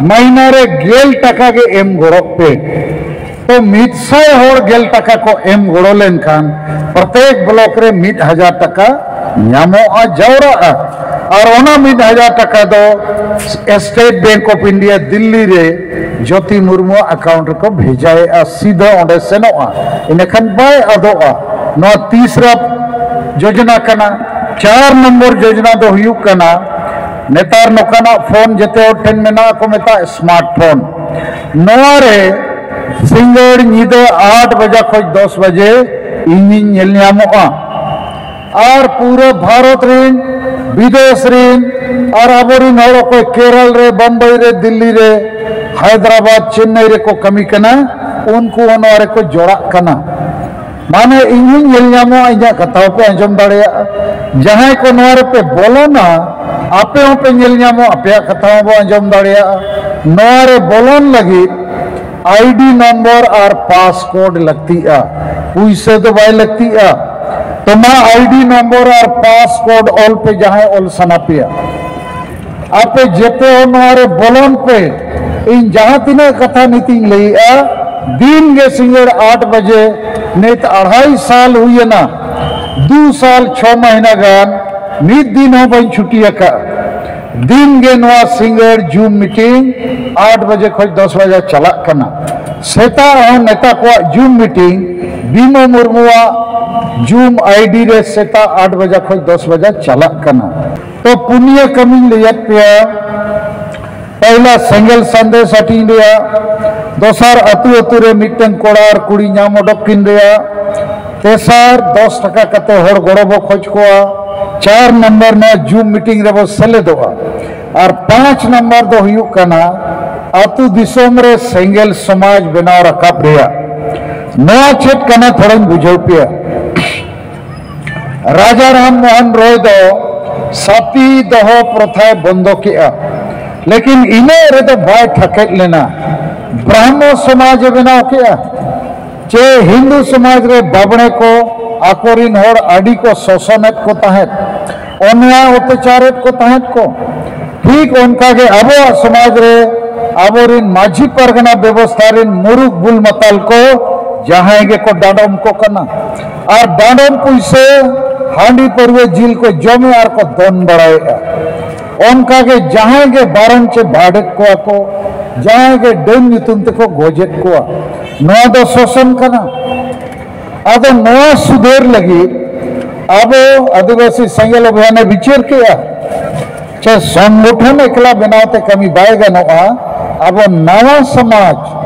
ᱢᱟᱹᱦᱱᱟᱹ ᱨᱮ ᱜᱮᱞ ᱴᱟᱠᱟ ᱜᱮ ᱮᱢ ᱜᱚᱲᱚᱜ ᱯᱮ᱾ ᱛᱚ ᱢᱤᱫ ᱥᱟᱭ ᱦᱚᱲ ᱜᱮᱞ ᱴᱟᱠᱟ ᱠᱚ ᱮᱢ ᱜᱚᱲᱚ ᱞᱮᱱᱠᱷᱟᱱ ᱯᱨᱚᱛᱮᱠ ᱵᱞᱚᱠ ᱨᱮ ᱢᱤᱫ ᱦᱟᱡᱟᱨ ᱴᱟᱠᱟ ᱧᱟᱢᱚᱜᱼᱟ, ᱡᱟᱣᱨᱟᱜᱼᱟ᱾ ᱟᱨ ᱚᱱᱟ ᱢᱤᱫ ᱦᱟᱡᱟᱨ ᱴᱟᱠᱟ ᱫᱚ state bank of India Delhi ᱨᱮ ᱡᱳᱛᱤ ᱢᱩᱨᱢᱩ ᱟᱜ ᱟᱠᱟᱣᱩᱱᱴ ᱨᱮᱠᱚ ᱵᱷᱮᱡᱟᱭᱮᱫᱼᱟ, ᱥᱤᱫᱷᱟᱹ ᱚᱸᱰᱮ ᱥᱮᱱᱚᱜᱼᱟ, ᱤᱱᱟᱹᱠᱷᱟᱱ ᱵᱟᱭ ᱟᱫᱚᱜᱼᱟ᱾ ᱱᱚᱣᱟ ᱛᱤᱥᱨᱟ ᱡᱳᱡᱚᱱᱟ ᱠᱟᱱᱟ᱾ ᱪᱟᱨ ᱱᱚᱢᱵᱚᱨ ᱡᱳᱡᱚᱱᱟ ᱫᱚ ᱦᱩᱭᱩᱜ ᱠᱟᱱᱟ, ᱱᱮᱛᱟᱨ ᱱᱚᱝᱠᱟᱱᱟᱜ ᱯᱷᱳᱱ ᱡᱮᱛᱮ ᱦᱚᱲ ᱴᱷᱮᱱ ᱢᱮᱱᱟᱜᱼᱟ, ᱠᱚ ᱢᱮᱛᱟᱜᱼᱟ ᱥᱢᱟᱨᱴ ᱯᱷᱳᱱ᱾ ᱱᱚᱣᱟ ᱨᱮ ᱥᱤᱸᱜᱟᱹᱲ ᱧᱤᱫᱟᱹ ᱟᱴ ᱵᱟᱡᱟ ᱠᱷᱚᱱ ᱫᱚᱥ ᱵᱟᱡᱮ ᱤᱧᱤᱧ ᱧᱮᱞ ᱧᱟᱢᱚᱜᱼᱟ᱾ ᱟᱨ ᱯᱩᱨᱟᱹ ᱵᱷᱟᱨᱚᱛ ᱨᱮᱱ, ᱵᱤᱫᱮᱥ ᱨᱮᱱ, ᱟᱨ ᱟᱵᱚᱨᱮᱱ ᱦᱚᱲ ᱚᱠᱚᱭ ᱠᱮᱨᱟᱞ ᱨᱮ, ᱵᱚᱢᱵᱟᱭ ᱨᱮ, ᱫᱤᱞᱞᱤ ᱨᱮ, ᱦᱟᱭᱫᱨᱟᱵᱟᱫᱽ, ᱪᱮᱱᱱᱟᱭ ᱨᱮᱠᱚ ᱠᱟᱹᱢᱤ ᱠᱟᱱᱟ, ᱩᱱᱠᱩ ᱦᱚᱸ ᱱᱚᱣᱟ ᱨᱮᱠᱚ ᱡᱚᱲᱟᱜ ᱠᱟᱱᱟ᱾ ᱢᱟᱱᱮ ᱤᱧ ᱦᱚᱸᱧ ᱧᱮᱞ ᱧᱟᱢᱚᱜᱼᱟ, ᱤᱧᱟᱹᱜ ᱠᱟᱛᱷᱟ ᱦᱚᱸᱯᱮ ᱟᱸᱡᱚᱢ ᱫᱟᱲᱮᱭᱟᱜᱼᱟ᱾ ᱡᱟᱦᱟᱸᱭ ᱠᱚ ᱱᱚᱣᱟ ᱨᱮᱯᱮ ᱵᱚᱞᱚᱱᱟ, ᱟᱯᱮ ᱦᱚᱸᱯᱮ ᱧᱮᱞ ᱧᱟᱢᱚᱜᱼᱟ, ᱟᱯᱮᱭᱟᱜ ᱠᱟᱛᱷᱟ ᱦᱚᱸᱵᱚ ᱟᱸᱡᱚᱢ ᱫᱟᱲᱮᱭᱟᱜᱼᱟ᱾ ᱱᱚᱣᱟ ᱨᱮ ᱵᱚᱞᱚᱱ ᱞᱟᱹᱜᱤᱫ ᱟᱭᱰᱤ ᱱᱚᱢᱵᱚᱨ ᱟᱨ ᱯᱟᱥᱠᱳᱰ ᱞᱟᱹᱠᱛᱤᱜᱼᱟ, ᱯᱩᱭᱥᱟᱹ ᱫᱚ ᱵᱟᱭ ᱞᱟᱹᱠᱛᱤᱜᱼᱟ᱾ ᱛᱚ ᱢᱟ ᱟᱭᱰᱤ ᱱᱚᱢᱵᱚᱨ ᱟᱨ ᱯᱟᱥᱠᱳᱰ ᱚᱞ ᱯᱮ, ᱡᱟᱦᱟᱸᱭ ᱚᱞ ᱥᱟᱱᱟ ᱯᱮᱭᱟ᱾ ᱟᱯᱮ ᱡᱮᱛᱮ ᱦᱚᱲ ᱱᱚᱣᱟ ᱨᱮ ᱵᱚᱞᱚᱱ ᱯᱮ᱾ ᱤᱧ ᱡᱟᱦᱟᱸ ᱛᱤᱱᱟᱹᱜ ᱠᱟᱛᱷᱟ ᱱᱤᱛᱤᱧ ᱞᱟᱹᱭᱮᱜᱼᱟ, ᱫᱤᱱ ᱜᱮ ᱥᱤᱸᱜᱟᱹᱲ ᱟᱴ ᱵᱟᱡᱮ, ᱱᱤᱛ ᱟᱲᱦᱟᱭ ᱥᱟᱞ ᱦᱩᱭᱮᱱᱟ, ᱫᱩ ᱥᱟᱞ ᱪᱷᱚ ᱢᱟᱹᱦᱱᱟᱹ ᱜᱟᱱ ᱢᱤᱫ ᱫᱤᱱ ᱦᱚᱸ ᱵᱟᱹᱧ ᱪᱷᱩᱴᱤ ᱟᱠᱟᱫᱼᱟ᱾ ᱫᱤᱱ ᱜᱮ ᱱᱚᱣᱟ ᱥᱤᱸᱜᱟᱹᱲ ᱡᱩᱢ ᱢᱤᱴᱤᱝ ᱟᱴ ᱵᱟᱡᱮ ᱠᱷᱚᱱ ᱫᱚᱥ ᱵᱟᱡᱟ ᱪᱟᱞᱟᱜ ᱠᱟᱱᱟ᱾ ᱥᱮᱛᱟᱜ ᱦᱚᱸ ᱱᱮᱛᱟ ᱠᱚᱣᱟᱜ ᱡᱩᱢ ᱢᱤᱴᱤᱝ ᱵᱤᱢᱚᱞ ᱢᱩᱨᱢᱩᱣᱟᱜ ᱡᱩᱢ ᱟᱭᱰᱤ ᱨᱮ ᱥᱮᱛᱟᱜ ᱟᱴ ᱵᱟᱡᱟ ᱠᱷᱚᱱ ᱫᱚᱥ ᱵᱟᱡᱟ ᱪᱟᱞᱟᱜ ᱠᱟᱱᱟ᱾ ᱛᱚ ᱯᱩᱱᱭᱟᱹ ᱠᱟᱹᱢᱤᱧ ᱞᱟᱹᱭᱟᱫ ᱯᱮᱭᱟ᱾ ᱯᱟᱹᱦᱤᱞᱟ ᱥᱮᱸᱜᱮᱞ ᱥᱟᱸᱫᱮᱥ ᱦᱟᱹᱴᱤᱧ ᱨᱮᱭᱟᱜ, ᱫᱚᱥᱟᱨ ᱟᱹᱛᱩ ᱟᱹᱛᱩ ᱨᱮ ᱢᱤᱫᱴᱟᱝ ᱠᱚᱲᱟ ᱟᱨ ᱠᱩᱲᱤ ᱧᱟᱢ ᱚᱰᱚᱠ ᱠᱤᱱ ᱨᱮᱭᱟᱜ, ᱛᱮᱥᱟᱨ ᱫᱚᱥ ᱴᱟᱠᱟ ᱠᱟᱛᱮ ᱦᱚᱲ ᱜᱚᱲᱚ ᱵᱚ ᱠᱷᱚᱡᱽ ᱠᱚᱣᱟ, ᱪᱟᱨ ᱱᱚᱢᱵᱚᱨ ᱱᱚᱣᱟ ᱡᱩᱢ ᱢᱤᱴᱤᱝ ᱨᱮᱵᱚ ᱥᱮᱞᱮᱫᱚᱜᱼᱟ, ᱟᱨ ᱯᱟᱸᱪ ᱱᱚᱢᱵᱚᱨ ᱫᱚ ᱦᱩᱭᱩᱜ ᱠᱟᱱᱟ ᱟᱹᱛᱩ ᱫᱤᱥᱚᱢ ᱨᱮ ᱥᱮᱸᱜᱮᱞ ᱥᱚᱢᱟᱡᱽ ᱵᱮᱱᱟᱣ ᱨᱟᱠᱟᱵ ᱨᱮᱭᱟᱜ᱾ ᱱᱚᱣᱟ ᱪᱮᱫ ᱠᱟᱱᱟ ᱛᱷᱚᱲᱟᱧ ᱵᱩᱡᱷᱟᱹᱣ ᱯᱮᱭᱟ᱾ ᱨᱟᱡᱟ ᱨᱟᱢ ᱢᱳᱦᱚᱱ ᱨᱚᱭ ᱫᱚ ᱥᱟᱛᱤ ᱫᱚᱦᱚ ᱯᱨᱚᱛᱷᱟᱭ ᱵᱚᱱᱫᱚ ᱠᱮᱜᱼᱟ, ᱞᱮᱠᱤᱱ ᱤᱱᱟᱹ ᱨᱮᱫᱚ ᱵᱟᱭ ᱴᱷᱟᱠᱮᱫ ᱞᱮᱱᱟ᱾ ᱵᱨᱟᱦᱢᱚ ᱥᱚᱢᱟᱡᱽ ᱮ ᱵᱮᱱᱟᱣ ᱠᱮᱜᱼᱟ᱾ ᱪᱮ ᱦᱤᱱᱫᱩ ᱥᱚᱢᱟᱡᱽ ᱨᱮ ᱵᱟᱵᱽᱬᱮ ᱠᱚ ᱟᱠᱚᱨᱤᱱ ᱦᱚᱲ ᱟᱹᱰᱤ ᱠᱚ ᱥᱳᱥᱚᱱᱮᱫ ᱠᱚ ᱛᱟᱦᱮᱸᱫ, ᱚᱱᱭᱟᱭ ᱚᱛᱛᱟᱪᱟᱨᱮᱫ ᱠᱚ ᱛᱟᱦᱮᱸᱫ ᱠᱚ᱾ ᱴᱷᱤᱠ ᱚᱱᱠᱟᱜᱮ ᱟᱵᱚᱣᱟᱜ ᱥᱚᱢᱟᱡᱽ ᱨᱮ ᱟᱵᱚᱨᱤᱱ ᱢᱟᱹᱡᱷᱤ ᱯᱟᱨᱜᱟᱱᱟ ᱵᱮᱵᱚᱥᱛᱷᱟ ᱨᱤᱱ ᱢᱩᱨᱩᱠ ᱵᱩᱞ ᱢᱟᱛᱟᱞ ᱠᱚ ᱡᱟᱦᱟᱸᱭ ᱜᱮᱠᱚ ᱰᱟᱸᱰᱚᱢ ᱠᱚ ᱠᱟᱱᱟ, ᱟᱨ ᱰᱟᱸᱰᱚᱢ ᱯᱩᱭᱥᱟᱹ ᱦᱟᱺᱰᱤ ᱯᱟᱹᱨᱣᱟᱹ ᱡᱤᱞ ᱠᱚ ᱡᱚᱢᱮ ᱟᱨ ᱠᱚ ᱫᱚᱱ ᱵᱟᱲᱟᱭᱮᱫᱼᱟ᱾ ᱚᱱᱠᱟᱜᱮ ᱡᱟᱦᱟᱸᱭ ᱜᱮ ᱵᱟᱨᱚᱱ ᱪᱮ ᱵᱷᱟᱰᱮᱫ ᱠᱚᱣᱟ ᱠᱚ, ᱡᱟᱦᱟᱸᱭ ᱜᱮ ᱰᱟᱹᱱ ᱧᱩᱛᱩᱢ ᱛᱮᱠᱚ ᱜᱚᱡᱮᱫ ᱠᱚᱣᱟ, ᱱᱚᱣᱟ ᱫᱚ ᱥᱳᱥᱚᱱ ᱠᱟᱱᱟ᱾ ᱟᱫᱚ ᱱᱚᱣᱟ ᱥᱩᱫᱷᱟᱹᱨ ᱞᱟᱹᱜᱤᱫ ᱟᱵᱚ ᱟᱹᱫᱤᱵᱟᱹᱥᱤ ᱥᱮᱸᱜᱮᱞ ᱚᱵᱷᱤᱭᱟᱱᱮ ᱵᱤᱪᱟᱹᱨ ᱠᱮᱜᱼᱟ᱾ ᱪᱮ ᱥᱚᱝᱜᱚᱴᱷᱚᱱ ᱮᱠᱞᱟ ᱵᱮᱱᱟᱣ ᱛᱮ ᱠᱟᱹᱢᱤ ᱵᱟᱭ ᱜᱟᱱᱚᱜᱼᱟ᱾ ᱟᱵᱚ ᱱᱟᱣᱟ ᱥᱚᱢᱟᱡᱽ,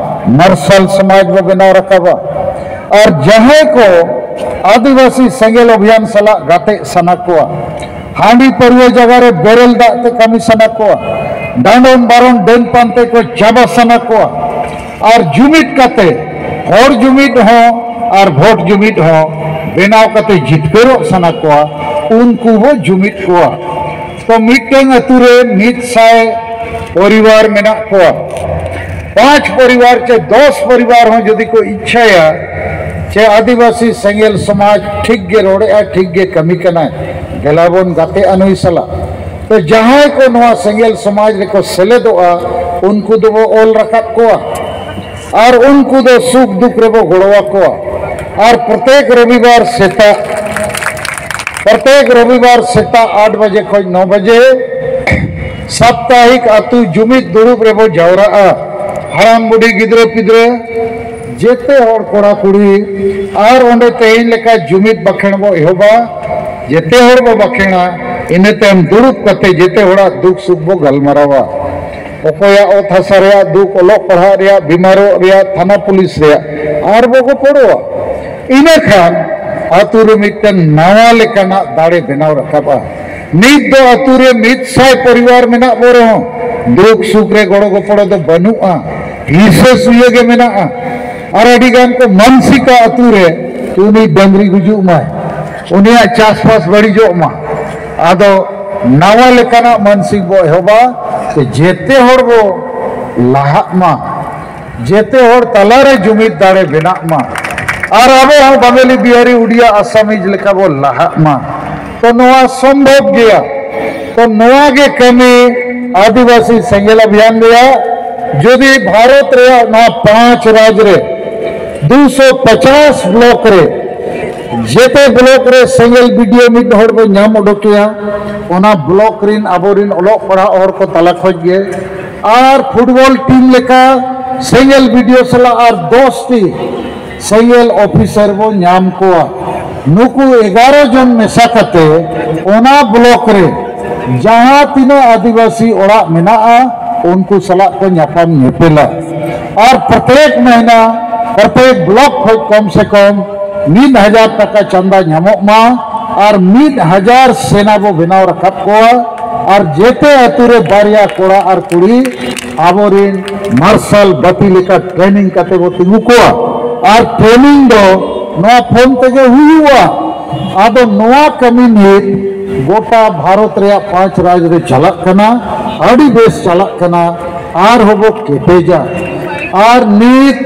ᱢᱟᱨᱥᱟᱞ ᱥᱚᱢᱟᱡᱽ ᱵᱚ ᱵᱮᱱᱟᱣ ᱨᱟᱠᱟᱵᱟ᱾ ᱟᱨ ᱡᱟᱦᱟᱸᱭ ᱠᱚ ᱟᱹᱫᱤᱵᱟᱹᱥᱤ ᱥᱮᱸᱜᱮᱞ ᱚᱵᱷᱤᱭᱟᱱ ᱥᱟᱞᱟᱜ ᱜᱟᱛᱮᱜ ᱥᱟᱱᱟ ᱠᱚᱣᱟ, ᱦᱟᱺᱰᱤ ᱯᱟᱹᱨᱣᱟᱹ ᱡᱟᱭᱜᱟ ᱨᱮ ᱵᱮᱨᱮᱞ ᱫᱟᱜ ᱛᱮ ᱠᱟᱹᱢᱤ ᱥᱟᱱᱟ ᱠᱚᱣᱟ, ᱰᱟᱸᱰᱚᱢ ᱵᱟᱨᱚᱱ ᱰᱟᱹᱱ ᱯᱟᱱᱛᱮ ᱠᱚ ᱪᱟᱵᱟ ᱥᱟᱱᱟ ᱠᱚᱣᱟ, ᱟᱨ ᱡᱩᱢᱤᱫ ᱠᱟᱛᱮ ᱦᱚᱲ ᱡᱩᱢᱤᱫ ᱦᱚᱸ ᱟᱨ ᱵᱷᱳᱴ ᱡᱩᱢᱤᱫ ᱦᱚᱸ ᱵᱮᱱᱟᱣ ᱠᱟᱛᱮ ᱡᱤᱛᱠᱟᱹᱨᱚᱜ ᱥᱟᱱᱟ ᱠᱚᱣᱟ, ᱩᱱᱠᱩ ᱵᱚ ᱡᱩᱢᱤᱫ ᱠᱚᱣᱟ᱾ ᱛᱚ ᱢᱤᱫᱴᱟᱝ ᱟᱹᱛᱩ ᱨᱮ ᱢᱤᱫ ᱥᱟᱭ ᱯᱚᱨᱤᱵᱟᱨ ᱢᱮᱱᱟᱜ ᱠᱚᱣᱟ, ᱯᱟᱸᱪ ᱯᱚᱨᱤᱵᱟᱨ ᱪᱮ ᱫᱚᱥ ᱯᱚᱨᱤᱵᱟᱨ ᱦᱚᱸ ᱡᱩᱫᱤ ᱠᱚ ᱤᱪᱪᱷᱟᱭᱟ ᱪᱮ ᱟᱹᱫᱤᱵᱟᱹᱥᱤ ᱥᱮᱸᱜᱮᱞ ᱥᱚᱢᱟᱡᱽ ᱴᱷᱤᱠ ᱜᱮ ᱨᱚᱲᱮᱜᱼᱟ, ᱴᱷᱤᱠ ᱜᱮ ᱠᱟᱹᱢᱤ ᱠᱟᱱᱟᱭ, ᱫᱮᱞᱟ ᱵᱚᱱ ᱜᱟᱛᱮᱜᱼᱟ ᱱᱩᱭ ᱥᱟᱞᱟᱜ᱾ ᱛᱚ ᱡᱟᱦᱟᱸᱭ ᱠᱚ ᱱᱚᱣᱟ ᱥᱮᱸᱜᱮᱞ ᱥᱚᱢᱟᱡᱽ ᱨᱮᱠᱚ ᱥᱮᱞᱮᱫᱚᱜᱼᱟ, ᱩᱱᱠᱩ ᱫᱚᱵᱚ ᱚᱞ ᱨᱟᱠᱟᱵ ᱠᱚᱣᱟ᱾ ᱟᱨ ᱩᱱᱠᱩ ᱫᱚ ᱥᱩᱠ ᱫᱩᱠ ᱨᱮᱵᱚ ᱜᱚᱲᱚ ᱟᱠᱚᱣᱟ᱾ ᱟᱨ ᱯᱨᱚᱛᱮᱠ ᱨᱚᱵᱤᱵᱟᱨ ᱥᱮᱛᱟᱜ, ᱯᱨᱚᱛᱮᱠ ᱨᱚᱵᱤᱵᱟᱨ ᱥᱮᱛᱟᱜ ᱟᱴ ᱵᱟᱡᱮ ᱠᱷᱚᱱ ᱱᱚ ᱵᱟᱡᱮ ᱥᱟᱯᱛᱟᱦᱤᱠ ᱟᱹᱛᱩ ᱡᱩᱢᱤᱫ ᱫᱩᱲᱩᱵ ᱨᱮᱵᱚ ᱡᱟᱣᱨᱟᱜᱼᱟ᱾ ᱦᱟᱲᱟᱢ ᱵᱩᱰᱷᱤ, ᱜᱤᱫᱽᱨᱟᱹ ᱯᱤᱫᱽᱨᱟᱹ, ᱡᱮᱛᱮ ᱦᱚᱲ, ᱠᱚᱲᱟ ᱠᱩᱲᱤ, ᱟᱨ ᱚᱸᱰᱮ ᱛᱮᱦᱮᱧ ᱞᱮᱠᱟ ᱡᱩᱢᱤᱫ ᱵᱟᱠᱷᱮᱬ ᱵᱚ ᱮᱦᱚᱵᱟ᱾ ᱡᱮᱛᱮ ᱦᱚᱲ ᱵᱚ ᱵᱟᱠᱷᱮᱬᱟ, ᱤᱱᱟᱹ ᱛᱟᱭᱚᱢ ᱫᱩᱲᱩᱵ ᱠᱟᱛᱮ ᱡᱮᱛᱮ ᱦᱚᱲᱟᱜ ᱫᱩᱠ ᱥᱩᱠ ᱵᱚ ᱜᱟᱞᱢᱟᱨᱟᱣᱟ᱾ ᱚᱠᱚᱭᱟᱜ ᱚᱛ ᱦᱟᱥᱟ ᱨᱮᱭᱟᱜ ᱫᱩᱠ, ᱚᱞᱚᱜ ᱯᱟᱲᱦᱟᱜ ᱨᱮᱭᱟᱜ, ᱵᱤᱢᱟᱨᱚᱜ ᱨᱮᱭᱟᱜ, ᱛᱷᱟᱱᱟ ᱯᱩᱞᱤᱥ ᱨᱮᱭᱟᱜ, ᱟᱨ ᱵᱚ ᱜᱚᱯᱚᱲᱚᱜᱼᱟ᱾ ᱤᱱᱟᱹ ᱠᱷᱟᱱ ᱟᱹᱛᱩ ᱨᱮ ᱢᱤᱫᱴᱟᱝ ᱱᱟᱣᱟ ᱞᱮᱠᱟᱱᱟᱜ ᱫᱟᱲᱮ ᱵᱮᱱᱟᱣ ᱨᱟᱠᱟᱵᱼᱟ᱾ ᱱᱤᱛ ᱫᱚ ᱟᱹᱛᱩ ᱨᱮ ᱢᱤᱫ ᱥᱟᱭ ᱯᱚᱨᱤᱵᱟᱨ ᱢᱮᱱᱟᱜ ᱵᱚ ᱨᱮᱦᱚᱸ, ᱫᱩᱠ ᱥᱩᱠ ᱨᱮ ᱜᱚᱲᱚ ᱜᱚᱯᱚᱲᱚ ᱫᱚ ᱵᱟᱹᱱᱩᱜᱼᱟ, ᱦᱤᱥᱟᱹ ᱥᱩᱭᱟᱹ ᱜᱮ ᱢᱮᱱᱟᱜᱼᱟ᱾ ᱟᱨ ᱟᱹᱰᱤ ᱜᱟᱱ ᱠᱚ ᱢᱟᱱᱥᱤᱠᱟ ᱟᱹᱛᱩ ᱨᱮ, ᱩᱱᱤ ᱰᱟᱹᱝᱨᱤ ᱜᱩᱡᱩᱜ ᱢᱟᱭ, ᱩᱱᱤᱭᱟᱜ ᱪᱟᱥᱵᱟᱥ ᱵᱟᱹᱲᱤᱡᱚᱜ ᱢᱟ᱾ ᱟᱫᱚ ᱱᱟᱣᱟ ᱞᱮᱠᱟᱱᱟᱜ ᱢᱟᱱᱥᱤᱠ ᱵᱚ ᱮᱦᱚᱵᱟ, ᱥᱮ ᱡᱮᱛᱮ ᱦᱚᱲ ᱵᱚ ᱞᱟᱦᱟᱜ ᱢᱟ, ᱡᱮᱛᱮ ᱦᱚᱲ ᱛᱟᱞᱟᱨᱮ ᱡᱩᱢᱤᱫ ᱫᱟᱲᱮ ᱵᱮᱱᱟᱜ ᱢᱟ᱾ ᱟᱨ ᱟᱵᱚ ᱦᱚᱸ ᱵᱟᱝᱜᱟᱞᱤ, ᱵᱤᱦᱟᱨᱤ, ᱩᱰᱤᱭᱟ, ᱟᱥᱟᱢᱤᱡ ᱞᱮᱠᱟ ᱵᱚ ᱞᱟᱦᱟᱜ ᱢᱟ᱾ ᱛᱚ ᱱᱚᱣᱟ ᱥᱚᱢᱵᱷᱚᱵ ᱜᱮᱭᱟ᱾ ᱛᱚ ᱱᱚᱣᱟ ᱜᱮ ᱠᱟᱹᱢᱤ ᱟᱹᱫᱤᱵᱟᱹᱥᱤ ᱥᱮᱸᱜᱮᱞ ᱚᱵᱷᱤᱭᱟᱱ ᱨᱮᱭᱟᱜ᱾ ᱡᱩᱫᱤ ᱵᱷᱟᱨᱚᱛ ᱨᱮᱭᱟᱜ ᱱᱚᱣᱟ ᱯᱟᱸᱪ ᱨᱟᱡᱽ ᱨᱮ ᱫᱩᱥᱚ ᱯᱚᱪᱟᱥ ᱵᱞᱚᱠ ᱨᱮ ᱡᱮᱛᱮ ᱵᱞᱚᱠ ᱨᱮ ᱥᱮᱸᱜᱮᱞ ᱵᱤᱰᱤᱭᱳ ᱢᱤᱫ ᱦᱚᱲ ᱵᱚ ᱧᱟᱢ ᱚᱰᱚᱠᱮᱭᱟ, ᱚᱱᱟ ᱵᱞᱚᱠ ᱨᱤᱱ ᱟᱵᱚᱨᱤᱱ ᱚᱞᱚᱜ ᱯᱟᱲᱦᱟᱜ ᱦᱚᱲ ᱠᱚ ᱛᱟᱞᱟ ᱠᱷᱚᱡ ᱜᱮ, ᱟᱨ ᱯᱷᱩᱴᱵᱚᱞ ᱴᱤᱢ ᱞᱮᱠᱟ ᱥᱮᱸᱜᱮᱞ ᱵᱤᱰᱤᱭᱳ ᱥᱟᱞᱟᱜ ᱟᱨ ᱫᱚᱥ ᱴᱤ ᱥᱮᱸᱜᱮᱞ ᱚᱯᱷᱤᱥᱟᱨ ᱵᱚ ᱧᱟᱢ ᱠᱚᱣᱟ᱾ ᱱᱩᱠᱩ ᱮᱜᱟᱨᱚ ᱡᱚᱱ ᱢᱮᱥᱟ ᱠᱟᱛᱮ ᱚᱱᱟ ᱵᱞᱚᱠ ᱨᱮ ᱡᱟᱦᱟᱸ ᱛᱤᱱᱟᱹᱜ ᱟᱹᱫᱤᱵᱟᱹᱥᱤ ᱚᱲᱟᱜ ᱢᱮᱱᱟᱜᱼᱟ, ᱩᱱᱠᱩ ᱥᱟᱞᱟᱜ ᱠᱚ ᱧᱟᱯᱟᱢ ᱧᱮᱯᱮᱞᱟ᱾ ᱟᱨ ᱯᱨᱚᱛᱮᱠ ᱢᱟᱹᱦᱱᱟᱹ, ᱯᱨᱚᱛᱮᱠ ᱵᱞᱚᱠ ᱠᱷᱚᱡ ᱠᱚᱢ ᱥᱮ ᱠᱚᱢ ᱢᱤᱫ ᱦᱟᱡᱟᱨ ᱴᱟᱠᱟ ᱪᱟᱸᱫᱟ ᱧᱟᱢᱚᱜ ᱢᱟ᱾ ᱟᱨ ᱢᱤᱫ ᱦᱟᱡᱟᱨ ᱥᱮᱱᱟ ᱵᱚ ᱵᱮᱱᱟᱣ ᱨᱟᱠᱟᱵ ᱠᱚᱣᱟ᱾ ᱟᱨ ᱡᱮᱛᱮ ᱟᱹᱛᱩ ᱨᱮ ᱵᱟᱨᱭᱟ ᱠᱚᱲᱟ ᱟᱨ ᱠᱩᱲᱤ ᱟᱵᱚᱨᱤᱱ ᱢᱟᱨᱥᱟᱞ ᱵᱟᱹᱛᱤ ᱞᱮᱠᱟ ᱴᱨᱮᱱᱤᱝ ᱠᱟᱛᱮ ᱵᱚ ᱛᱤᱸᱜᱩ ᱠᱚᱣᱟ᱾ ᱟᱨ ᱴᱨᱮᱱᱤᱝ ᱫᱚ ᱱᱚᱣᱟ ᱯᱷᱳᱱ ᱛᱮᱜᱮ ᱦᱩᱭᱩᱜᱼᱟ᱾ ᱟᱫᱚ ᱱᱚᱣᱟ ᱠᱟᱹᱢᱤ ᱱᱤᱛ ᱜᱚᱴᱟ ᱵᱷᱟᱨᱚᱛ ᱨᱮᱭᱟᱜ ᱯᱟᱸᱪ ᱨᱟᱡᱽ ᱨᱮ ᱪᱟᱞᱟᱜ ᱠᱟᱱᱟ, ᱟᱹᱰᱤ ᱵᱮᱥ ᱪᱟᱞᱟᱜ ᱠᱟᱱᱟ, ᱟᱨᱦᱚᱸ ᱵᱚ ᱠᱮᱴᱮᱡᱟ᱾ ᱟᱨ ᱱᱤᱛ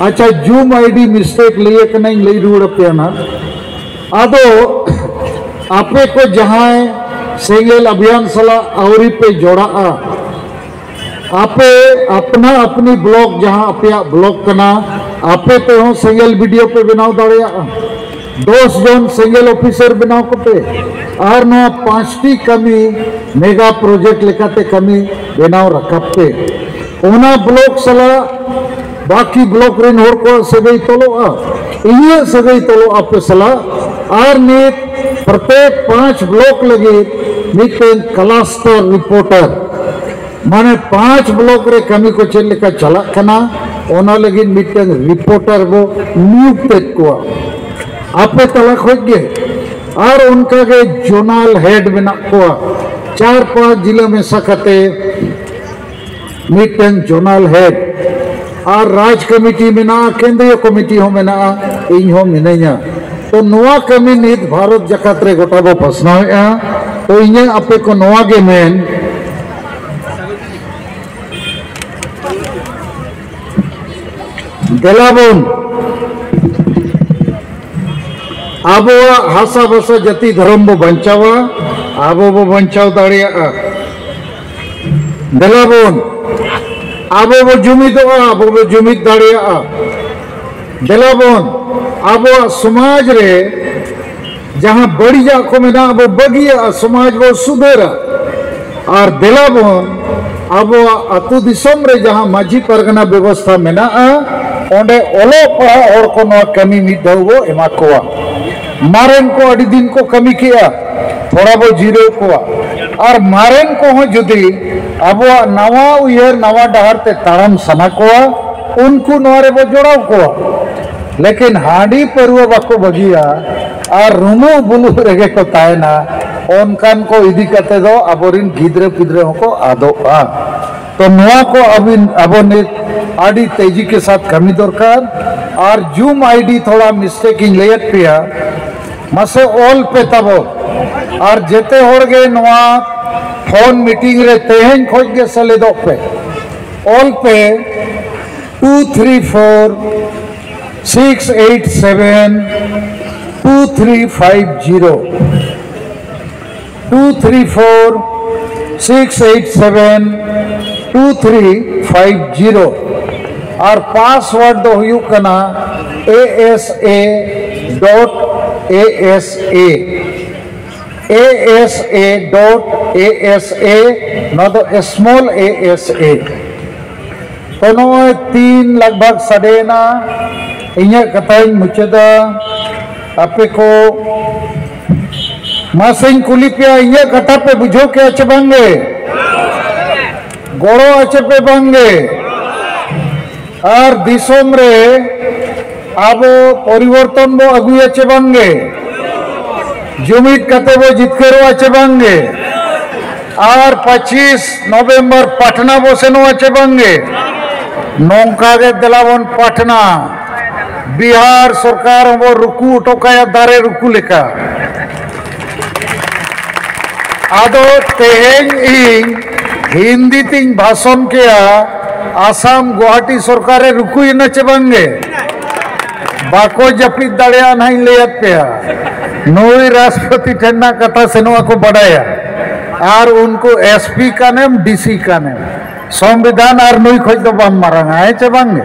ᱟᱪᱪᱷᱟ, ᱡᱩᱢ ᱟᱭᱰᱤ ᱢᱤᱥᱴᱮᱠ ᱞᱟᱹᱭ ᱠᱟᱱᱟᱧ, ᱞᱟᱹᱭ ᱨᱩᱣᱟᱹᱲ ᱟᱯᱮᱭᱟ ᱱᱟᱜ᱾ ᱟᱫᱚ ᱟᱯᱮ ᱠᱚ ᱡᱟᱦᱟᱸᱭ ᱥᱮᱸᱜᱮᱞ ᱚᱵᱷᱤᱭᱟᱱ ᱥᱟᱞᱟᱜ ᱟᱹᱣᱨᱤ ᱯᱮ ᱡᱚᱲᱟᱜᱼᱟ, ᱟᱯᱮ ᱟᱯᱱᱟ ᱟᱯᱱᱤ ᱵᱞᱚᱠ, ᱡᱟᱦᱟᱸ ᱟᱯᱮᱭᱟᱜ ᱵᱞᱚᱠ ᱠᱟᱱᱟ, ᱟᱯᱮ ᱛᱮᱦᱚᱸ ᱥᱮᱸᱜᱮᱞ ᱵᱤᱰᱤᱳ ᱯᱮ ᱵᱮᱱᱟᱣ ᱫᱟᱲᱮᱭᱟᱜᱼᱟ᱾ ᱫᱚᱥ ᱡᱚᱱ ᱥᱮᱸᱜᱮᱞ ᱚᱯᱷᱤᱥᱟᱨ ᱵᱮᱱᱟᱣ ᱠᱚᱯᱮ, ᱟᱨ ᱱᱚᱣᱟ ᱯᱟᱸᱪᱴᱤ ᱠᱟᱹᱢᱤ ᱢᱮᱜᱟ ᱯᱨᱚᱡᱮᱠᱴ ᱞᱮᱠᱟᱛᱮ ᱠᱟᱹᱢᱤ ᱵᱮᱱᱟᱣ ᱨᱟᱠᱟᱵ ᱯᱮ᱾ ᱚᱱᱟ ᱵᱞᱚᱠ ᱥᱟᱞᱟᱜ ᱵᱟᱹᱠᱤ ᱵᱞᱚᱠ ᱨᱮᱱ ᱦᱚᱲ ᱠᱚᱣᱟᱜ ᱥᱟᱹᱜᱟᱹᱭ ᱛᱚᱞᱚᱜᱼᱟ, ᱤᱧᱟᱹᱜ ᱥᱟᱹᱜᱟᱹᱭ ᱛᱚᱞᱚᱜᱼᱟ ᱟᱯᱮ ᱥᱟᱞᱟᱜ᱾ ᱟᱨ ᱱᱤᱛ ᱯᱨᱚᱛᱮᱠ ᱯᱟᱸᱪ ᱵᱞᱚᱠ ᱞᱟᱹᱜᱤᱫ ᱢᱤᱫᱴᱮᱱ ᱠᱞᱟᱥᱴᱟᱨ ᱨᱤᱯᱳᱨᱴᱟᱨ, ᱢᱟᱱᱮ ᱯᱟᱸᱪ ᱵᱞᱚᱠ ᱨᱮ ᱠᱟᱹᱢᱤ ᱠᱚ ᱪᱮᱫ ᱞᱮᱠᱟ ᱪᱟᱞᱟᱜ ᱠᱟᱱᱟ, ᱚᱱᱟ ᱞᱟᱹᱜᱤᱫ ᱢᱤᱫᱴᱮᱱ ᱨᱤᱯᱳᱨᱴᱟᱨ ᱵᱚ ᱱᱤᱭᱩᱠᱛ ᱮᱫ ᱠᱚᱣᱟ ᱟᱯᱮ ᱛᱟᱞᱟ ᱠᱷᱚᱡ ᱜᱮ᱾ ᱟᱨ ᱚᱱᱠᱟᱜᱮ ᱡᱳᱱᱟᱞ ᱦᱮᱰ ᱢᱮᱱᱟᱜ ᱠᱚᱣᱟ, ᱪᱟᱨ ᱯᱟᱸᱪ ᱡᱤᱞᱟᱹ ᱢᱮᱥᱟ ᱠᱟᱛᱮ ᱢᱤᱫᱴᱮᱱ ᱡᱳᱱᱟᱞ ᱦᱮᱰ, ᱟᱨ ᱨᱟᱡᱽ ᱠᱚᱢᱤᱴᱤ ᱢᱮᱱᱟᱜᱼᱟ, ᱠᱮᱱᱫᱨᱤᱭᱚ ᱠᱚᱢᱤᱴᱤ ᱦᱚᱸ ᱢᱮᱱᱟᱜᱼᱟ, ᱤᱧ ᱦᱚᱸ ᱢᱤᱱᱟᱹᱧᱟ᱾ ᱛᱚ ᱱᱚᱣᱟ ᱠᱟᱹᱢᱤ ᱱᱤᱛ ᱵᱷᱟᱨᱚᱛ ᱡᱟᱠᱟᱛ ᱨᱮ ᱜᱚᱴᱟ ᱵᱚ ᱯᱟᱥᱱᱟᱣᱮᱫᱼᱟ᱾ ᱛᱚ ᱤᱧᱟᱹᱜ ᱟᱯᱮ ᱠᱚ ᱱᱚᱣᱟ ᱜᱮ ᱢᱮᱱ, ᱫᱮᱞᱟ ᱵᱚᱱ ᱟᱵᱚᱣᱟᱜ ᱦᱟᱥᱟ ᱵᱷᱟᱥᱟ ᱡᱟᱹᱛᱤ ᱫᱷᱚᱨᱚᱢ ᱵᱚ ᱵᱟᱧᱪᱟᱣᱟ, ᱟᱵᱚ ᱵᱚ ᱵᱟᱧᱪᱟᱣ ᱫᱟᱲᱮᱭᱟᱜᱼᱟ᱾ ᱫᱮᱞᱟ ᱵᱚᱱ ᱟᱵᱚ ᱵᱚ ᱡᱩᱢᱤᱫᱚᱜᱼᱟ, ᱟᱵᱚ ᱵᱚ ᱡᱩᱢᱤᱫ ᱫᱟᱲᱮᱭᱟᱜᱼᱟ᱾ ᱫᱮᱞᱟ ᱵᱚᱱ ᱟᱵᱚᱣᱟᱜ ᱥᱚᱢᱟᱡᱽ ᱨᱮ ᱡᱟᱦᱟᱸ ᱵᱟᱹᱲᱤᱡᱟᱜ ᱠᱚ ᱢᱮᱱᱟᱜᱼᱟ, ᱵᱚ ᱵᱟᱹᱜᱤᱭᱟᱜᱼᱟ, ᱥᱚᱢᱟᱡᱽ ᱵᱚ ᱥᱩᱫᱷᱟᱹᱨᱟ᱾ ᱟᱨ ᱫᱮᱞᱟ ᱵᱚᱱ ᱟᱵᱚᱣᱟᱜ ᱟᱹᱛᱩ ᱫᱤᱥᱚᱢ ᱨᱮ ᱡᱟᱦᱟᱸ ᱢᱟᱹᱡᱷᱤ ᱯᱟᱨᱜᱟᱱᱟ ᱵᱮᱵᱚᱥᱛᱷᱟ ᱢᱮᱱᱟᱜᱼᱟ, ᱚᱸᱰᱮ ᱚᱞᱚᱜ ᱯᱟᱲᱦᱟᱜ ᱦᱚᱲ ᱠᱚ ᱱᱚᱣᱟ ᱠᱟᱹᱢᱤ ᱢᱤᱫ ᱫᱷᱟᱣ ᱵᱚ ᱮᱢᱟ ᱠᱚᱣᱟ᱾ ᱢᱟᱨᱮᱱ ᱠᱚ ᱟᱹᱰᱤ ᱫᱤᱱ ᱠᱚ ᱠᱟᱹᱢᱤ ᱠᱮᱜᱼᱟ, ᱛᱷᱚᱲᱟ ᱵᱚ ᱡᱤᱨᱟᱹᱣ ᱠᱚᱣᱟ᱾ ᱟᱨ ᱢᱟᱨᱮᱱ ᱠᱚᱦᱚᱸ ᱡᱩᱫᱤ ᱟᱵᱚᱣᱟᱜ ᱱᱟᱣᱟ ᱩᱭᱦᱟᱹᱨ, ᱱᱟᱣᱟ ᱰᱟᱦᱟᱨ ᱛᱮ ᱛᱟᱲᱟᱢ ᱥᱟᱱᱟ ᱠᱚᱣᱟ, ᱩᱱᱠᱩ ᱱᱚᱣᱟ ᱨᱮᱵᱚ ᱡᱚᱲᱟᱣ ᱠᱚᱣᱟ᱾ ᱞᱮᱠᱤᱱ ᱦᱟᱺᱰᱤ ᱯᱟᱹᱨᱣᱟᱹ ᱵᱟᱠᱚ ᱵᱟᱹᱜᱤᱭᱟ ᱟᱨ ᱨᱩᱢᱩᱜ ᱵᱩᱞᱩᱜ ᱨᱮᱜᱮ ᱠᱚ ᱛᱟᱦᱮᱱᱟ, ᱚᱱᱠᱟᱱ ᱠᱚ ᱤᱫᱤ ᱠᱟᱛᱮ ᱫᱚ ᱟᱵᱚᱨᱤᱱ ᱜᱤᱫᱽᱨᱟᱹ ᱯᱤᱫᱽᱨᱟᱹ ᱦᱚᱸᱠᱚ ᱟᱫᱚᱜᱼᱟ᱾ ᱛᱚ ᱱᱚᱣᱟ ᱠᱚ ᱟᱹᱵᱤᱱ, ᱟᱵᱚ ᱱᱤᱛ ᱟᱹᱰᱤ ᱛᱮᱡᱤ ᱠᱮ ᱥᱟᱛ ᱠᱟᱹᱢᱤ ᱫᱚᱨᱠᱟᱨ᱾ ᱟᱨ ᱡᱩᱢ ᱟᱭᱰᱤ ᱛᱷᱚᱲᱟ ᱢᱤᱥᱴᱮᱠ ᱤᱧ ᱞᱟᱹᱭᱮᱫ ᱯᱮᱭᱟ, ᱢᱟᱥᱮ ᱚᱞ ᱯᱮ ᱛᱟᱵᱚ᱾ ᱟᱨ ᱡᱮᱛᱮ ᱦᱚᱲ ᱜᱮ ᱱᱚᱣᱟ ᱯᱷᱳᱱ ᱢᱤᱴᱤᱝ ᱨᱮ ᱛᱮᱦᱮᱧ ᱠᱷᱚᱡ ᱜᱮ ᱥᱮᱞᱮᱫᱚᱜ ᱯᱮ᱾ ᱚᱞ ᱯᱮ two three four six eight seven two three five zero. Two three four six eight seven two three five zero. ᱟᱨ ᱯᱟᱥᱣᱟᱨᱰ ᱫᱚ ᱦᱩᱭᱩᱜ ᱠᱟᱱᱟ A S A dot A S A. A S A dot A S A, ᱱᱚᱣᱟ ᱫᱚ small ᱮ S ᱮ᱾ ᱛᱚ ᱱᱚᱜᱼᱚᱭ ᱛᱤᱱ ᱞᱟᱜᱽ ᱵᱷᱟᱜᱽ ᱥᱟᱰᱮᱭᱮᱱᱟ, ᱤᱧᱟᱹᱜ ᱠᱟᱛᱷᱟᱧ ᱢᱩᱪᱟᱹᱫᱟ᱾ ᱟᱯᱮ ᱠᱚ ᱢᱟᱥᱮᱧ ᱠᱩᱞᱤ ᱯᱮᱭᱟ, ᱤᱧᱟᱹᱜ ᱠᱟᱛᱷᱟ ᱯᱮ ᱵᱩᱡᱷᱟᱹᱣ ᱠᱮᱜᱼᱟ ᱪᱮ ᱵᱟᱝᱜᱮ? ᱜᱚᱲᱚ ᱟᱪᱮ ᱯᱮ ᱵᱟᱝᱜᱮ? ᱟᱨ ᱫᱤᱥᱚᱢ ᱨᱮ ᱟᱵᱚ ᱯᱚᱨᱤᱵᱚᱨᱛᱚᱱ ᱵᱚ ᱟᱹᱜᱩᱭᱟ ᱪᱮ ᱵᱟᱝᱜᱮ? ᱡᱩᱢᱤᱫ ᱠᱟᱛᱮ ᱵᱚ ᱡᱤᱛᱠᱟᱹᱨᱚᱜᱼᱟ ᱪᱮ ᱵᱟᱝᱜᱮ? ᱟᱨ ᱯᱚᱸᱪᱤᱥ ᱱᱚᱵᱷᱮᱢᱵᱚᱨ ᱯᱟᱴᱱᱟ ᱵᱚ ᱥᱮᱱᱚᱜᱼᱟ ᱪᱮ ᱵᱟᱝᱜᱮ? ᱱᱚᱝᱠᱟ ᱜᱮ ᱫᱮᱞᱟ ᱵᱚᱱ ᱯᱟᱴᱱᱟ, ᱵᱤᱦᱟᱨ ᱥᱚᱨᱠᱟᱨ ᱦᱚᱸᱵᱚ ᱨᱩᱠᱩ ᱦᱚᱴᱚ ᱠᱟᱭᱟ ᱫᱟᱨᱮ ᱨᱩᱠᱩ ᱞᱮᱠᱟ᱾ ᱟᱫᱚ ᱛᱮᱦᱮᱧ ᱤᱧ ᱦᱤᱱᱫᱤ ᱛᱤᱧ ᱵᱷᱟᱥᱚᱱ ᱠᱮᱭᱟ, ᱟᱥᱟᱢ ᱜᱩᱣᱟᱦᱟᱴᱤ ᱥᱚᱨᱠᱟᱨᱮ ᱨᱩᱠᱩᱭᱮᱱᱟ ᱪᱮ ᱵᱟᱝᱜᱮ? ᱵᱟᱠᱚ ᱡᱟᱹᱯᱤᱫ ᱫᱟᱲᱮᱭᱟᱜᱼᱟ ᱱᱟᱦᱟᱜ ᱤᱧ ᱞᱟᱹᱭᱟᱫ ᱯᱮᱭᱟ᱾ ᱱᱩᱭ ᱨᱟᱥᱴᱨᱚᱯᱚᱛᱤ ᱴᱷᱮᱱ ᱱᱟᱜ ᱠᱟᱛᱷᱟ ᱥᱮᱱᱚᱜ ᱟᱠᱚ ᱵᱟᱰᱟᱭᱟ᱾ ᱟᱨ ᱩᱱᱠᱩ ᱮᱥ ᱯᱤ ᱠᱟᱱᱮᱢ, ᱰᱤ ᱥᱤ ᱠᱟᱱᱮᱢ, ᱥᱚᱝᱵᱤᱫᱷᱟᱱ ᱟᱨ ᱱᱩᱭ ᱠᱷᱚᱡ ᱫᱚ ᱵᱟᱢ ᱢᱟᱨᱟᱝᱟ, ᱦᱮᱸ ᱪᱮ ᱵᱟᱝᱜᱮ?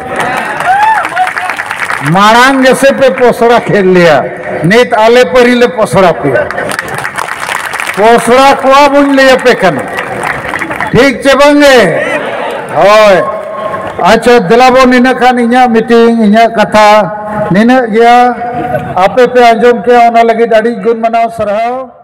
ᱢᱟᱲᱟᱝ ᱜᱮᱥᱮ ᱯᱮ ᱯᱚᱥᱲᱟ ᱠᱮᱫ ᱞᱮᱭᱟ, ᱱᱤᱛ ᱟᱞᱮ ᱯᱟᱹᱨᱤ ᱞᱮ ᱯᱚᱥᱲᱟ ᱯᱮᱭᱟ᱾ ᱯᱚᱥᱲᱟ ᱠᱚᱣᱟ ᱵᱚᱱ ᱞᱟᱹᱭ ᱟᱯᱮ ᱠᱟᱱᱟ, ᱴᱷᱤᱠ ᱪᱮ ᱵᱟᱝᱜᱮ? ᱦᱳᱭ, ᱟᱪᱪᱷᱟ, ᱫᱮᱞᱟ ᱵᱚᱱ ᱤᱱᱟᱹ ᱠᱷᱟᱱ ᱤᱧᱟᱹᱜ ᱢᱤᱴᱤᱝ, ᱤᱧᱟᱹᱜ ᱠᱟᱛᱷᱟ ᱱᱤᱱᱟᱹᱜ ᱜᱮᱭᱟ᱾ ᱟᱯᱮ ᱯᱮ ᱟᱸᱡᱚᱢ ᱠᱮᱭᱟ, ᱚᱱᱟ ᱞᱟᱹᱜᱤᱫ ᱟᱹᱰᱤ ᱜᱩᱱ ᱢᱟᱱᱟᱣ ᱥᱟᱨᱦᱟᱣ᱾